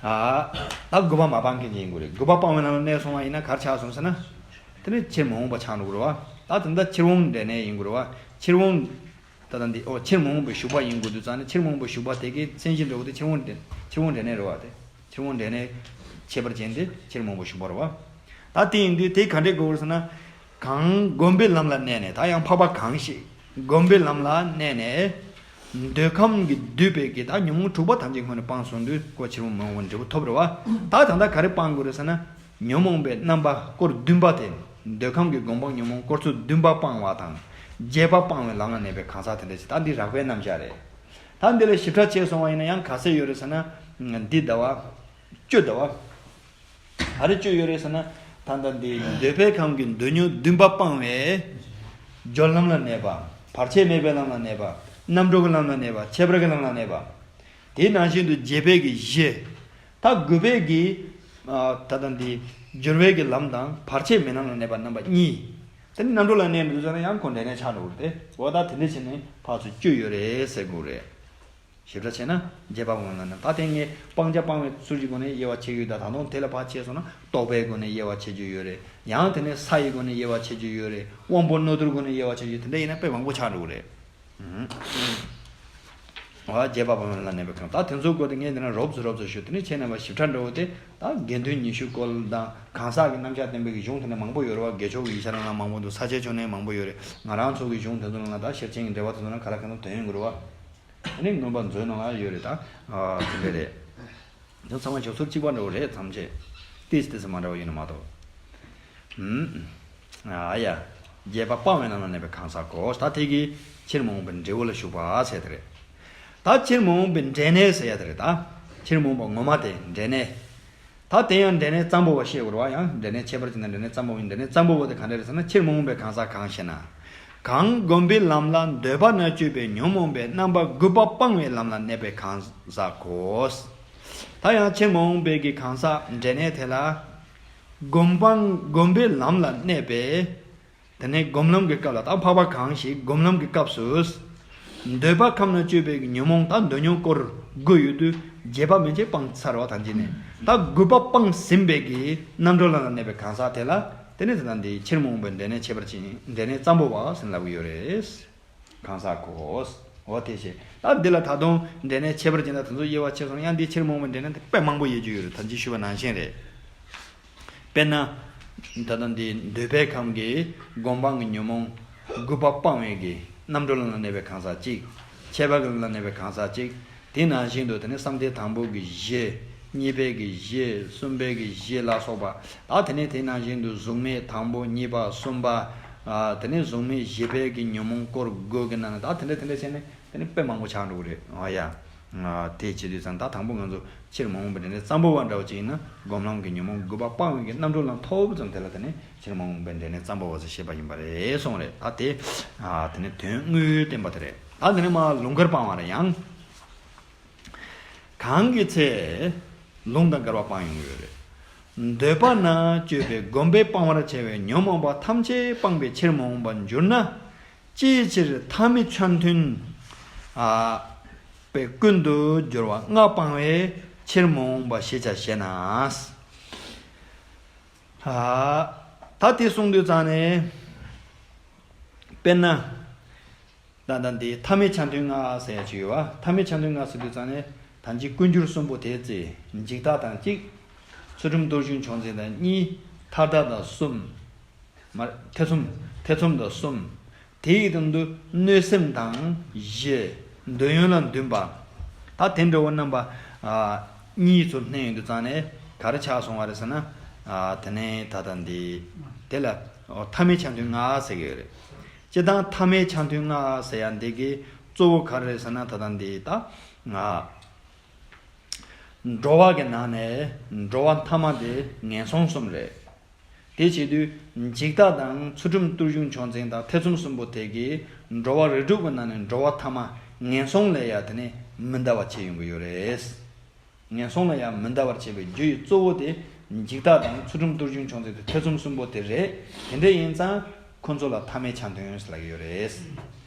ཨ། ད་དགུ་པ་མ་སྤང་མཁན་ཅིག་ཡིན་དགོས་རེད། དགུ་པ་སྤང་བའི་ལམ་ལ་གནས་སོང་བ་ཡིན་ན་ག་རེ་ཆགས་སོང་ཟེར་ན། དེ་ནི་ཕྱིར་མི་འོང་བ་ཆགས་འགྲོ་གི་རེད་བ། ད་དེ་འདྲ་ཕྱིར་འོང་འབྲས་གནས་ཡིན་དགོས་རེད་བ། ཕྱིར་འོང་། ད་ལྟ་འདི་ཨོ་ཕྱིར་མི་འོང་བའི་ཞུགས་པ་ཡིན་དགོས་དུས་ཙང་ནས་ཕྱིར་མི་འོང་བའི་ཞུགས་པ་དེ་གའི་མཚན་གཞི་འདྲ་བོ་དེ་ཕྱིར་འོང་འབྲས་ཕྱིར་འོང་འབྲས་གནས་རེད་བ། དེ་ཕྱིར་འོང་འབྲས་གནས་ཁྱད་པར་ཅན་དེ་ཕྱིར་མི་འོང་བའི་ཞུགས་པ་རེད་བ། ད་དེ་ཡིན་དུས་དེ་ག་འདྲས་དགོས་རེད་ཟེར་ན། གང་སྒོམ་པའི་ལམ་ལ་གནས་ནས། ད་ཡང་འཕགས་པ་གང་ཞིག་སྒོམ་པའི་ལམ་ལ་གནས་ནས། འདོད་ཁམས་ཀྱིས་བསྡུས་པའི་གི་ད་ཉོན་མོངས་དྲུག་པ་ཐམས་ཅད་ཁོ་ནས་སྤངས་སོང་དུས་ཁོ་ཕྱིར་མི་འོང་བའི་འབྲས་བུ་ཐོབ་རེད་བ། ད་ད་ལྟ་ག་རེ་སྤང་དགོས་རེད་ཟེར་ན། ཉོན་མོངས་པའི་རྣམ་པ་སྐོར་བདུན་པ་དེ། འདོད་ཁམས་ཀྱི་སྒོམ་སྤང་ཉོན་མོངས་སྐོར་ཚོ་བདུན་པ་སྤང་བ་དང་། བརྒྱད་པ་སྤང་བའི་ལམ་ལ་གནས་པའི་གང་ཟག་དེ་འདྲ་ཞིག་ད་འདི་རགས་པའི་རྣམ་གཞག་རེད། ད་འདི་ལ་ཞིབ་ཕྲ་བྱས་སོང་བ་ཡིན་ན་ཡང་ག་ཚད་ཡོད་རེད་ཟེར་ན། འདི་ཟླ་བ། བཅུ་ཟླ་བ། ག་རེ་བཅུ་ཡོད་རེད་ཟེར་ན། ད་ལྟ་འདི་འདོད་པའི་ཁམས་ཀྱི་འདོད་ཉོན་བདུན་པ་སྤང་བའི། སྦྱོར་ལམ་ལ་གནས་པ། བར་ཆད་མེད་པའི་ལམ་ལ་གནས་པ། རྣམ་གྲོལ་གྱི་ལམ་ལ་གནས་པ། ཁྱད་པར་གྱི་ལམ་ལ་གནས་པ། དེ་ནང་བཞིན་དུ་བརྒྱད་པའི་གི་བཞི། ད་དགུ་པའི་གི། ཨ། ད་ལྟ་འདི། སྦྱོར་བའི་གི་ལམ་དང་བར་ཆད་མེད་ལམ་ལ་གནས་པ་རྣམ་པ་གཉིས། དེ་ནི་རྣམ་གྲོལ་ལ་གནས་འདུག་ཟེར་ན་ཡང་ཁོ་འབྲས་གནས་ཆགས་འགྲོ་གི་རེད་དེ། འོ་ད་དེ་འདྲ་བྱས་ནས་ཕར་ཚུར་བཅུ་ཡོད་རེད་ཟེར་དགོས་རེད། ཞིབ་ཕྲ་བྱས་ན་བརྒྱད་པ་སྤོང་ལ་ནི་ད་དེ་ངས་སྤང་བྱ་སྤང་བའི་ཚུལ་གྱི་སྒོ་ནས་དབྱེ་བ་ཕྱེ་གི་ཡོད། ད་ད་དུང་དེ་ལ་ཕར་ཕྱེ་སོང་ན་རྟོག་པའི་སྒོ་ནས་དབྱེ་བ་ཕྱེ་རྒྱུ་ཡོད་རེད། ཡང་དེ་ནས་ས་ཡི་སྒོ་ནས་དབྱེ་བ་ཕྱེ་རྒྱུ་ཡོད་རེད། དབང་པོ་རྣོ་རྟུལ་སྒོ་ནས་དབྱེ་བ་ཕྱེ་རྒྱུ་དེ་འདྲ་ཡིན་ན་དཔེ་མང་པོ་ཆགས་འགྲོ་གི་རེད། ཨ། བརྒྱད་པ་སྤོང་ལ་གནས་པའི་ཁམས། ད་དེ་ཚོའི་སྐོར་དེ་ངས་འདི་ན་རོབ་ཙམ་རོབ་ཙམ་ཞུ། དེ་ནས་ཁྱེད་རྣམ་པ་ཞིབ་ཕྲ་འདྲ་བོ་དེ་ད་དགེ་འདུན་ཉི་ཤུ་སྐོར་དང་གང་ཟག་གི་རྣམ་གཞག་བསྟན་པའི་གི་གཞུང་དེ་འདྲ་མང་པོ་ཡོད་རེད་བ། དགེ་ཕྱོགས་ཀྱི་ཡིག་ཆ་ནང་ལ་མང་པོ་འདུག་ས་སྐྱའི་ཕྱོགས་ནས་མང་པོ་ཡོད་རེད། ང་རང་ཚོ་གི་གཞུང་དེ་ཚོ་ནང་ལ་ད་ཤེར་ཕྱིན་གྱི་འགྲེལ་པ་དེ་ཚོ་ནང་ག་ལ་གང་འདུག་དོན་ཡོད་དགོས་རེད་བ། དེ་ནས་མངོན་པ་མཛོད་ནང་ལ་ཡོད་རེད་ད། ཨ། དེ་འདྲ་རེད། དེ་ཚང་མ་ཞབས་སོར་གཅིག་པ་འདྲ་བོ་རེད་ཐམས་ཅད། ཏིས་ཏིས་མ་འདྲ་བ་ཡིན་ན་མ་གཏོགས། ཨུམ། ཨ་ཡ། བརྒྱད་པ་སྤང་བའི་ལམ་ལ་གནས་པའི་གང་ཟག་གོ། ད་དེ་གིས་ཕྱིར་མི་འོང་པའི་འབྲས་བུ་ལ་ཞུགས་པ་ཟེར་དེ་རེད། ད་ཕྱིར་མི་འོང་པའི་འབྲས་གནས་ཟེར་ཡ་དེ་རེད་ད། ཕྱིར་མི་འོང་པ་ངོ་མ་དེ་འབྲས་གནས། ད་དེ་ཡང་འབྲས་གནས་ཙམ་པོ་བ་བཤད་དགོས་རེད་བ། ཡང་འབྲས་གནས་ཁྱད་པར་ཅན་དང་འབྲས་གནས་ཙམ་པོ་ཡིན། འབྲས་གནས་ཙམ་པོ་བ་དེ་གང་འདྲ་རེད་ཟེར་ན། ཕྱིར་མི་འོང་པའི་གང་ཟག་གང་ཞེ་ན། གང་སྒོམ་པའི་ལམ་ལ་འདོད་པ་ན་སྤྱོད་པའི་ཉོན་མོངས་པའི་རྣམ་པ་དགུ་པ་སྤང་བའི་ལམ་ལ་གནས་པའི་གང་ཟག་གོ། ད་ཡང་ཕྱིར་མི་འོང་པའི་གི་གང་ཟག་འབྲས་གནས་དེ་ལ། སྒོམ་སྤང་སྒོམ་པའི་ལམ་ལ་གནས་པའི། དེ་ནས་སྒོམ་ལམ་གྱི་སྐབས་ལ་ད་འཕགས་པ་གང་ཞིག་སྒོམ་ལམ་གྱི་སྐབས་སུ། འདོད་པ་ཁམས་ན་སྤྱོད་པའི་ཉོན་མོངས་ད་འདོད་ཉོན་སྐོར་དགུ་ཡོད་དུས་བརྒྱད་པ་མན་ཆད་སྤངས་ཚར་བ་ད་འཇིག་ནས་ད་དགུ་པ་སྤངས་ཟིན་པའི་གི་རྣམ་གྲོལ་ལམ་ལ་གནས་པའི་གང་ཟག་དེ་ལ་དེ་ནས་ད་ལྟ་འདི་ཕྱིར་མི་འོང་པའི་འབྲས་གནས་ཁྱད་པར་ཅན་འབྲས་གནས་ཙམ་པོ་བ་ཟེར་ལབ་ཀྱི་ཡོད་རེད། གང་ཟག་གོ། འོ་དེ་བྱས་ད་འདི་ལ་ད་དུང་འབྲས་གནས་ཁྱད་པར་ཅན་ད་དེ་ཚོ་དབྱེ་བ་ཕྱེ་སོང་ན་ཡང་འདི་ཕྱིར་མི་འོང་པའི་འབྲས་གནས་དེ་དཔེ་མང་པོ་དབྱེ་རྒྱུ་ཡོད་རེད། ད་ཅི་ཞུས་པ་ནང་བཞིན་རེད། དཔེར་ན། ད་ལྟ་འདི་འདོད་པའི་ཁམས་ཀྱི་སྒོམ་སྤང་གི་ཉོན་མོངས་དགུ་པ་སྤང་བའི་གི་རྣམ་གྲོལ་ལམ་ལ་གནས་པའི་གང་ཟག་གཅིག་ཁྱད་པར་གྱི་ལམ་ལ་གནས་པའི་གང་ཟག་གཅིག་དེ་ནང་བཞིན་དུ་དེ་ནི་བསམ་གཏན་དང་པོ་གི་བཞི། གཉིས་པའི་གི་བཞི། གསུམ་པའི་གི་བཞི་ལ་སོགས་པ། ད་དེ་ནས་དེ་ནང་བཞིན་དུ་གཟུགས་མེད་དང་པོ་གཉིས་པ་གསུམ་པ། ཨ། དེ་ནས་གཟུགས་མེད་བཞི་པའི་གི་ཉོན་མོངས་སྐོར་དགུ་གི་ནང་ནས་ད་དེ་འདྲ་དེ་འདྲ་བྱས་ནས་དེ་ནི་དཔེ་མང་པོ་ཆགས་འགྲོ་གི་རེད། ཨ་ཡ། དེ་བྱེད་དུས་ཙང་ད་དང་པོ་ང་ཚོ་ཕྱིར་མ་འོངས་པའི་འབྲས་གནས་ཙམ་པོ་བ་འདྲ་བོ་ཅིག་ཡིན་ན་སྒོམ་ལམ་གྱི་ཉོན་མོངས་དགུ་པ་སྤང་བའི་གི་རྣམ་གྲོལ་ལམ་ཐོབ་ཙམ་དེ་ལ་དེ་ནི་ཕྱིར་མ་འོངས་པའི་འབྲས་གནས་ཙམ་པོ་བ་ཟེར་བཤད་པ་ཡིན་པ་རེད་གསུངས་རེད། ད་དེ་དེ་ནི་དོན་དངོས་བསྟན་པ་དེ་རེད། ད་དེ་ནི་མ་ལུང་དཀར་སྤང་བ་རེད་ཡང་། གང་གི་ཚེ། ལུང་དང་འགལ་བ་སྤང་ཡོང་གི་ཡོད་རེད། འདོད་པ་ན་སྤྱོད་པའི་སྒོམ་པས་སྤང་བར་བྱ་བའི་ཉོན་མོངས་པ་ཐམས་ཅད་སྤངས་པའི་ཕྱིར་མ་འོངས་པར་འགྱུར་ན། ཅིའི་ཕྱིར་ཐ་མའི་ཆ་མཐུན། ཨ། པའི་ཀུན་ཏུ་སྦྱོར་བ་ལྔ་སྤང་བའི་ཕྱིར་མ་འོངས་པ་ཞེས་བྱ་ཞེ་ན། ཨ། ད་དེ་གསུངས་དུས་ཙང་ནས། དཔེར་ན། ད་ལྟ་འདི་ཐ་མའི་ཆ་མཐུན་ལྔ་ཟེར་ཡ་ཅིག་ཡོད་བ། ཐ་མའི་ཆ་མཐུན་ལྔ་ཟེར་དུས་ཙང་ནས་ད་ཅི་ཀུན་སྦྱོར་གསུམ་པོ་དེ་ཚེ་འཇིག་ལྟ་དང་གཅིག་ཚུལ་ཁྲིམས་གཏོར་བཅུག་མཆོག་འཛིན་དང་གཉིས། ཐ་དད་དང་གསུམ། མ་ཐེ་ཚོམ་ཐེ་ཚོམ་དང་གསུམ། དེ་ཡི་སྟེང་དུ་གནོད་སེམས་དང་བཞི། འདོད་ཡོན་ལ་འདུན་པ། ད་དེ་འདྲ་བོ་རྣམ་པ་ཨ་གཉིས་ཚོ་བསྣན་ཡོང་དུས་ཙང་ནས་ག་རེ་ཆགས་སོང་བ་རེད་ཟེར་ན། ཨ་དེ་ནས་ད་ལྟ་འདི་དེ་ལ་ཨོ་ཐ་མའི་ཆ་མཐུན་ལྔ་ཟེར་གྱི་ཡོད་རེད། སྤྱིར་བཏང་ཐ་མའི་ཆ་མཐུན་ལྔ་ཟེར་ཡ་འདི་གི་གཙོ་བོ་ག་རེ་རེད་ཟེར་ན། ད་ལྟ་འདི་ད་ང་འགྲོ་བ་གི་ནང་ནས་འགྲོ་བ་ཐ་མ་དེ་ངན་སོང་གསུམ་རེད། དེ་བྱེད་དུས་འཇིག་ལྟ་དང་ཚུལ་ཁྲིམས་གཏོར་བཅུག་མཆོག་འཛིན་དང་ཐེ་ཚོམ་གསུམ་པོ་དེ་གིས་འགྲོ་བ་རིགས་དྲུག་གི་ནང་ནས་འགྲོ་བ་ཐ་མ་ངན་སོང་ལས་ཡ་དེ་ནི་མི་འདའ་བར་བྱེད་ཡོང་གི་ཡོད་རེད། ངན་སོང་ལ་ཡང་མི་འདའ་བར་བྱེད་པའི་རྒྱུ་ཡི་གཙོ་བོ་དེ་འཇིག་ལྟ་དང་ཚུལ་ཁྲིམས་གཏོར་བཅུག་མཆོག་འཛིན་དང་ཐེ་ཚོམ་གསུམ་པོ་དེ་རེད། དེ་འདྲ་ཡིན་ཙང་ཁོ་ཚོ་ལ་ཐ་མའི་ཆ་མཐུན་ཟེར་ལབ་ཀྱི་ཡོད་རེད།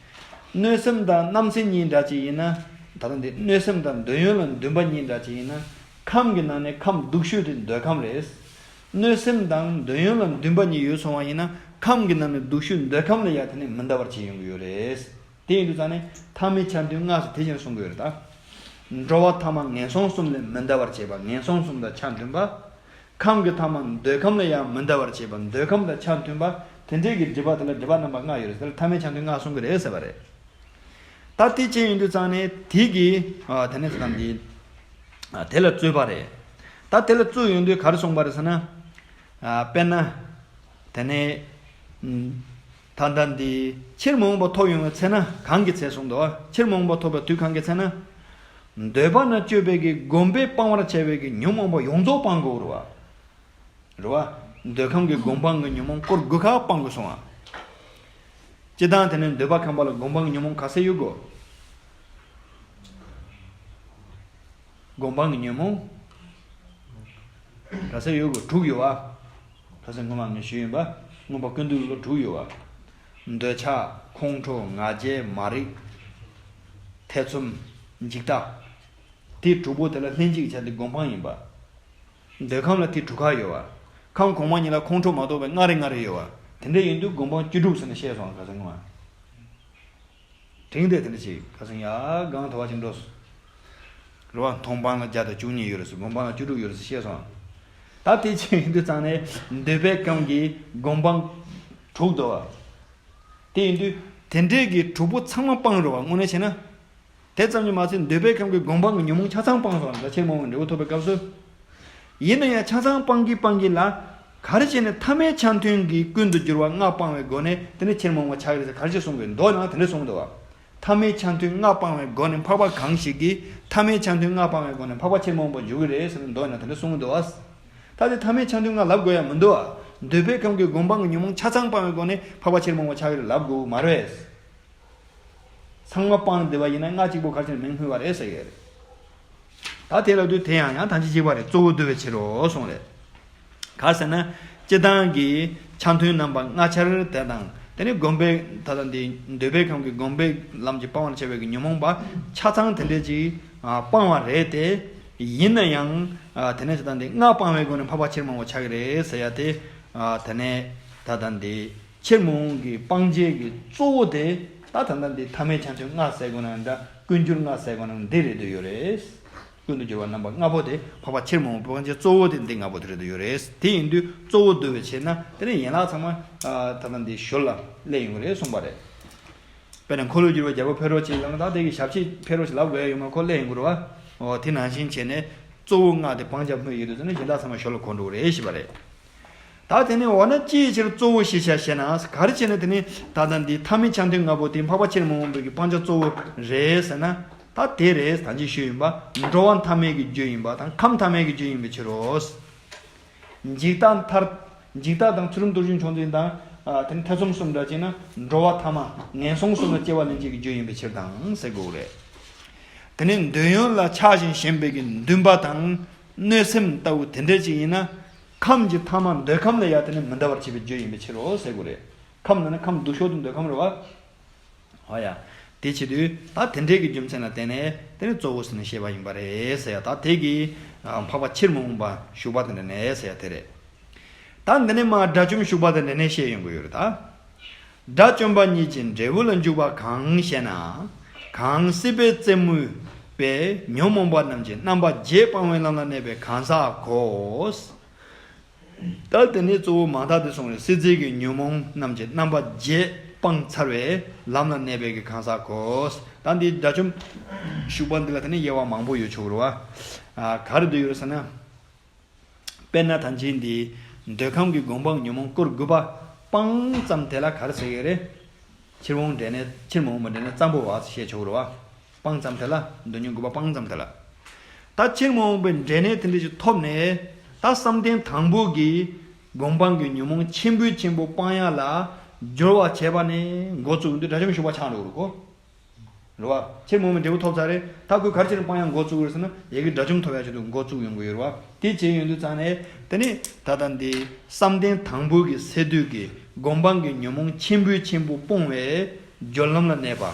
གནོད་སེམས་དང་རྣམ་སེམས་གཉིས་འདྲ་ཅིག་ཡིན་ན། ད་ལྟ་འདི་གནོད་སེམས་དང་འདོད་ཡོན་ལ་འདུན་པ་གཉིས་འདྲ་ཅིག་ཡིན་ན། ཁམས་ཀྱི་ནང་ནས་ཁམས་སྡུག་ཤོས་དེ་འདོད་ཁམས་རེད། གནོད་སེམས་དང་འདོད་ཡོན་ལ་འདུན་པ་གཉིས་ཡོད་སོང་བ་ཡིན་ན། ཁམས་ཀྱི་ནང་ནས་སྡུག་ཤོས་འདོད་ཁམས་ལ་ཡ་དེ་ནས་མི་འདའ་བར་བྱེད་ཡོང་གི་ཡོད་རེད། དེ་ཡིན་དུས་ཙང་ནས་ཐ་མའི་ཆ་མཐུན་ལྔ་ཟེར་དེ་བཞིན་གསུང་གི་ཡོད་རེད་ད། འགྲོ་བ་ཐ་མ་ངན་སོང་གསུམ་ལས་མི་འདའ་བར་བྱེད་པ་ངན་སོང་གསུམ་དང་ཆ་མཐུན་པ། ཁམས་ཀྱི་ཐ་མ་འདོད་ཁམས་ལས་ཡང་མི་འདའ་བར་བྱེད་པ་འདོད་ཁམས་དང་ཆ་མཐུན་པ། དེ་འདྲའི་གི་སྒྲིབ་པ་དེ་ལ་སྒྲིབ་པ་རྣམ་པ་ལྔ་ཡོད་རེད་ཟེར། ཐ་མའི་ཆ་མཐུན་ལྔ་གསུང་གི་རེད་ཟེར་བ་རེད། ད་དེ་ཅི་ཡིན་དུས་ཙང་ནས་དེ་གི་ཨ་དེ་ནས་ཟེར་དང་འདི་ཨ་དེ་ལ་རྩོད་པ་རེད། ད་དེ་ལ་རྩོད་ཡོང་དུས་ག་རེ་གསུངས་པ་རེད་ཟེར་ན། ཨ་དཔེར་ན། དེ་ནས་ཨུམ། ད་ལྟ་འདི་ཕྱིར་མ་འོངས་པ་ཐོབ་ཡོང་བའི་ཚེ་ན་གང་གི་ཚེ་གསུངས་འདུག་ཕྱིར་མ་འོངས་པ་ཐོབ་པའི་དུས་གང་གི་ཚེ་ན། འདོད་པ་ན་སྤྱོད་པའི་གི་སྒོམ་པས་སྤང་བར་བྱ་བའི་གི་ཉོན་མོངས་པ་ཡོངས་རྫོགས་སྤང་དགོས་རེད་བ། རེད་བ། འདོད་ཁམས་ཀྱི་སྒོམ་སྤང་གི་ཉོན་མོངས་སྐོར་དགུ་ཁ་སྤང་དགོས་སོང་ཨ། སྤྱིར་བཏང་དེ་ནས་འདོད་པ་ཁམས་པ་ལ་སྒོམ་སྤང་གི་ཉོན་མོངས་ག་ཚད་ཡོད་དགོས། སྒོམ་སྤང་གི་ཉོན་མོངས་ག་ཚད་ཡོད་དགོས། དྲུག་ཡོད་བ། ག་ཚད་སྔོན་མ་ངས་ཞུས་ཡིན་པ། མངོན་པ་ཀུན་བཏུས་ལོ་དྲུག་ཡོད་བ། འདོད་ཆགས། ཁོང་ཁྲོ། ང་རྒྱལ། མ་རིག་ཐེ་ཚོམ། འཇིག་ལྟ། དེ་དྲུག་པོ་དེ་ལ་ལྷན་ཅིག་བྱ་དེ་སྒོམ་སྤང་ཡིན་པ། འདོད་ཁམས་ལ་དེ་དྲུག་ཁ་ཡོད་བ། ཁམས་གོང་མ་གཉིས་ལ་ཁོང་ཁྲོ་མ་གཏོགས་པའི་ལྔ་རེ་ལྔ་རེ་ཡོད་བ། དེ་འདྲ་ཡིན་དུས་སྒོམ་སྤང་བཅུ་དྲུག་ཟེར་ནས་བཤད་སོང་ག་ཚོད་སྔོན་མ། དྲིན་དེ་དེ་འདྲ་ཅིག་ག་ཚོད་ཡ་གང་དོ་བ་ཅིག་འགྲོ་སོང་། རེད་བ། མཐོང་སྤང་ལ་བརྒྱ་དང་བཅུ་གཉིས་ཡོད་རེད་ཟེར། སྒོམ་སྤང་ལ་བཅུ་དྲུག་ཡོད་རེད་ཟེར་བཤད་སོང་། ད་དེ་ཅིག་ཡིན་དུས་ཙང་ནས་འདོད་པའི་ཁམས་ཀྱི་སྒོམ་སྤང་དྲུག་འདུག་བ། དེ་ཡིན་དུས་དེ་འདྲའི་གི་དྲུག་པོ་ཚང་མ་སྤང་རེད་བ་དངོས་གནས་བྱས་ན། དེ་ཙམ་གྱིས་མ་ཚད་འདོད་པའི་ཁམས་ཀྱི་སྒོམ་སྤང་གི་ཉོན་མོངས་ཆ་ཚང་སྤངས་སོང་ལ་ཕྱིར་མ་འོངས་པའི་འབྲས་བུ་ཐོབ་པའི་སྐབས་སུ། ཡིན་ན་ཡང་ཆ་ཚང་སྤང་གི་སྤང་གི་ལ། ག་རེ་བྱས་ནས་ཐ་མའི་ཆ་མཐུན་གྱི་ཀུན་ཏུ་སྦྱོར་བ་ལྔ་སྤངས་པའི་སྒོ་ནས་དེ་ནི་ཕྱིར་མ་འོངས་པ་ཆགས་ཀྱི་རེད་ཟེར་ག་རེ་བྱས་གསུང་གི་མདོ་ནང་དེ་འདྲ་གསུངས་འདུག་བ། ཐ་མའི་ཆ་མཐུན་ལྔ་སྤངས་པའི་སྒོ་ནས་འཕགས་པ་གང་ཞིག་གིས་ཐ་མའི་ཆ་མཐུན་ལྔ་སྤངས་པའི་སྒོ་ནས་འཕགས་པ་ཕྱིར་མ་འོངས་པར་འགྱུར་གྱི་རེད་ཟེར་ནས་མདོ་ནང་དེ་འདྲ་གསུངས་འདུག་བ། ད་དེ་ཐ་མའི་ཆ་མཐུན་ལྔ་ལབ་དགོས་ཡ་མི་འདུག་བ། འདོད་པའི་ཁམས་ཀྱི་སྒོམ་སྤང་གི་ཉོན་མོངས་ཆ་ཚང་སྤངས་པའི་སྒོ་ནས་འཕགས་པ་ཕྱིར་མ་འོངས་པ་ཆགས་ཀྱི་རེད་ལབ་དགོས་མ་རེད། ཚང་མ་སྤངས་བསྡད་པ་ཡིན་ན་ལྔ་གཅིག་པོ་ག་རེ་བྱས་ནས་མི་མངོན་པ་རེད་ཟེར་ཡོད་རེད། ད་དེ་ལབ་དུས་དེ་ཡང་ཡང་ཐམས་ཅད་གཅིག་པ་རེད། གཙོ་བོ་འདུ་བའི་ཕྱིར་རོ་གསུངས་རེད། ག་ཟེར་ན། སྤྱིར་བཏང་གི་ཆ་མཐུན་རྣམ་པ་ལྔ་ཆར་དེ་དང་དེ་ནི་སྒོམ་པའི་ད་ལྟ་འདི་འདོད་པའི་ཁམས་ཀྱི་སྒོམ་པའི་ལམ་གྱིས་སྤང་བར་བྱ་བའི་གི་ཉོན་མོངས་པ་ཆ་ཚང་དེ་འདྲས་ཀྱིས་སྤང་བ་རེད་དེ། ཡིན་ན་ཡང་དེ་ནི་ད་ལྟ་འདི་ལྔ་སྤང་བའི་སྒོ་ནས་འཕགས་པ་ཕྱིར་མ་འོངས་པ་ཆགས་ཀྱི་རེད་ཟེར་ཡ་དེ། དེ་ནས་ད་ལྟ་འདི། ཕྱིར་མི་འོང་གི་སྤང་བྱའི་གི་གཙོ་བོ་དེ་ད་ད་ལྟ་འདི་ཐ་མའི་ཆ་མཐུན་ལྔ་ཟེར་དགོས་ན་འདྲ། ཀུན་སྦྱོར་ལྔ་ཟེར་དགོས་ན་འདི་རེད་འདོད་ཡོད་རེད། ཀུན་ཏུ་སྦྱོར་བ་རྣམ་པ་ལྔ་པོ་དེ་འཕགས་པ་ཕྱིར་མི་འོང་སྤང་བྱའི་གཙོ་བོ་དེ་འདི་ལྔ་པོ་དེ་རེད་འདོད་ཡོད་རེད། དེ་ཡིན་དུས་གཙོ་བོ་འདུ་བའི་ཕྱིར་ན་དེ་ནི་ཡན་ལག་ཚང་མ་ད་ལྟ་འདི་ཞོར་ལ་སླེབས་ཡོང་གི་རེད་གསུངས་པ་རེད། དཔེར་ན་འཁོར་ལོས་སྒྱུར་བའི་རྒྱལ་པོ་ཕེབས་རོགས་བྱེད་ལབ་ན་ད་དེ་གི་ཞབས་ཕྱི་ཕེབས་རོགས་བྱེད་ལབ་དགོས་ཡ་ཡོད་མ་ཁོ་སླེབས་ཡོང་གི་རེད་བ། འོ་དེ་ནང་བཞིན་བྱས་ནས་གཙོ་བོ་ལྔ་དེ་སྤང་བྱ་སྨོས་ཡོད་དུས་ཙམ་ན་གཞན་དག་ཚང་མ་ཞོར་ལ་གོ་འགྲོ་གི་རེད་ཞེས་པ་རེད། ད་དེ་ནས་འོ་ན་ཅིའི་ཕྱིར་གཙོ་བོ་ཞེས་བྱ་ཞེ་ན། ག་རེ་བྱས་ནས་དེ་ནི་ད་ལྟ་འདི་ཐ་མའི་ཆ་མཐུན་ལྔ་པོ་དེ་འཕགས་པ་ཕྱིར་མི་འོང་བའི་གི་སྤང་བྱ་གཙོ་བོ་རེད་ཟེར་ན། ད་དེ་རེད། ད་ཅི་ཞུས་ཡིན་པ། འགྲོ་བ་ཐ་མལ་གྱི་རྒྱུ་ཡིན་པ་དང་ཁམས་ཐ་མལ་གྱི་རྒྱུ་ཡིན་པའི་ཕྱིར་རོ། འཇིག་ལྟ་མཐར། འཇིག་ལྟ་དང་ཚུལ་ཁྲིམས་རྟོགས་བརྗོད་མཆོག་འཛིན་དང་། ཨ། དེ་ནི་ཐེ་ཚོམ་གསུམ་འདྲ་བྱས་ན་འགྲོ་བ་ཐ་མལ་ངན་སོང་གསུམ་ལ་སྐྱེ་བ་ལེན་བྱེད་ཀྱི་རྒྱུ་ཡིན་པའི་ཕྱིར་དང་ཟེར་དགོས་རེད། དེ་ནི་འདོད་ཡོན་ལ་ཆགས་ཤིང་ཞེན་པའི་གི་འདུན་པ་དང་གནོད་སེམས་ལྟ་བུ་དེ་འདྲ་ཅིག་ཡིན་ན། ཁམས་ཀྱི་ཐ་མལ་འདོད་ཁམས་ལ་ཡང་དེ་ནི་མི་འདའ་བར་བྱེད་པའི་རྒྱུ་ཡིན་པའི་ཕྱིར་རོ་ཟེར་དགོས་རེད། ཁམས་ནི་ནི་ཁམས་སྡུག་ཤོས་དེ་འདོད་ཁམས་རེད་བ། ཨོ་ཡ། དེ་བྱེད་དུས་ད་དེ་འདྲའི་གི་རྒྱུ་མཚན་ལ་བརྟེན་ནས་དེ་ནི་གཙོ་བོ་ཟེར་ནས་བཤད་པ་ཡིན་པ་རེད་ཟེར་ཡ། ད་དེ་གི་འཕགས་པ་ཕྱིར་མི་འོང་བ་ཞུགས་པ་དེ་འདྲ་ནས་ཟེར་ཡ་དེ་རེད། ད་འདི་ནས་མར་དགྲ་བཅོམ་ཞུགས་པ་དེ་འདྲ་ནས་བཤད་ཡོང་གི་ཡོད་རེད་ད། དགྲ་བཅོམ་པ་ཉིད་ཀྱི་འབྲས་བུ་ལ་འཇུག་པ་གང་ཞེ་ན། གང་སྲིད་པའི་རྩེ་མོ་པའི་ཉོན་མོངས་པ་རྣམས་ཀྱི་རྣམ་པ་བརྒྱད་སྤང་བའི་ལམ་ལ་གནས་པའི་གང་ཟག་གོ། ད་དེ་ནས་གཙོ་བོ་མ་དག་དེ་སོང་རེད། སྲིད་རྩེ་གི་ཉོན་མོངས་རྣམས་ཀྱི་རྣམ་པ་བརྒྱད་སྤངས་ཚར་བའི་ལམ་ལ་གནས་པའི་གི་གང་ཟག་གོ། ད་འདི་དགྲ་བཅོམ་ཞུགས་པ་འདི་ལ་དེ་ནས་དབྱེ་བ་མང་པོ་ཡོད་ཆོག་རེད་བ། ཨ། ག་རེ་འདུག་ཡོད་རེད་ཟེར་ན། དཔེར་ན་ད་ཅི་འདི་འདོད་ཁམས་ཀྱི་སྒོམ་སྤང་ཉོན་མོངས་སྐོར་དགུ་པ་སྤངས་ཙམ་དེ་ལ་ག་རེ་ཟེར་གི་རེད། ཕྱིར་འོང་འབྲས་གནས། ཕྱིར་མི་འོང་བའི་འབྲས་གནས་ཙམ་པོ་བ་ཞེས་ཆོག་རེད་བ། སྤངས་ཙམ་དེ་ལ། འདོད་ཉོན་དགུ་པ་སྤངས་ཙམ་དེ་ལ། ད་ཕྱིར་མི་འོང་བའི་འབྲས་གནས་དེ་འདྲ་ཞིག་ཐོབ་ནས། ད་བསམ་གཏན་དང་པོ་གི་སྒོམ་སྤང་གི་ཉོན་མོངས་ཆེན་པོའི་ཆེན་པོ་སྤང་ཡག་ལ་སྦྱོར་བ་བྱས་པ་ནས་འགོ་བཙུགས་དུས་དགྲ་བཅོམ་ཞུགས་པ་ཆགས་འགྲོ་གི་རེད་གོ། རེད་བ། ཕྱིར་མི་འོང་བའི་འབྲས་བུ་ཐོབ་ཚར་རེད། ད་ཁོས་ག་རེ་བྱས་ནས་སྤང་ཡག་འགོ་བཙུགས་ཡོད་ཟེར་ན། ཡ་གི་དགྲ་བཅོམ་ཐོབ་ཡག་ཆེད་དུ་འགོ་བཙུགས་ཡོང་གི་ཡོད་རེད་བ། དེ་བྱས་ཡོང་དུས་ཙང་ནས་དེ་ནི་ད་ལྟ་འདི་བསམ་གཏན་དང་པོ་གི་སས་བསྡུས་ཀྱི་སྒོམ་སྤང་གི་ཉོན་མོངས་ཆེན་པོའི་ཆེན་པོ་སྤོང་བའི་སྦྱོར་ལམ་ལ་གནས་པ།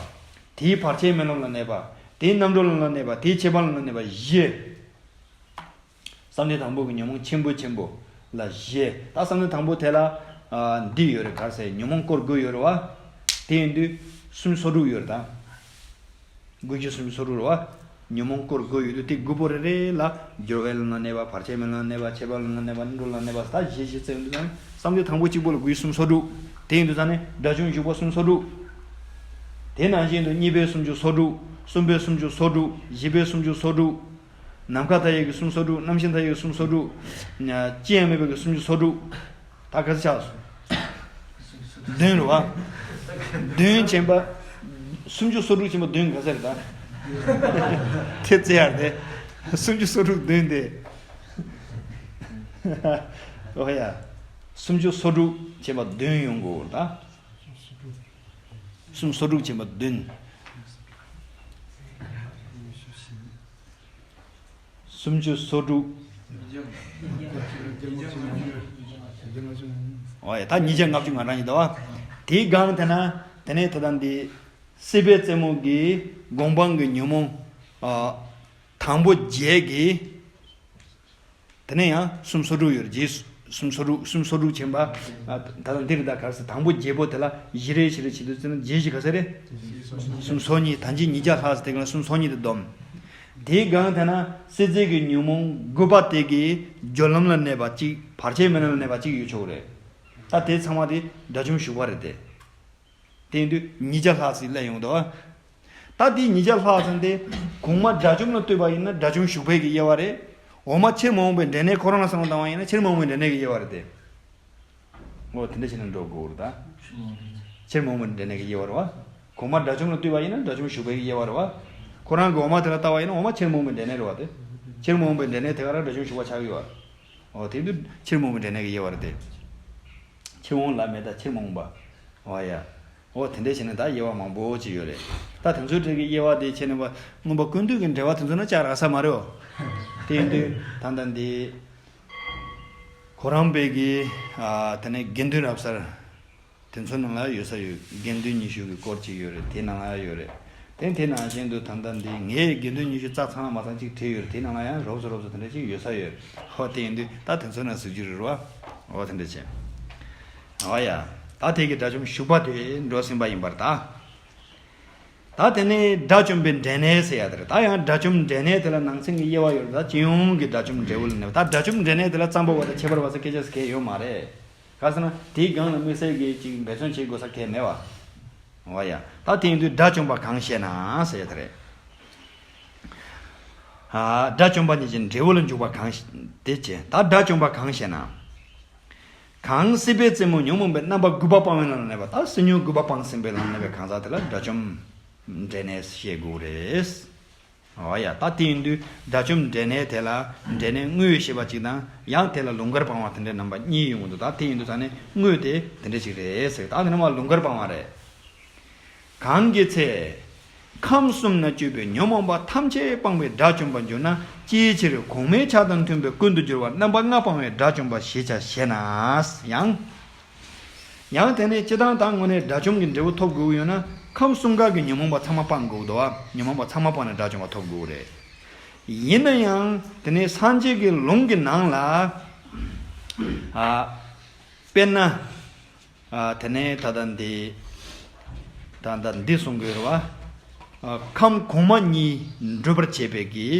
དེའི་བར་ཆད་མེད་ལམ་ལ་གནས་པ། དེའི་རྣམ་གྲོལ་ལམ་ལ་གནས་པ། དེའི་ཁྱད་པར་ལམ་ལ་གནས་པ་བཞི། བསམ་གཏན་དང་པོ་གི་ཉོན་མོངས་ཆེན་པོ་ཆེན་པོ་ལ་བཞི། ད་བསམ་གཏན་དང་པོ་དེ་ལ། ཨ། འདི་ཡོད་རེད། ག་རེ་ཟེར། ཉོན་མོངས་སྐོར་དགུ་ཡོད་རེད་བ། དེ་ཡིན་དུས་སུམ་ཅུ་སོ་དྲུག་ཡོད་རེད་ད། དགུ་བཅུ་སུམ་ཅུ་སོ་དྲུག་རེད་བ། ཉོན་མོངས་སྐོར་དགུ་ཡོད་དུས་དེ་དགུ་པོ་རེ་རེ་ལ་སྦྱོར་བའི་ལམ་ལ་གནས་པ། བར་ཆད་མེད་ལམ་ལ་གནས་པ། ཁྱད་པར་ལམ་ལ་གནས་པ། རྣམ་གྲོལ་ལམ་ལ་གནས་པ། ད་བཞི་བཞི་བརྩི་ཡོང་དུས་ཙང་ནས་བསམ་གཏན་དང་པོ་གཅིག་པོ་ལ་དགུ་བཅུ་སུམ་ཅུ་སོ་དྲུག་དེ་ཡིན་དུས་ཙང་ནས་དགྲ་བཅོམ་ཞུགས་པ་སུམ་ཅུ་སོ་དྲུག་དེ་ནང་བཞིན་དུ་གཉིས་པའི་སུམ་ཅུ་སོ་དྲུག་གསུམ་པའི་སུམ་ཅུ་སོ་དྲུག་བཞི་པའི་སུམ་ཅུ་སོ་དྲུག་ནམ་མཁའ་མཐའ་ཡས་ཀྱི་སུམ་ཅུ་སོ་དྲུག་རྣམ་ཤེས་མཐའ་ཡས་ཀྱི་སུམ་ཅུ་སོ་དྲུག་ཅི་ཡང་མེད་པའི་གི་སུམ་ཅུ་སོ་དྲུག་ད་ག་ཚོད་ཆགས་སོང་། བདུན་རེད་བ། བདུན་བྱས་པ། སུམ་ཅུ་སོ་དྲུག་བྱས་པ་བདུན་ག་ཚོད་རེད་ད། དེ་བརྩི་ཡག་དེ། སུམ་ཅུ་སོ་དྲུག་བདུན་དེ། ཨོ་ཡ། སུམ་ཅུ་སོ་དྲུག་བྱས་པ་བདུན་ཡོང་དགོས་ད། སུམ་ཅུ་སོ་དྲུག་བྱས་པ་བདུན། སུམ་ཅུ་སོ་དྲུག་ཨོ་ཡ། ད་ཉིས་བརྒྱ་ལྔ་བཅུ་ང་གྲངས་ཡིན་ད་བ། དེའི་སྒང་དེ་ན་དེ་ནས་ད་ལྟ་འདི་སྲིད་པའི་རྩེ་མོ་གི་སྒོམ་སྤང་གི་ཉོན་མོངས། ཨ། དང་པོ་བརྒྱད་ཀྱི། དེ་ནས་ཡང་སུམ་ཅུ་སོ་དྲུག་ཡོད་རེད། རྗེས་སུམ་ཅུ་སོ་དྲུག་སུམ་ཅུ་སོ་དྲུག་བྱས་པ། ཨ། ད་ལྟ་འདི་རེད་ད། ག་རེ་ཟེར། དང་པོ་བརྒྱད་པོ་དེ་ལ་བཞི་རེ་བཞི་རེ་བྱེད་དུས་ཙམ་ན་བརྒྱད་བཞི་ག་ཚོད་རེད། སུམ་ཅུ་སོ་གཉིས། ད་ཅི་ཉིས་བརྒྱ་ལྷག་ཙམ་དེ་ག་ལ་སུམ་ཅུ་སོ་གཉིས་དེ་བསྡོམས། དེའི་སྒང་དེ་ན་སྲིད་རྩེ་གི་ཉོན་མོངས་དགུ་པ་དེ་གི་སྦྱོར་ལམ་ལ་གནས་པ་གཅིག་བར་ཆད་མེད་ལམ་ལ་གནས་པ་གཅིག་ཡོད་ཆོག་རེད། ད་དེ་ཚང་མ་དེ་དགྲ་བཅོམ་ཞུགས་པ་རེད་དེ། དེ་ཡིན་དུས་ཉིས་བརྒྱ་ལྷག་ཙམ་སླེབས་ཡོང་འདུག་ད་དེ་ཉིས་བརྒྱ་ལྷག་ཙམ་དེ་གོང་མ་དགྲ་བཅོམ་ལ་ལྟོས་པ་ཡིན་ན་དགྲ་བཅོམ་ཞུགས་པའི་གི་དབྱེ་བ་རེད། འོག་མ་ཕྱིར་མི་འོང་བའི་འབྲས་གནས་ཁོ་རང་ལ་བསམ་བློ་བཏང་བ་ཡིན་ན་ཕྱིར་མི་འོང་བའི་འབྲས་གནས་ཀྱི་དབྱེ་བ་རེད་དེ། འོ་དེ་འདྲ་བྱས་ན་འགྲོ་དགོས་རེད་ད། ཕྱིར་མི་འོང་བའི་འབྲས་གནས་ཀྱི་དབྱེ་བ་རེད་བ། གོང་མ་དགྲ་བཅོམ་ལ་ལྟོས་པ་ཡིན་ན་དགྲ་བཅོམ་ཞུགས་པའི་གི་དབྱེ་བ་རེད་བ། ཁོ་རང་གི་འོག་མ་དེ་ལ་ལྟ་བ་ཡིན་ན་འོག་མ་ཕྱིར་མི་འོང་བའི་འབྲས་གནས་རེད་བ་དེ། ཕྱིར་མི་འོང་བའི་འབྲས་གནས་དེ་ག་རང་དགྲ་བཅོམ་ཞུགས་པ་ཆགས་ཀྱི་ཡོད་བ། འོ་དེ་དུས་ཕྱིར་མི་འོང་བའི་འབྲས་གནས་ཀྱི་དབྱེ་བ་རེད་དེ། ཕྱིར་འོང་ལ་མེད་ད་ཕྱིར་མི་འོང་བ། འོ་ཡ། འོ་དེ་འདྲ་བྱས་ནས་ད་དབྱེ་བ་མང་པོ་ཅིག་ཡོད་རེད། ད་དེ་ཚོའི་གྲས་ཀྱི་དབྱེ་བ་དེ་བྱས་ནས་པ་མངོན་པ་ཀུན་བཏུས་ཀྱི་འགྲེལ་པ་དེ་ཚོ་ན་ལྕགས་རག་ས་མ་རེད་འོ། དེ་ཡིན་དུས་ད་ལྟ་འདི་ཁོ་རང་པའི་གི། ཨ། དེ་ནས་དགེ་འདུན་རབ་གསལ་དེ་ཚོ་ནང་ལ་ཡོད་ས་ཡོད། དགེ་འདུན་ཉི་ཤུ་གི་སྐོར་ཅིག་ཡོད་རེད། དེ་ནང་ལ་ཡོད་རེད། དེ་དེ་ནང་བཞིན་དུ་ད་ལྟ་འདི་ངས་དགེ་འདུན་ཉི་ཤུ་རྩ་ཚང་ལ་མ་ཚང་གཅིག་བྲིས་ཡོད་རེད། དེ་ནང་ལ་ཡང་རོབ་ཙམ་རོབ་ཙམ་དེ་འདྲ་ཅིག་ཡོད་ས་ཡོད། ཧོ་དེ་ཡིན་དུས་ད་དེ་ཚོ་ནང་གཟིགས་རྒྱུ་རེད་རོ། འོ་དེ་འདྲ་བྱས། འོ་ཡ། ད་དེ་གི་དགྲ་བཅོམ་ཞུགས་པ་དེ་འགྲོ་ཟིན་པ་ཡིན་པར་ད། ད་དེ་ནས་དགྲ་བཅོམ་པའི་འབྲས་གནས་ཟེར་ཡ་དེ་རེད། ད་ཡང་དགྲ་བཅོམ་འབྲས་གནས་དེ་ལ་ནང་ཚན་གྱི་དབྱེ་བ་ཡོད་རེད། ད་སྤྱི་ཡོངས་ཀྱི་དགྲ་བཅོམ་འབྲས་བུ་ལ་གནས་པ། ད་དགྲ་བཅོམ་འབྲས་གནས་དེ་ལ་རྩོམ་པ་པོ་དང་ཁྱད་པར་བ་ཟེར་སྐད་ཆ་ཟེར་མཁན་ཡོད་མ་རེད། ག་ཟེར་ན་དེའི་སྒང་ལ་དམིགས་བསལ་གྱི་ཅིག་འབད་བརྩོན་བྱེད་དགོས་ས་གང་ཡང་མེད་བ། འོ་ཡ། ད་དེ་ཡིན་དུས་དགྲ་བཅོམ་པ་གང་ཞེ་ན་ཟེར་ཡ་དེ་རེད། ཨ། དགྲ་བཅོམ་པ་ཉིད་ཀྱི་འབྲས་བུ་ལ་འཇུག་པ་གང་ཞེ། དེ་བྱས་ད་དགྲ་བཅོམ་པ་གང་ཞེ་ན། གང་སྲིད་པའི་རྩེ་མོ་ཉོན་མོངས་པའི་རྣམ་པ་དགུ་པ་སྤངས་པའི་ལམ་ལ་གནས་པ། ད་སྲིད་ཉོན་དགུ་པ་སྤངས་ཟིན་པའི་ལམ་ལ་གནས་པའི་གང་ཟག་དེ་ལ་དགྲ་བཅོམ་འབྲས་གནས་ཞེས་དགོས་རེད། ཨོ་ཡ། ད་དེ་ཡིན་དུས་དགྲ་བཅོམ་འབྲས་གནས་དེ་ལ་འབྲས་གནས་དངོས་ཞེས་པ་གཅིག་དང་། ཡང་དེ་ལ་ལུང་དཀར་སྤང་བ་དེ་འདྲའི་རྣམ་པ་གཉིས་ཡོང་གི་འདུག་ད་དེ་ཡིན་དུས་ཙང་ནས་དངོས་དེ་དེ་འདྲ་ཞིག་རེད་ཟེར། ད་དེ་ནས་མར་ལུང་དཀར་སྤང་བ་རེད། གང་གི་ཚེ། ཁམས་གསུམ་ན་སྤྱོད་པའི་ཉོན་མོངས་པ་ཐམས་ཅད་སྤངས་པའི་དགྲ་བཅོམ་པར་འགྱུར་ན། ཅིའི་ཕྱིར་གོང་མའི་ཆ་དང་མཐུན་པའི་ཀུན་ཏུ་སྦྱོར་བ་རྣམ་པ་ལྔ་སྤངས་པའི་དགྲ་བཅོམ་པ་ཞེས་བྱ་ཞེ་ན། ཡང་། ཡང་དེ་ནས་སྤྱིར་བཏང་དང་དངོས་གནས་དགྲ་བཅོམ་གྱི་འབྲས་བུ་ཐོབ་དགོས་ཀྱི་ཡོད་ན། ཁམས་གསུམ་ཀ་གི་ཉོན་མོངས་པ་ཚང་མ་སྤང་དགོས་འདུག་བ། ཉོན་མོངས་པ་ཚང་མ་སྤངས་ནས་དགྲ་བཅོམ་པ་ཐོབ་དགོས་རེད། ཡིན་ན་ཡང་དེ་ནས་སངས་རྒྱས་ཀྱི་ལུང་གི་ནང་ལ། ཨ། དཔེར་ན། ཨ། དེ་ནས་ད་ལྟ་འདི། ད་ལྟ་འདི་གསུང་གི་ཡོད་རེད་བ། ཨ། ཁམས་གོང་མ་གཉིས་འགྲུབ་པར་བྱེད་པའི་གི།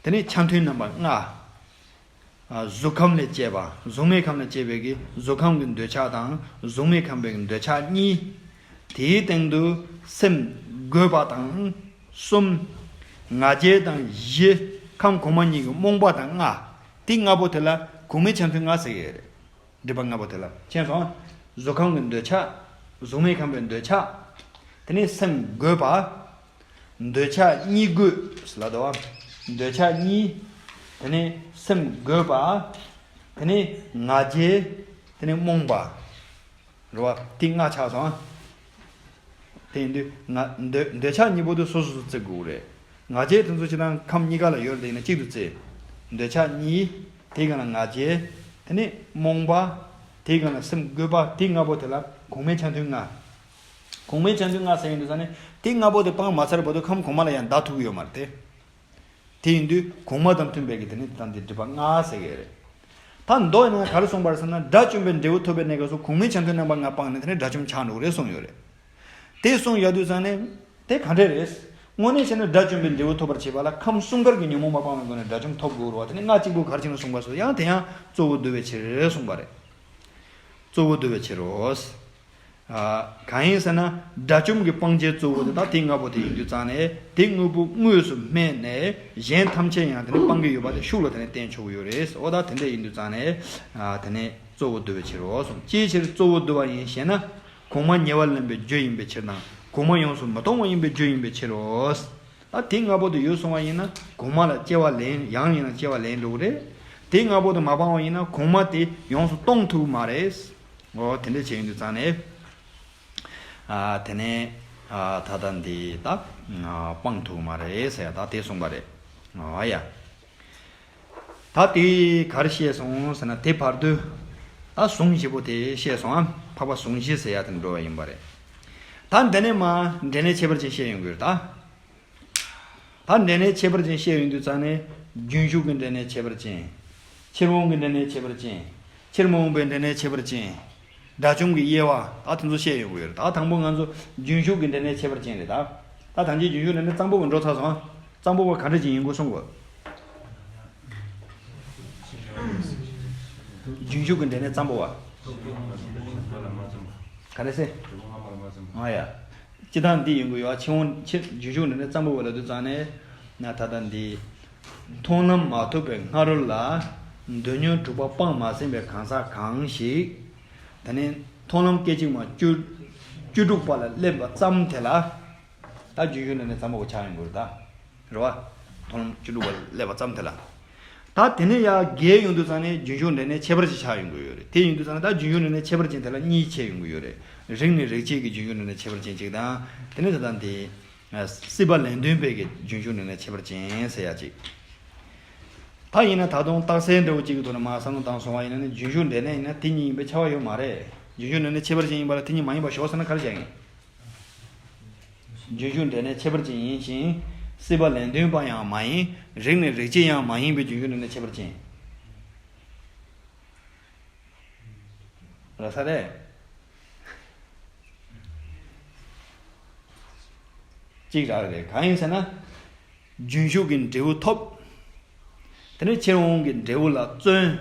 དེ་ནས་ཆ་མཐུན་རྣམ་པ་ལྔ། ཨ། གཟུགས་ཁམས་ལས་སྐྱེས་པ། གཟུགས་མེད་ཁམས་ལས་སྐྱེས་པའི་གི་གཟུགས་ཁམས་ཀྱི་འདོད་ཆགས་དང་། གཟུགས་མེད་ཁམས་པའི་གི་འདོད་ཆགས་གཉིས། དེའི་སྟེང་དུ་སེམས་རྒོད་པ་དང་གསུམ། ང་རྒྱལ་དང་བཞི། ཁམས་གོང་མ་གཉིས་ཀྱི་རྨོངས་པ་དང་ལྔ། དེ་ལྔ་པོ་དེ་ལ་གོང་མའི་ཆ་མཐུན་ལྔ་ཟེར་གྱི་རེད། སྒྲིབ་པ་ལྔ་པོ་དེ་ལ། མཁྱེན་སོང་། གཟུགས་ཁམས་ཀྱི་འདོད་ཆགས། གཟུགས་མེད་ཁམས་པའི་འདོད་ཆགས། དེ་ནས་སེམས་རྒོད་པ། འདོད་ཆགས་གཉིས་རྒོད་ཟེར་ལབ་འདུག་བ། འདོད་ཆགས་གཉིས། དེ་ནས་སེམས་རྒོད་པ། དེ་ནས་ང་རྒྱལ། དེ་ནས་རྨོངས་པ། རེད་བ། དེ་ལྔ་ཆགས་སོང་ཨ། དེ་ཡིན་དུས་ང་འདོད་འདོད་ཆགས་གཉིས་པོ་དེ་སོ་སོ་སོ་བརྩི་དགོས་རེད། ང་རྒྱལ་དེ་ཚོ་སྤྱིར་བཏང་ཁམས་གཉིས་ཀ་ལ་ཡོད་རེད། ཡིན་ན་གཅིག་ཏུ་བརྩི། འདོད་ཆགས་གཉིས། དེའི་སྒང་ལ་ང་རྒྱལ། དེ་ནས་རྨོངས་པ། དེའི་སྒང་ལ་སེམས་རྒོད་པ། དེ་ལྔ་པོ་དེ་ལ་གོང་མའི་ཆ་མཐུན་ལྔ། གོང་མའི་ཆ་མཐུན་ལྔ་ཟེར་ཡིན་དུས་ཙང་ནས་དེ་ལྔ་པོ་དེ་སྤངས་མ་ཚར་བར་དུ་ཁམས་གོང་མ་ལ་ཡང་བདའ་ཐུབ་ཀྱི་ཡོད་མ་རེད་དེ། དེ་ཡིན་དུས་གོང་མ་དང་མཐུན་པའི་གི་དེ་ནི་དེ་དང་དེ་སྒྲིབ་པ་ལྔ་ཟེར་གི་རེད། ད་མདོ་ཡིན་ན་ག་རེ་གསུངས་པ་རེད་ཟེར་ན། དགྲ་བཅོམ་པའི་འབྲས་བུ་ཐོབ་པའི་གནས་སྐབས་སུ་གོང་མའི་ཆ་མཐུན་རྣམ་པ་ལྔ་སྤངས་ནས་དེ་ནི་དགྲ་བཅོམ་ཆགས་འགྲོ་གི་རེད་གསུངས་ཡོད་རེད། དེ་གསུངས་ཡོད་དུས་ཙང་ནས་དེ་ག་འདྲས་རེད། དངོས་གནས་བྱས་ན་དགྲ་བཅོམ་པའི་འབྲས་བུ་ཐོབ་པར་བྱེད་པ་ལ་ཁམས་གསུམ་ཀར་གྱི་ཉོན་མོངས་པ་སྤངས་པའི་སྒོ་ནས་དགྲ་བཅོམ་ཐོབ་དགོས་རེད་བ། དེ་ནི་ལྔ་གཅིག་པུ་ག་རེ་བྱས་ནས་གསུངས་པ་སོགས། ཡང་དེ་ཡང་གཙོ་བོ་བསྡུ་བའི་ཕྱིར་གསུངས་པ་རེད། གཙོ་བོ་བསྡུ་བའི་ཕྱིར་རོ། ཨ། གང་ཡིན་ཟེར་ན། དགྲ་བཅོམ་གྱི་སྤང་བྱའི་གཙོ་བོ་དེ་དག་དེ་ལྔ་པོ་དེ་ཡིན་དུས་ཙང་ནས་དེ་དངོས་པོ་དངོས་སུ་སྨྲས་ནས་གཞན་ཐམས་ཅད་ཡང་དེ་ནི་སྤང་གི་ཡོད་པ་དེ་ཤུགས་ལ་དེ་ནི་བསྟན་ཆོག་གི་ཡོད་རེད། འོ་ད་དེ་འདྲ་ཡིན་དུས་ཙང་ནས། ཨ། དེ་ནི་གཙོ་བོ་བསྡུ་བའི་ཕྱིར་རོ་གསུངས། ཅིའི་ཕྱིར་གཙོ་བོ་བསྡུ་བ་ཡིན་ཞེ་ན། གོང་མ་ཉེ་བར་ལེན་པའི་རྒྱུ་ཡིན་པའི་ཕྱིར་དང་། གོང་མ་ཡོངས་སུ་མི་གཏོང་བ་ཡིན་པའི་རྒྱུ་ཡིན་པའི་ཕྱིར་རོ། ད་དེ་ལྔ་པོ་དེ་ཡོད་སོང་བ་ཡིན་ན་གོང་མ་ལ་སྐྱེ་བ་ལེན། ཡང་ཡིན་ན་སྐྱེ་བ་ལེན་འགྲོ་གི་རེད། དེ་ལྔ་པོ་དེ་མ་སྤངས་པ་ཡིན་ན་གོང་མ་དེ་ཡོངས་སུ་གཏོང་ཐུབ་མ་རེད། འོ་དེ་འདྲ་བྱས་ཡིན་དུས་ཙང་ནས། ཨ། དེ་ནས། ཨ། ད་ལྟ་འདི་ད། ཨ། སྤང་ཐུབ་མ་རེད་ཟེར་ཡ་ད་དེ་གསུངས་པ་རེད། འོ་ཡ། ད་དེ་ག་རེ་བཤད་སོང་ཟེར་ན། དེ་བར་དུ་ད་ཟུང་བཞི་པོ་དེ་བཤད་སོང་ཨ། འཕགས་པ་ཟུང་བཞི་ཟེར་ཡ་དེ་འགྲོ་བ་ཡིན་པ་རེད། ད་འདི་ནས་མར་འབྲས་གནས་ཁྱད་པར་ཅན་བཤད་ཡོང་གི་རེད་ད། ད་འབྲས་གནས་ཁྱད་པར་ཅན་བཤད་ཡོང་དུས་ཙང་ནས། རྒྱུན་ཞུགས་ཀྱི་འབྲས་གནས་ཁྱད་པར་ཅན། ཕྱིར་འོང་གི་འབྲས་གནས་ཁྱད་པར་ཅན། ཕྱིར་མི་འོང་བའི་འབྲས་གནས་ཁྱད་པར་ཅན། དགྲ་བཅོམ་གྱི་དབྱེ་བ་ད་དེ་ཚོ་བཤད་ཡོང་གི་ཡོད་རེད། ད་དང་པོ་ང་ཚོ་རྒྱུན་ཞུགས་ཀྱི་འབྲས་གནས་ཁྱད་པར་ཅན་རེད་ད། ད་ཐམས་ཅད་རྒྱུན་ཞུགས་འབྲས་གནས་གཙང་པོ་གི་འགྲོ་ཚར་སོང་། གཙང་པོ་བ་ག་འདྲ་ཅིག་ཡིན་དགོས་གསུང་དགོས། རྒྱུན་ཞུགས་ཀྱི་འབྲས་གནས་གཙང་པོ་བ། ག་རེ་ཟེར། ང་ཡ། སྤྱིར་བཏང་འདི་ཡིན་དགོས་ཡོད། ཕྱིར་འོང་ཕྱིར་རྒྱུན་ཞུགས་འབྲས་གནས་གཙང་པོ་བ་ལབ་དུས་ཙང་ནས། ན་ད་ལྟ་འདི། མཐོང་ལམ་མ་ཐོབ་པའི་སྔ་རོལ་ལ། འདོད་ཉོན་དྲུག་པ་སྤངས་མ་ཟིན་པའི་གང་ཟག་གང་ཞིག། དེ་ནས་མཐོང་ལམ་སྐད་ཅིག་མ་བཅུ། བཅུ་དྲུག་པ་ལ་སླེབས་པ་ཙམ་དེ་ལ། ད་རྒྱུན་ཞུགས་འབྲས་གནས་གཙང་པོ་བ་ཆགས་ཡོང་གི་རེད་ད། རེད་བ། མཐོང་ལམ་བཅུ་དྲུག་པ་ལ་སླེབས་པ་ཙམ་དེ་ལ། ད་དེ་ནས་ཡར་རྒལ་ཡོང་དུས་ཙང་ནས་རྒྱུན་ཞུགས་འབྲས་གནས་ཁྱད་པར་ཅན་ཆགས་ཡོང་གི་ཡོད་རེད། དེ་ཡིན་དུས་ཙང་ནས་ད་རྒྱུན་ཞུགས་འབྲས་གནས་ཁྱད་པར་ཅན་དེ་ལ་གཉིས་ཕྱེ་ཡོང་གི་ཡོད་རེད། རིགས་ནས་རིགས་སྐྱེས་ཀྱི་རྒྱུན་ཞུགས་འབྲས་གནས་ཁྱད་པར་ཅན་གཅིག་དང་། དེ་ནས་ད་ལྟ་འདི། སྲིད་པ་ལན་ལྡན་པའི་གི་རྒྱུན་ཞུགས་འབྲས་གནས་ཁྱད་པར་ཅན་ཟེར་ཡ་གཅིག། ད་ཡིན་ན་ད་དུང་རྟགས་གསལ་འདྲ་བོ་གཅིག་གི་ཐོག་ནས་མར་བསམ་བློ་བཏང་སོང་བ་ཡིན་ན་ནི། རྒྱུན་ཞུགས་འབྲས་གནས་ཡིན་ན་དེ་གཉིས་ཡིན་པའི་ཁྱབ་པ་ཡོད་མ་རེད། རྒྱུན་ཞུགས་འབྲས་གནས་ཁྱད་པར་ཅན་ཡིན་པ་ལ་དེ་གཉིས་མ་ཡིན་པ་ཞོག་ཟེར་ན་ག་རེ་བྱ་ཡིན། རྒྱུན་ཞུགས་འབྲས་གནས་ཁྱད་པར་ཅན་ཡིན་ཞིང་། སྲིད་པ་ལན་ལྡན་པ་ཡང་མ་ཡིན། རིགས་ནས་རིགས་སྐྱེས་ཡང་མ་ཡིན་པའི་རྒྱུན་ཞུགས་འབྲས་གནས་ཁྱད་པར་ཅན། ར་ས་རེད། གཅིག་རག་རེད། གང་ཡིན་ཟེར་ན། རྒྱུན་ཞུགས་ཀྱི་འབྲས་བུ་ཐོབ། དེ་ནས་ཕྱིར་འོང་གི་འབྲས་བུ་ལ་བརྩོན།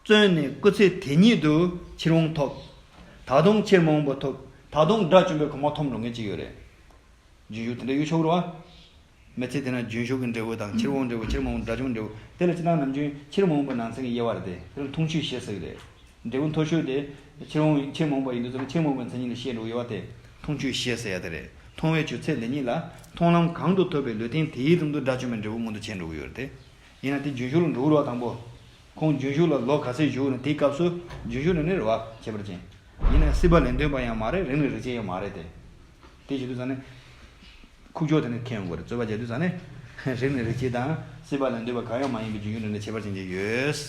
བརྩོན་ནས་སྐུལ་ཚེ་དེ་ཉིད་དུ་ཕྱིར་འོང་ཐོབ། ད་དུང་ཕྱིར་མི་འོང་པ་ཐོབ། ད་དུང་དགྲ་བཅོམ་པའི་གོ་འཕང་ཐོབ་འགྲོ་མཁན་གཅིག་ཡོད་རེད། རྒྱུན་ཞུགས་དེ་འདྲ་ཡོད་ཆོག་རེད་བ། མི་ཚེ་དེ་ན་རྒྱུན་ཞུགས་ཀྱི་འབྲས་བུ་དང་། ཕྱིར་འོང་འབྲས་བུ། ཕྱིར་མི་འོང་དགྲ་བཅོམ་འབྲས་བུ། དེ་ལ་སྤྱིར་བཏང་ནམ་རྒྱུན་ཕྱིར་མི་འོང་བའི་ནང་ཚན་གྱི་དབྱེ་བ་རེད་དེ། དེ་ལ་མཐོང་ཆོས་བཞི་ཟེར་གྱི་རེད། འབྲས་བུ་མཐོ་ཤོས་དེ། ཕྱིར་འོང་ཕྱིར་མི་འོང་པ་ཡིན་དུས་ཙམ་ནས་ཕྱིར་མི་འོང་བའི་མཚན་ཉིད་ལ་བཤད་འགྲོ་དབྱེ་བ་དེ། མཐོང་ཆོས་བཞི་ཟེར་ཡ་དེ་རེད། མཐོང་བའི་ཆོས་ཚེ་འདི་ཉིད་ལ་མཐོང་ལམ་གང་དུ་ཐོབ་པའི་ལུས་རྟེན་དེའི་དོན་དུ་དགྲ་བཅོམ་པའི་འབྲས་བུ་མངོན་དུ་བྱས་འགྲོ་གི་ཡོད་རེད་དེ། ཡིན་ན་དེ་རྒྱུན་ཞུགས་ལ་འགྲོ་གི་རེད་བ། དང་པོ། ཁོང་རྒྱུན་ཞུགས་ལ་ལོ་ག་ཚོད་བཞུགས་ནས་དེའི་སྐབས་སུ་རྒྱུན་ཞུགས་ནས་ནི་རེད་བ། ཁྱད་པར་ཅན། ཡིན་ན་སྲིད་པ་ལན་ལྡོན་པ་ཡང་མ་རེད། རིགས་ནི་རིགས་ཆད་ཡང་མ་རེད་དེ། དེ་བྱེད་དུས་ཙང་ནས། ཁུག་ཀྱོག་དེ་ནས་འཁྱེར་ཡོང་དགོས་རེད། རྩོད་པ་བྱེད་དུས་ཙང་ནས། རིགས་ནི་རིགས་ཆད་དང་སྲིད་པ་ལན་ལྡོན་པ་གང་ཡང་མ་ཡིན་པའི་རྒྱུན་ཞུགས་འབྲས་ནི་ཁྱད་པར་ཅན་གྱི་ཡོད།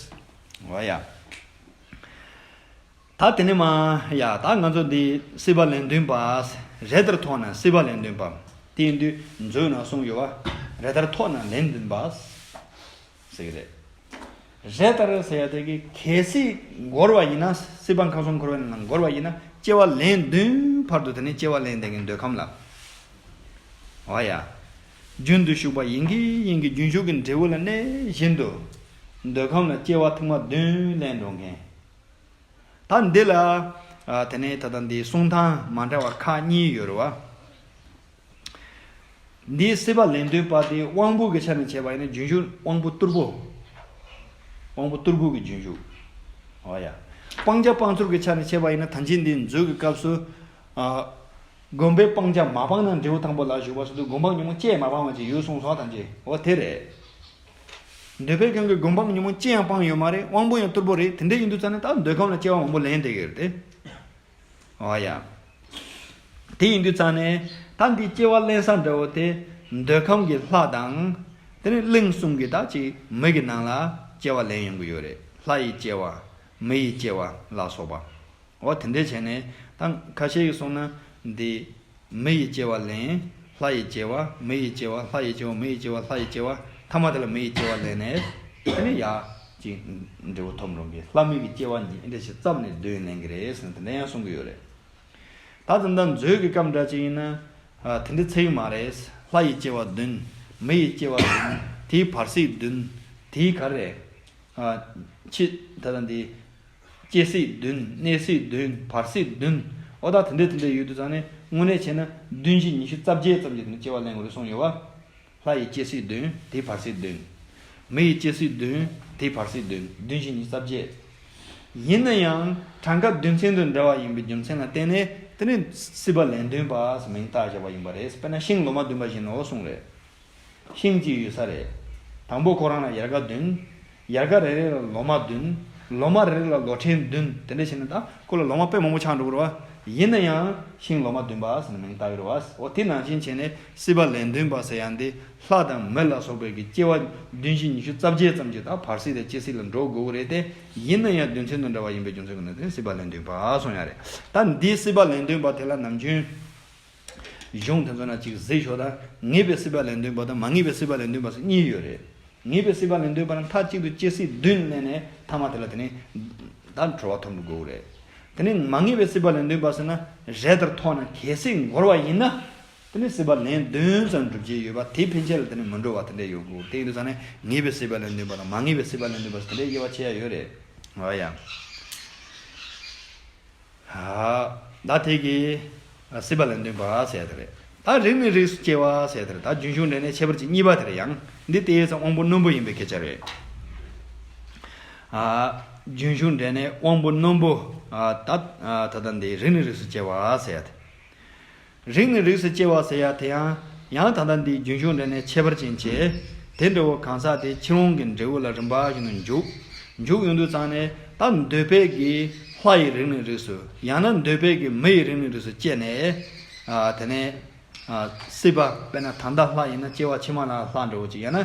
འོ་ཡ། ད་དེ་ནས་མ། ཡ། ད་ང་ཚོ་འདི་སྲིད་པ་ལན་ལྡོན་པ། རེ་ལྟར་ཐོགས་ན་སྲིད་པ་ལན་ལྡོན་པ། དེ་ཡིན་དུས་མཛོད་ནང་གསུངས་ཡོད་བ། རེ་ལྟར་ཐོགས་ན་ལན་ལྡོན་པ། ཟེར་གི་རེད། རེ་ལྟར་ཟེར་ཡ་དེ་གི་གལ་སྲིད་འགོར་བ་ཡིན་ན། སྲིད་པ་ཁམས་གསུམ་འཁོར་བའི་ནང་འགོར་བ་ཡིན་ན་སྐྱེ་བ་ལན་བདུན་བར་དུ་དེ་ནས་སྐྱེ་བ་ལེན་བསྡད་མཁན་འདོད་ཁམས་ལ། འོ་ཡ། རྒྱུན་དུ་ཞུགས་པ་ཡིན་གྱི་ཡིན་གྱི་རྒྱུན་ཞུགས་ཀྱི་འབྲས་བུ་ལ་གནས་བཞིན་དུ། འདོད་ཁམས་ལ་སྐྱེ་བ་ཐེངས་མ་བདུན་ལེན་འགྲོ་མཁན། ད་འདི་ལ། ཨ། དེ་ནས་ད་ལྟ་འདི་གསུང་སྟངས་མ་འདྲ་བ་ཁག་གཉིས་ཡོད་རེད་བ། འདིའི་སྲིད་པ་ལན་ལྡོན་པ་དེ་དབང་པོ་གི་ཆ་ནས་བྱས་པ་ཡིན་ན་རྒྱུན་ཞུགས་དབང་པོ་རྟུལ་པོ། དབང་པོ་རྟུལ་པོ་གི་རྒྱུན་ཞུགས། འོ་ཡ། སྤང་བྱ་སྤང་ཚུལ་གྱི་ཆ་ནས་བྱས་པ་ཡིན་ན་ད་ཅི་འདི་མཛོད་ཀྱི་སྐབས་སུ། ཨ། སྒོམ་པས་སྤང་བྱ་མ་སྤངས་ན་འབྲས་བུ་དང་པོ་ལ་ཞུགས་པ་སོགས་དུ་སྒོམ་སྤང་ཉོན་མོངས་སྐྱེས་མ་སྤངས་པ་ཅིག་ཡོད་གསུངས་སོ། ད་ཅི་འོ་དེ་རེད། འདོད་པའི་ཁམས་ཀྱི་སྒོམ་སྤང་ཉོན་མོངས་ཅི་ཡང་སྤངས་ཡོད་མ་རེད། དབང་པོ་ཡང་རྟུལ་པོ་རེད། དེ་འདྲ་ཡིན་དུས་ཙང་ནས་ད་འདོད་ཁམས་ལ་སྐྱེ་བ་མང་པོ་ལེན་བསྡད་ཡོད་རེད་དེ། འོ་ཡ། དེ་ཡིན་དུས་ཙང་ནས་ད་འདི་སྐྱེ་བ་ལེན་ས་འདྲ་བོ་དེ། འདོད་ཁམས་ཀྱི་ལྷ་དང་། དེ་ནས་གླིང་གསུམ་གྱི་ད་ཅིག་མི་གི་ནང་ལ་སྐྱེ་བ་ལེན་ཡོང་གི་ཡོད་རེད། ལྷ་ཡི་སྐྱེ་བ། མི་ཡི་སྐྱེ་བ་ལ་སོགས་པ། འོ་དེ་འདྲས་བྱས་ནས་ད་ཁ་ཤས་ཀྱིས་གསུངས་ན་འདི། མི་ཡི་སྐྱེ་བ་ལེན། ལྷ་ཡི་སྐྱེ་བ། མི་ཡི་སྐྱེ་བ། ལྷ་ཡི་སྐྱེ་བ། མི་ཡི་སྐྱེ་བ། ལྷ་ཡི་སྐྱེ་བ། ཐ་མ་དེ་ལ་མི་ཡི་སྐྱེ་བ་ལེན་ནས། དེ་ནས་ཡ། ཅིག་འབྲས་བུ་ཐོབ་འགྲོ་གི། ལྷ་མི་གི་སྐྱེ་བ་འདི་འདྲ་ཞིག་བརྩམས་ནས་སྡོད་ལེན་གི་རེད་ཟེར་ནས་དེ་འདྲ་ཡང་གསུང་གི་ཡོད་རེད། ད་ཙམ་ད་མཛོད་ཀྱི་སྐབས་འདྲ་ཅིག་ཡིན་ན། ཨ། དེ་འདྲ་ཚད་ཡོད་མ་རེད། ལྷ་ཡི་སྐྱེ་བ་བདུན། མི་ཡི་སྐྱེ་བ་བདུན། དེའི་བར་སྲིད་བདུན། དེའི་ག་རེ། ཨ། ཕྱི་ད་ལྟ་འདི། སྐྱེ་སྲིད་བདུན། གནས་སྲིད་བདུན། བར་སྲིད་བདུན། ཨོ་ད་དེ་འདྲ་དེ་འདྲ་ཡོད་དུས་ཙང་ནས་དངོས་གནས་བྱས་ན་བདུན་བཞི་ཉི་ཤུ་རྩ་བརྒྱད་ཙམ་གྱི་དེ་ནས་སྐྱེ་བ་ལེན་དགོས་རེད་གསུངས་ཡོད་བ། ལྷ་ཡི་སྐྱེ་སྲིད་བདུན། དེའི་བར་སྲིད་བདུན། མི་ཡི་སྐྱེ་སྲིད་བདུན། དེའི་བར་སྲིད་བདུན། བདུན་བཞི་ཉི་ཤུ་རྩ་བརྒྱད། ཡིན་ན་ཡང་གྲངས་ཀ་བདུན་ཚན་དུ་འདྲ་བ་ཡིན་པའི་རྒྱུ་མཚན་ལ་བརྟེན་ནས་དེ་ནི་སྲིད་པ་ལན་ལྡོན་པ་ཟེར་མིང་བཏགས་བཞག་པ་ཡིན་པ་རེད། དཔེར་ན་ཤིང་ལོ་མ་བདུན་པ་བཞིན་ནོ་གསུངས་རེད། ཤིང་གཅིག་ཡོད་ས་རེད། དང་པོ་ཁོ་རང་ལ་ཡལ་ག་བདུན། ཡལ་ག་རེ་རེ་ལ་ལོ་མ་བདུན། ལོ་མ་རེ་རེ་ལ་ལོ་ཕྲན་བདུན། དེ་འདྲ་བྱས་ན་ད་ཁོ་ལ་ལོ་མ་དཔེ་མང་པོ་ཆགས་འགྲོ་གི་རེད་བ། ཡིན་ན་ཡང་ཤིང་ལོ་མ་བདུན་པ་ཟེར་ནས་མིང་བཏགས་ཡོད་རེད་བ། འོ་དེ་ནང་བཞིན་བྱས་ནས་སྲིད་པ་ལན་ལྡོན་པ་ཟེར་ཡ་འདི་ལྷ་དང་མི་ལ་སོགས་པའི་གི་སྐྱེ་བ་བདུན་བཞི་ཉི་ཤུ་རྩ་བརྒྱད་ཙམ་གྱི་ད་བར་སྲིད་དང་སྐྱེ་སྲིད་ལ་འགྲོ་དགོས་ཀྱི་རེད་དེ། ཡིན་ན་ཡང་རྒྱུ་མཚན་དང་འདྲ་བ་ཡིན་པའི་རྒྱུ་མཚན་གྱིས་ན་དེ་སྲིད་པ་ལན་ལྡོན་པ་གསུངས་ཡ་རེད། ད་འདི་སྲིད་པ་ལན་ལྡོན་པ་དེ་ལ་ནམ་རྒྱུན། གཞུང་དེ་ཚོ་ན་ཅིག་གཟིགས་ཤོག་ད་ངེས་པའི་སྲིད་པ་ལན་ལྡོན་པ་དང་མ་ངེས་པའི་སྲིད་པ་ལན་ལྡོན་པ་སོགས་གཉིས་ཡོད་རེད། ངེས་པའི་སྲིད་པ་ལན་ལྡོན་པ་ན་མཐའ་གཅིག་ཏུ་སྐྱེ་སྲིད་བདུན་ལེན་ནས་ཐ་མ་དེ་ལ་དེ་ནི་ད་གྲོལ་བ་ཐོབ་འགྲོ་དགོས་རེད། དེ་ནི་མ་ངེས་པའི་སྲིད་པ་ལན་ལྡོན་པ་ཟེར་ན་རེ་ལྟར་ཐོགས་ན་གལ་སྲིད་འགོར་བ་ཡིན་ན། དེ་ནི་སྲིད་པ་ལན་བདུན་ཙམ་སྒྲུབ་བྱེད་ཡོད་པ་དེ་ཕན་ཆད་ལ་དེ་ནི་མི་འགྲོ་བ་དེ་འདྲ་ཡོད་དགོས། དེ་ཡིན་དུས་ཙང་ནས་ངེས་པའི་སྲིད་པ་ལན་ལྡོན་པ་དང་མ་ངེས་པའི་སྲིད་པ་ལན་ལྡོན་པ་ཟེར་དེ་འདྲའི་དབྱེ་བ་ཕྱེ་ཡ་ཡོད་རེད། འོ་ཡ། ད་དེ་གི་སྲིད་པ་ལན་ལྡོན་པ་ཟེར་ཡ་དེ་རེད། ད་རིགས་ནི་རིགས་སུ་སྐྱེ་བ་ཟེར་ཡ་དེ་རེད། ད་རྒྱུན་ཞུགས་འབྲས་གནས་ཁྱད་པར་གྱི་གཉིས་པ་དེ་རེད། ཡང་འདི་ལྟའི་ས་དབང་པོ་རྣོན་པོ་ཡིན་པའི་སྐད་ཆ་རེད། ཨ། རྒྱུན་ཞུགས་འབྲས་གནས་དབང་པོ་རྣོན་པོ། ཨ། ད་ཨ། ད་ལྟ་འདི་རིགས་ནི་རིགས་སུ་སྐྱེ་བ་ཟེར་ཡ་དེ། རིགས་ནི་རིགས་སུ་སྐྱེ་བ་ཟེར་ཡ་དེ་ཡང་ཡང་ད་ལྟ་འདི་རྒྱུན་ཞུགས་འབྲས་གནས་ཁྱད་པར་ཅན་བྱས། དེ་འདྲ་བོ་གང་ཟག་དེ་ཕྱི་རོལ་གྱི་འབྲས་བུ་ལ་རིམ་པ་བཞིན་དུ་འཇུག་འཇུག་ཡོང་དུས་ཙང་ནས་ད་འདོད་པའི་གི་ལྷ་ཡི་རིགས་ནི་རིགས་སུ། ཡང་ན་འདོད་པའི་གི་མི་ཡི་རིགས་ནི་རིགས་སུ་སྐྱེས་ནས། ཨ། དེ་ནས། ཨ། སྲིད་པ་དཔེར་ན་ད་ལྟ་ལྷ་ཡིན་ན་སྐྱེ་བ་ཕྱི་མ་ལ་ལྷ་འདྲ་བོ་ཅིག་ཡང་ན་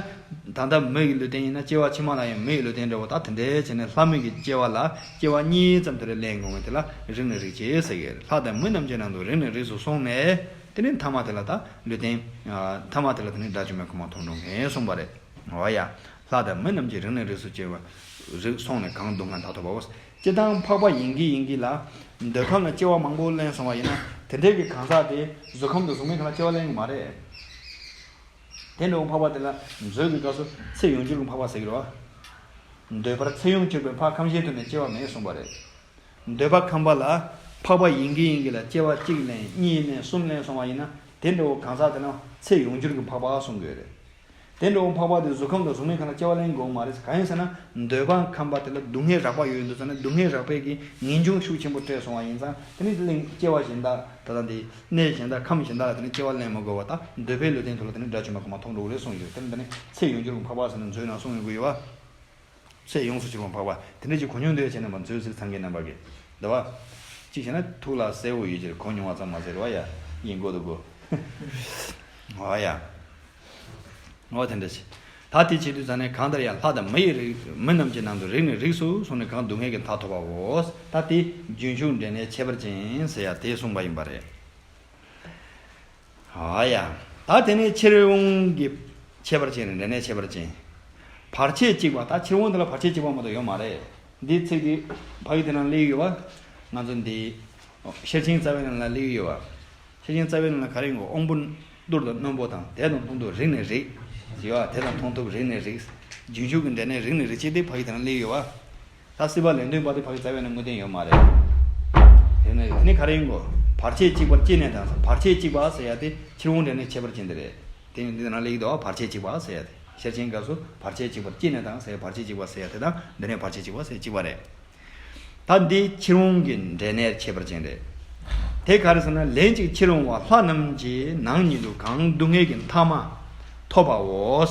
ད་ལྟ་མི་ཡི་ལུས་རྟེན་ཡིན་ན་སྐྱེ་བ་ཕྱི་མ་ལ་ཡང་མི་ཡི་ལུས་རྟེན་འདྲ་བོ། ད་དེ་འདྲའི་བྱས་ནས་ལྷ་མི་གི་སྐྱེ་བ་ལ་སྐྱེ་བ་གཉིས་ཙམ་དེ་འདྲ་ལེན་དགོས་ངེས་དེ་ལ་རིགས་ནི་རིགས་སྐྱེ་ཟེར་གི། ལྷ་དང་མི་རྣམས་ཀྱི་ནང་དུ་རིགས་ནི་རིགས་སུ་སོང་ནས་དེ་ནས་ཐ་མ་དེ་ལ་ད་ལུས་རྟེན། ཨ། ཐ་མ་དེ་ལ་དེ་ནས་དགྲ་བཅོམ་པའི་གོ་འཕང་ཐོབ་འགྲོ་ངེས་གསུངས་པ་རེད། འོ་ཡ། ལྷ་དང་མི་རྣམས་ཀྱི་རིགས་ནི་རིགས་སུ་སྐྱེ་བ། རིགས་སོང་ནས་གང་སྡུག་བསྔལ་མཐའ་ཐོབ་པའོ། སྤྱིར་བཏང་འཕགས་པ་ཡིན་གྱི་ཡིན་གྱི་ལ། འདོད་ཁམས་ལ་སྐྱེ་བ་མང་པོ་ལེན་སོང་བ་ཡིན་ན་དེ་འདྲའི་གི་གང་ཟག་དེ་གཟུགས་ཁམས་དང་གཟུགས་མེད་ཁམས་ལ་སྐྱེ་བ་ལེན་གྱི་མ་རེད། དེ་འདྲ་བོ་འཕགས་པ་དེ་ལ་མཛོད་ཀྱི་སྐབས་སུ་ཚེ་ཡོངས་གྱུར་གྱི་འཕགས་པ་ཟེར་གྱི་རེད་བ། འདོད་པར་ཚེ་ཡོངས་གྱུར་པའི་འཕགས་ཁམས་གཞན་དུ་ནི་སྐྱེ་བ་མེད་གསུངས་པ་རེད། འདོད་པ་ཁམས་པ་ལ་འཕགས་པ་ཡིན་གྱི་ཡིན་གྱི་ལ་སྐྱེ་བ་གཅིག་ལེན་གཉིས་ལེན་གསུམ་ལེན་སོང་བ་ཡིན་ན་དེ་འདྲ་བོ་གང་ཟག་དེ་ལ་ཚེ་ཡོངས་གྱུར་གྱི་འཕགས་པ་གསུང་གི་ཡོད་རེད། དེ་འདྲ་བོ་འཕགས་པ་དེ་གཟུགས་ཁམས་དང་གཟུགས་མེད་ཁམས་ལ་སྐྱེ་བ་ལེན་དགོས་མ་རེད། གང་ཡིན་ཟེར་ན། འདོད་པ་ཁམས་པ་དེ་ལ་སྡུག་བསྔལ་རགས་པ་ཡོད་ཡོད་འདུག་ཟེར་ན། སྡུག་བསྔལ་རགས་པས་ཀྱི་ངེས་འབྱུང་ཤུགས་ཆེན་པོ་སྤྲད་སོང་བ་ཡིན་ཙང་། དེ་ནི་གླེང་སྐྱེ་བ་གཞན་དག་ད་ལྟ་འདི་གནས་གཞན་དག་ཁམས་གཞན་དག་ལ་དེ་ནི་སྐྱེ་བ་ལེན་མི་དགོས་པ་དང་། འདོད་པའི་ལུས་རྟེན་དེ་ལ་དེ་ནི་དགྲ་བཅོམ་པ་གོང་མ་ཐོབ་འགྲོ་གི་རེད་གསུངས་ཡོད། དེ་ནི་དེ་ནི་ཚེ་ཡོངས་གྱུར་པའི་འཕགས་པ་ཟེར་ནས་མཛོད་ནང་གསུངས་ཡོང་གི་ཡོད་པ། ཚེ་ཡོངས་སུ་གྱུར་པའི་འཕགས་པ་དེ་འདྲ་ཅིག་གོ་མྱོང་འདོད་བྱས་ན་མ་མཛོད་ཟིག་ཚང་གི་རྣམ་པ་གི། འདི་བ། གཅིག་བྱས་ན་ཐུགས་ལ་གསལ་བོ་ཡོད་ཅེས་གོ་མྱོང་བ་ཙམ་མ་ཟད་རེད་བ་ཡ། ཡིན་དགོས་འདུག་གོ། འོ་ཡ། འོ་དེ་འདྲ་ཞིག་ད་དེ་བྱེད་དུས་ཙ་ནས་གང་ལྟར་ཡང་ལྷ་དང་མི་ཡི་རིགས། མི་རྣམས་ཀྱི་ནང་དུ་རིགས་ནས་རིགས་སུ་སོང་ནས་གང་སྡུག་བསྔལ་གྱི་མཐའ་ཐོབ་པའོ། ད་དེ་རྒྱུན་ཞུགས་འབྲས་གནས་ཁྱད་པར་ཅན་ཟེར་ཡ་དེ་གསུངས་པ་ཡིན་པ་རེད། ཨ་ཡ། ད་དེ་ནས་ཕྱིར་འོང་གི་ཁྱད་པར་ཅན་རེད། འབྲས་གནས་ཁྱད་པར་ཅན། བར་ཆད་གཅིག་པ། ད་ཕྱིར་འོང་དེ་ལ་བར་ཆད་གཅིག་པ་མ་གཏོགས་ཡོད་མ་རེད། འདིའི་ཚིག་འདི་ཕ་གི་དེ་ནང་སླེབས་ཡོད་བ། ང་ཚོ་འདི་ཤེར་ཕྱིན་རྩ་བའི་ནང་ལ་སླེབས་ཡོད་བ། ཤེར་ཕྱིན་རྩ་བའི་ནང་ལ་ག་རེ་ཡོང་གི། དབང་པོ་གཏོར་དང་རྣོན་པོ་དང་། དེ་དང་མཐུན་ཐོབ་རིགས་ནས་རིགས། ཡོད་བ། དེ་དང་མཐུན་ཐོབ་རིགས་ནས་རིགས། རྒྱུན་ཞུགས་ཀྱི་འབྲས་གནས་རིགས་ནས་རིགས་བྱས་ཏེ་ཕ་གི་དེ་ནང་སླེབས་ཡོད་བ། ད་སྲིད་པ་ལས་དོན་པ་དེ་ཕ་གི་རྩ་བའི་ནང་དངོས་བསྟན་ཡོད་མ་རེད། དེ་ནས་དེ་ནས་ག་རེ་ཡིན་གོ། བར་ཆད་གཅིག་པར་སྐྱེས་ནས་དང་། བར་ཆད་གཅིག་པ་ཟེར་ཡ་དེ་ཕྱིར་འོང་འབྲས་གནས་ཁྱད་པར་ཅན་དེ་རེད། དེ་ཡང་འདི་ནང་ལ་ཡིག་འདུག་བ། བར་ཆད་གཅིག་པ་ཟེར་ཡ་དེ། ཤེར་ཕྱིན་སྐབས་སུ་བར་ཆད་གཅིག་པར་སྐྱེས་ནས་དང་ཟེར། བར་ཆད་གཅིག་པ་ཟེར་ཡ་དེ་དང་འབྲས་གནས་བར་ཆད་གཅིག་པ་ཟེར་གཅིག་པ་རེད། ད་འདི་ཕྱིར་འོང་གི་འབྲས་གནས་ཁྱད་པར་ཅན་རེད། དེ་ག་རེ་ཟེར་ན། ལན་གཅིག་ཕྱིར་འོང་བ་ལྷ་རྣམས་ཀྱི་ནང་ཉིད་དུ་གང་སྡུག་བསྔལ་གྱི་མཐའ་མ་ཐོབ་པའོ།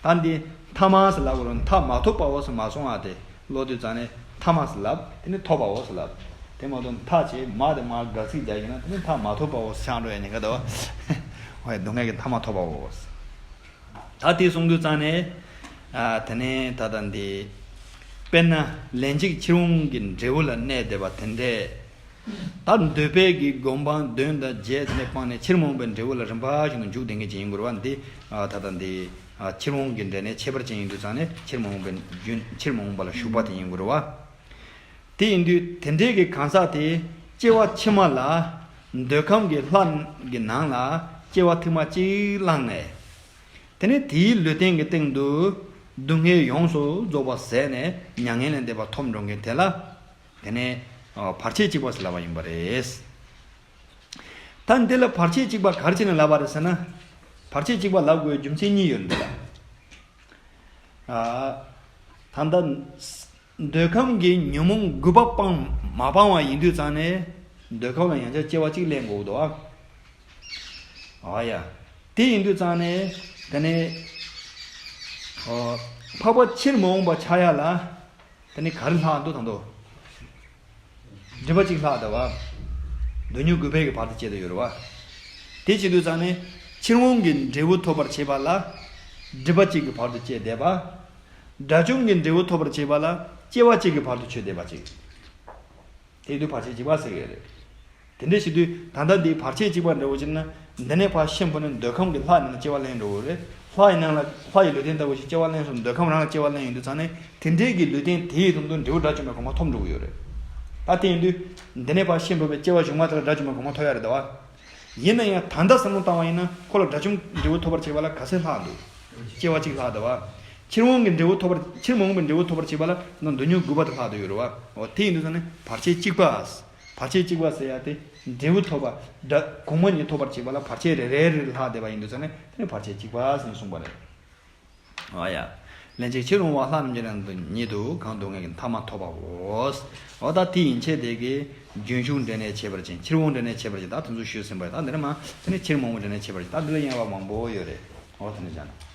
ད་འདི་མཐའ་མ་ཟེར་ལབ་དགོས་རེད། མཐའ་མ་ཐོབ་པའོ་ཟེར་མ་སོང་བ་དེ། ཀློག་དུས་ཙང་ནས་མཐའ་མ་ཟེར་ལབ། དེ་ནས་ཐོབ་པའོ་ཟེར་ལབ། དེ་མ་གཏོགས་མཐའ་བྱས་མ་དེ་མ་དགག་ཚིག་རྒྱག་གི་ན། དེ་ནས་མཐའ་མ་ཐོབ་པའོ་ཟེར་ཆགས་འགྲོ་ཡ་ཉེན་ཁ་འདུག་བ། ཨོ་ཡ། སྡུག་བསྔལ་གྱི་མཐའ་མ་ཐོབ་པའོ། ད་དེ་གསུང་དུས་ཙང་ནས། ཨ། དེ་ནས་ད་ལྟ་འདི། དཔེར་ན་ལན་གཅིག་ཕྱིར་འོང་གི་འབྲས་བུ་ལ་གནས་བསྡད་པ་དེ་འདྲས། ད་འདོད་པའི་གི་སྒོམ་སྤང་དོན་དང་བཅས་དེ་ནས་སྤངས་ནས་ཕྱིར་མི་འོང་བའི་འབྲས་བུ་ལ་རིམ་པ་བཞིན་དུ་འཇུག་བསྡད་མཁན་ཅིག་ཡིན་དགོས་རེད་བ། འདི། ཨ། ད་ལྟ་འདི། ཨ། ཕྱིར་འོང་གི་འབྲས་གནས་ཁྱད་པར་ཅན་ཡིན་དུས་ཙང་ནས་ཕྱིར་མི་འོང་བའི་རྒྱུན། ཕྱིར་མི་འོང་བ་ལ་ཞུགས་པ་དེ་ཡིན་དགོས་རེད་བ། དེ་ཡིན་དུས་དེ་འདྲའི་གི་གང་ཟག་དེ་སྐྱེ་བ་ཕྱི་མ་ལ་འདོད་ཁམས་ཀྱི་ལྷ་གི་ནང་ལ་སྐྱེ་བ་ཐེངས་མ་གཅིག་བླངས་ནས། དེ་ནས་དེའི་ལུས་རྟེན་གྱི་སྟེང་དུ་སྡུག་བསྔལ་ཡོངས་སུ་རྫོགས་པ་ཟད་ནས་མྱ་ངན་ལས་འདས་པ་ཐོབ་འགྲོ་མཁན་དེ་ལ། དེ་ནས། ཨ། བར་ཆད་གཅིག་པ་ཟེར་ལབ་པ་ཡིན་པ་རེད། ད་འདི་ལ་བར་ཆད་གཅིག་པ་ག་རེ་བྱས་ནས་ལབ་པ་རེད་ཟེར་ན། བར་ཆད་གཅིག་པ་ལབ་དགོས་རྒྱུ་མཚན་གཉིས་ཡོད་འདུག་ལ། ཨ། ད་ལྟ་འདོད་ཁམས་ཀྱི་ཉོན་མོངས་རྒུད་པ་སྤང་། མ་སྤངས་པ་ཡིན་དུས་ཙང་ནས་འདོད་ཁམས་ལ་ཡང་བསྐྱར་སྐྱེ་བ་གཅིག་ལེན་དགོས་འདུག་ཨ། ཨ་ཡ། དེ་ཡིན་དུས་ཙང་ནས་དེ་ནས། ཨོ། འཕགས་པ་ཕྱིར་མི་འོང་བ་ཆགས་ཡ་ལ། དེ་ནི་ག་རེ་ལྷག་འདུག་ད་དོ། སྒྲིབ་པ་གཅིག་ལྷག་འདུག་བ། འདོད་ཉོན་རྒུད་པའི་གི་བར་དུ་བཅད་དུ་ཡོད་རེད་བ། དེ་བྱེད་དུས་ཙང་ནས་ཕྱིར་འོང་གི་འབྲས་བུ་ཐོབ་པར་བྱེད་པ་ལ། སྒྲིབ་པ་གཅིག་གི་བར་དུ་བཅད་བསྡད་པ། དགྲ་བཅོམ་གྱི་འབྲས་བུ་ཐོབ་པར་བྱེད་པ་ལ་སྐྱེ་བ་གཅིག་གི་བར་དུ་ཆོད་བསྡད་པ་གཅིག། དེ་དུས་བར་ཆད་གཅིག་པ་ཟེར་གི་རེད། དེ་འདྲ་བྱེད་དུས་ད་ལྟ་འདིའི་བར་ཆད་གཅིག་པ་འདྲ་བོ་ཅིག་ན། འདི་ནས་ཕར་ཤི་འཕོས་ནས་འདོད་ཁམས་ཀྱི་ལྷ་ནང་ལ་སྐྱེ་བ་ལེན་འགྲོ་གི་རེད། ལྷ་ཡི་ནང་ལ་ལྷ་ཡི་ལུས་རྟེན་ལྟ་བུ་ཞིག་སྐྱེ་བ་ལེན་སོང་། འདོད་ཁམས་རང་ལ་སྐྱེ་བ་ལེན་ཡོང་དུས་ཙང་ནས་དེ་འདྲའི་གི་ལུས་རྟེན་དེ་ཡི་དོན་དུ་འབྲས་བུ་དགྲ་བཅོམ་པའི་གོ་འཕང་ཐོབ་འགྲོ་གི་ཡོད་རེད། ད་དེ་ཡིན་དུས་འདི་ནས་ཕར་ཤི་འཕོས་པའི་སྐྱེ་བ་གཞུག་མ་དེ་ལ་དགྲ་བཅོམ་པའི་གོ་འཕང་ཐོབ་ཡ་རེད་ད་བ། ཡིན་ན་ཡང་ད་ལྟ་བསམ་བློ་བཏང་བ་ཡིན་ན་ཁོ་ལ་དགྲ་བཅོམ་འབྲས་བུ་ཐོབ་པར་བྱེད་པ་ལ་ག་ཚད་ལྷག་འདུག་སྐྱེ་བ་གཅིག་ལྷག་འདུག་བ། ཕྱིར་འོང་གི་འབྲས་བུ་ཐོབ་པར། ཕྱིར་མི་འོང་བའི་འབྲས་བུ་ཐོབ་པར་བྱེད་པ་ལ་ན་འདོད་ཉོན་རྒུད་པ་དེ་ལྷག་འདུག་ཡོད་རེད་བ། འོ་དེ་ཡིན་དུས་ཙང་ནས་བར་ཆད་གཅིག་པ། བར་ཆད་གཅིག་པ་ཟེར་ཡ་དེ་འབྲས་བུ་ཐོབ་པ། དགྲ་གོང་མ་གཉིས་ཐོབ་པར་བྱེད་པ་ལ་བར་ཆད་རེ་རེ་རེ་ལྷག་བསྡད་པ་ཡིན་དུས་ཙང་ནས་དེ་ནི་བར་ཆད་གཅིག་པ་ཟེར་ནས་གསུངས་པ་རེད། ཨ་ཡ། ལན་གཅིག་ཕྱིར་འོང་བ་ལྷ་རྣམས་ཀྱི་ནང་དུ་ཉིད་དུ་གང་སྡུག་བསྔལ་གྱི་མཐའ་མ་ཐོབ་པའོ། འོ་ད་དེ་ཡན་ཆད་དེ་གི་རྒྱུན་ཞུགས་འབྲས་གནས་ཁྱད་པར་ཅན། ཕྱིར་འོང་འབྲས་གནས་ཁྱད་པར་ཅན། ད་དེ་ཚོ་ཞུས་ཟིན་པ་རེད། ད་འདི་ནས་མ་དེ་ནས་ཕྱིར་མི་འོང་འབྲས་གནས་ཁྱད་པར་ཅན། ད་འདི་ལ་དབྱེ་བ་མང་པོ་ཡོད་རེད། འོ་དེ་ནས་བྱས་ན།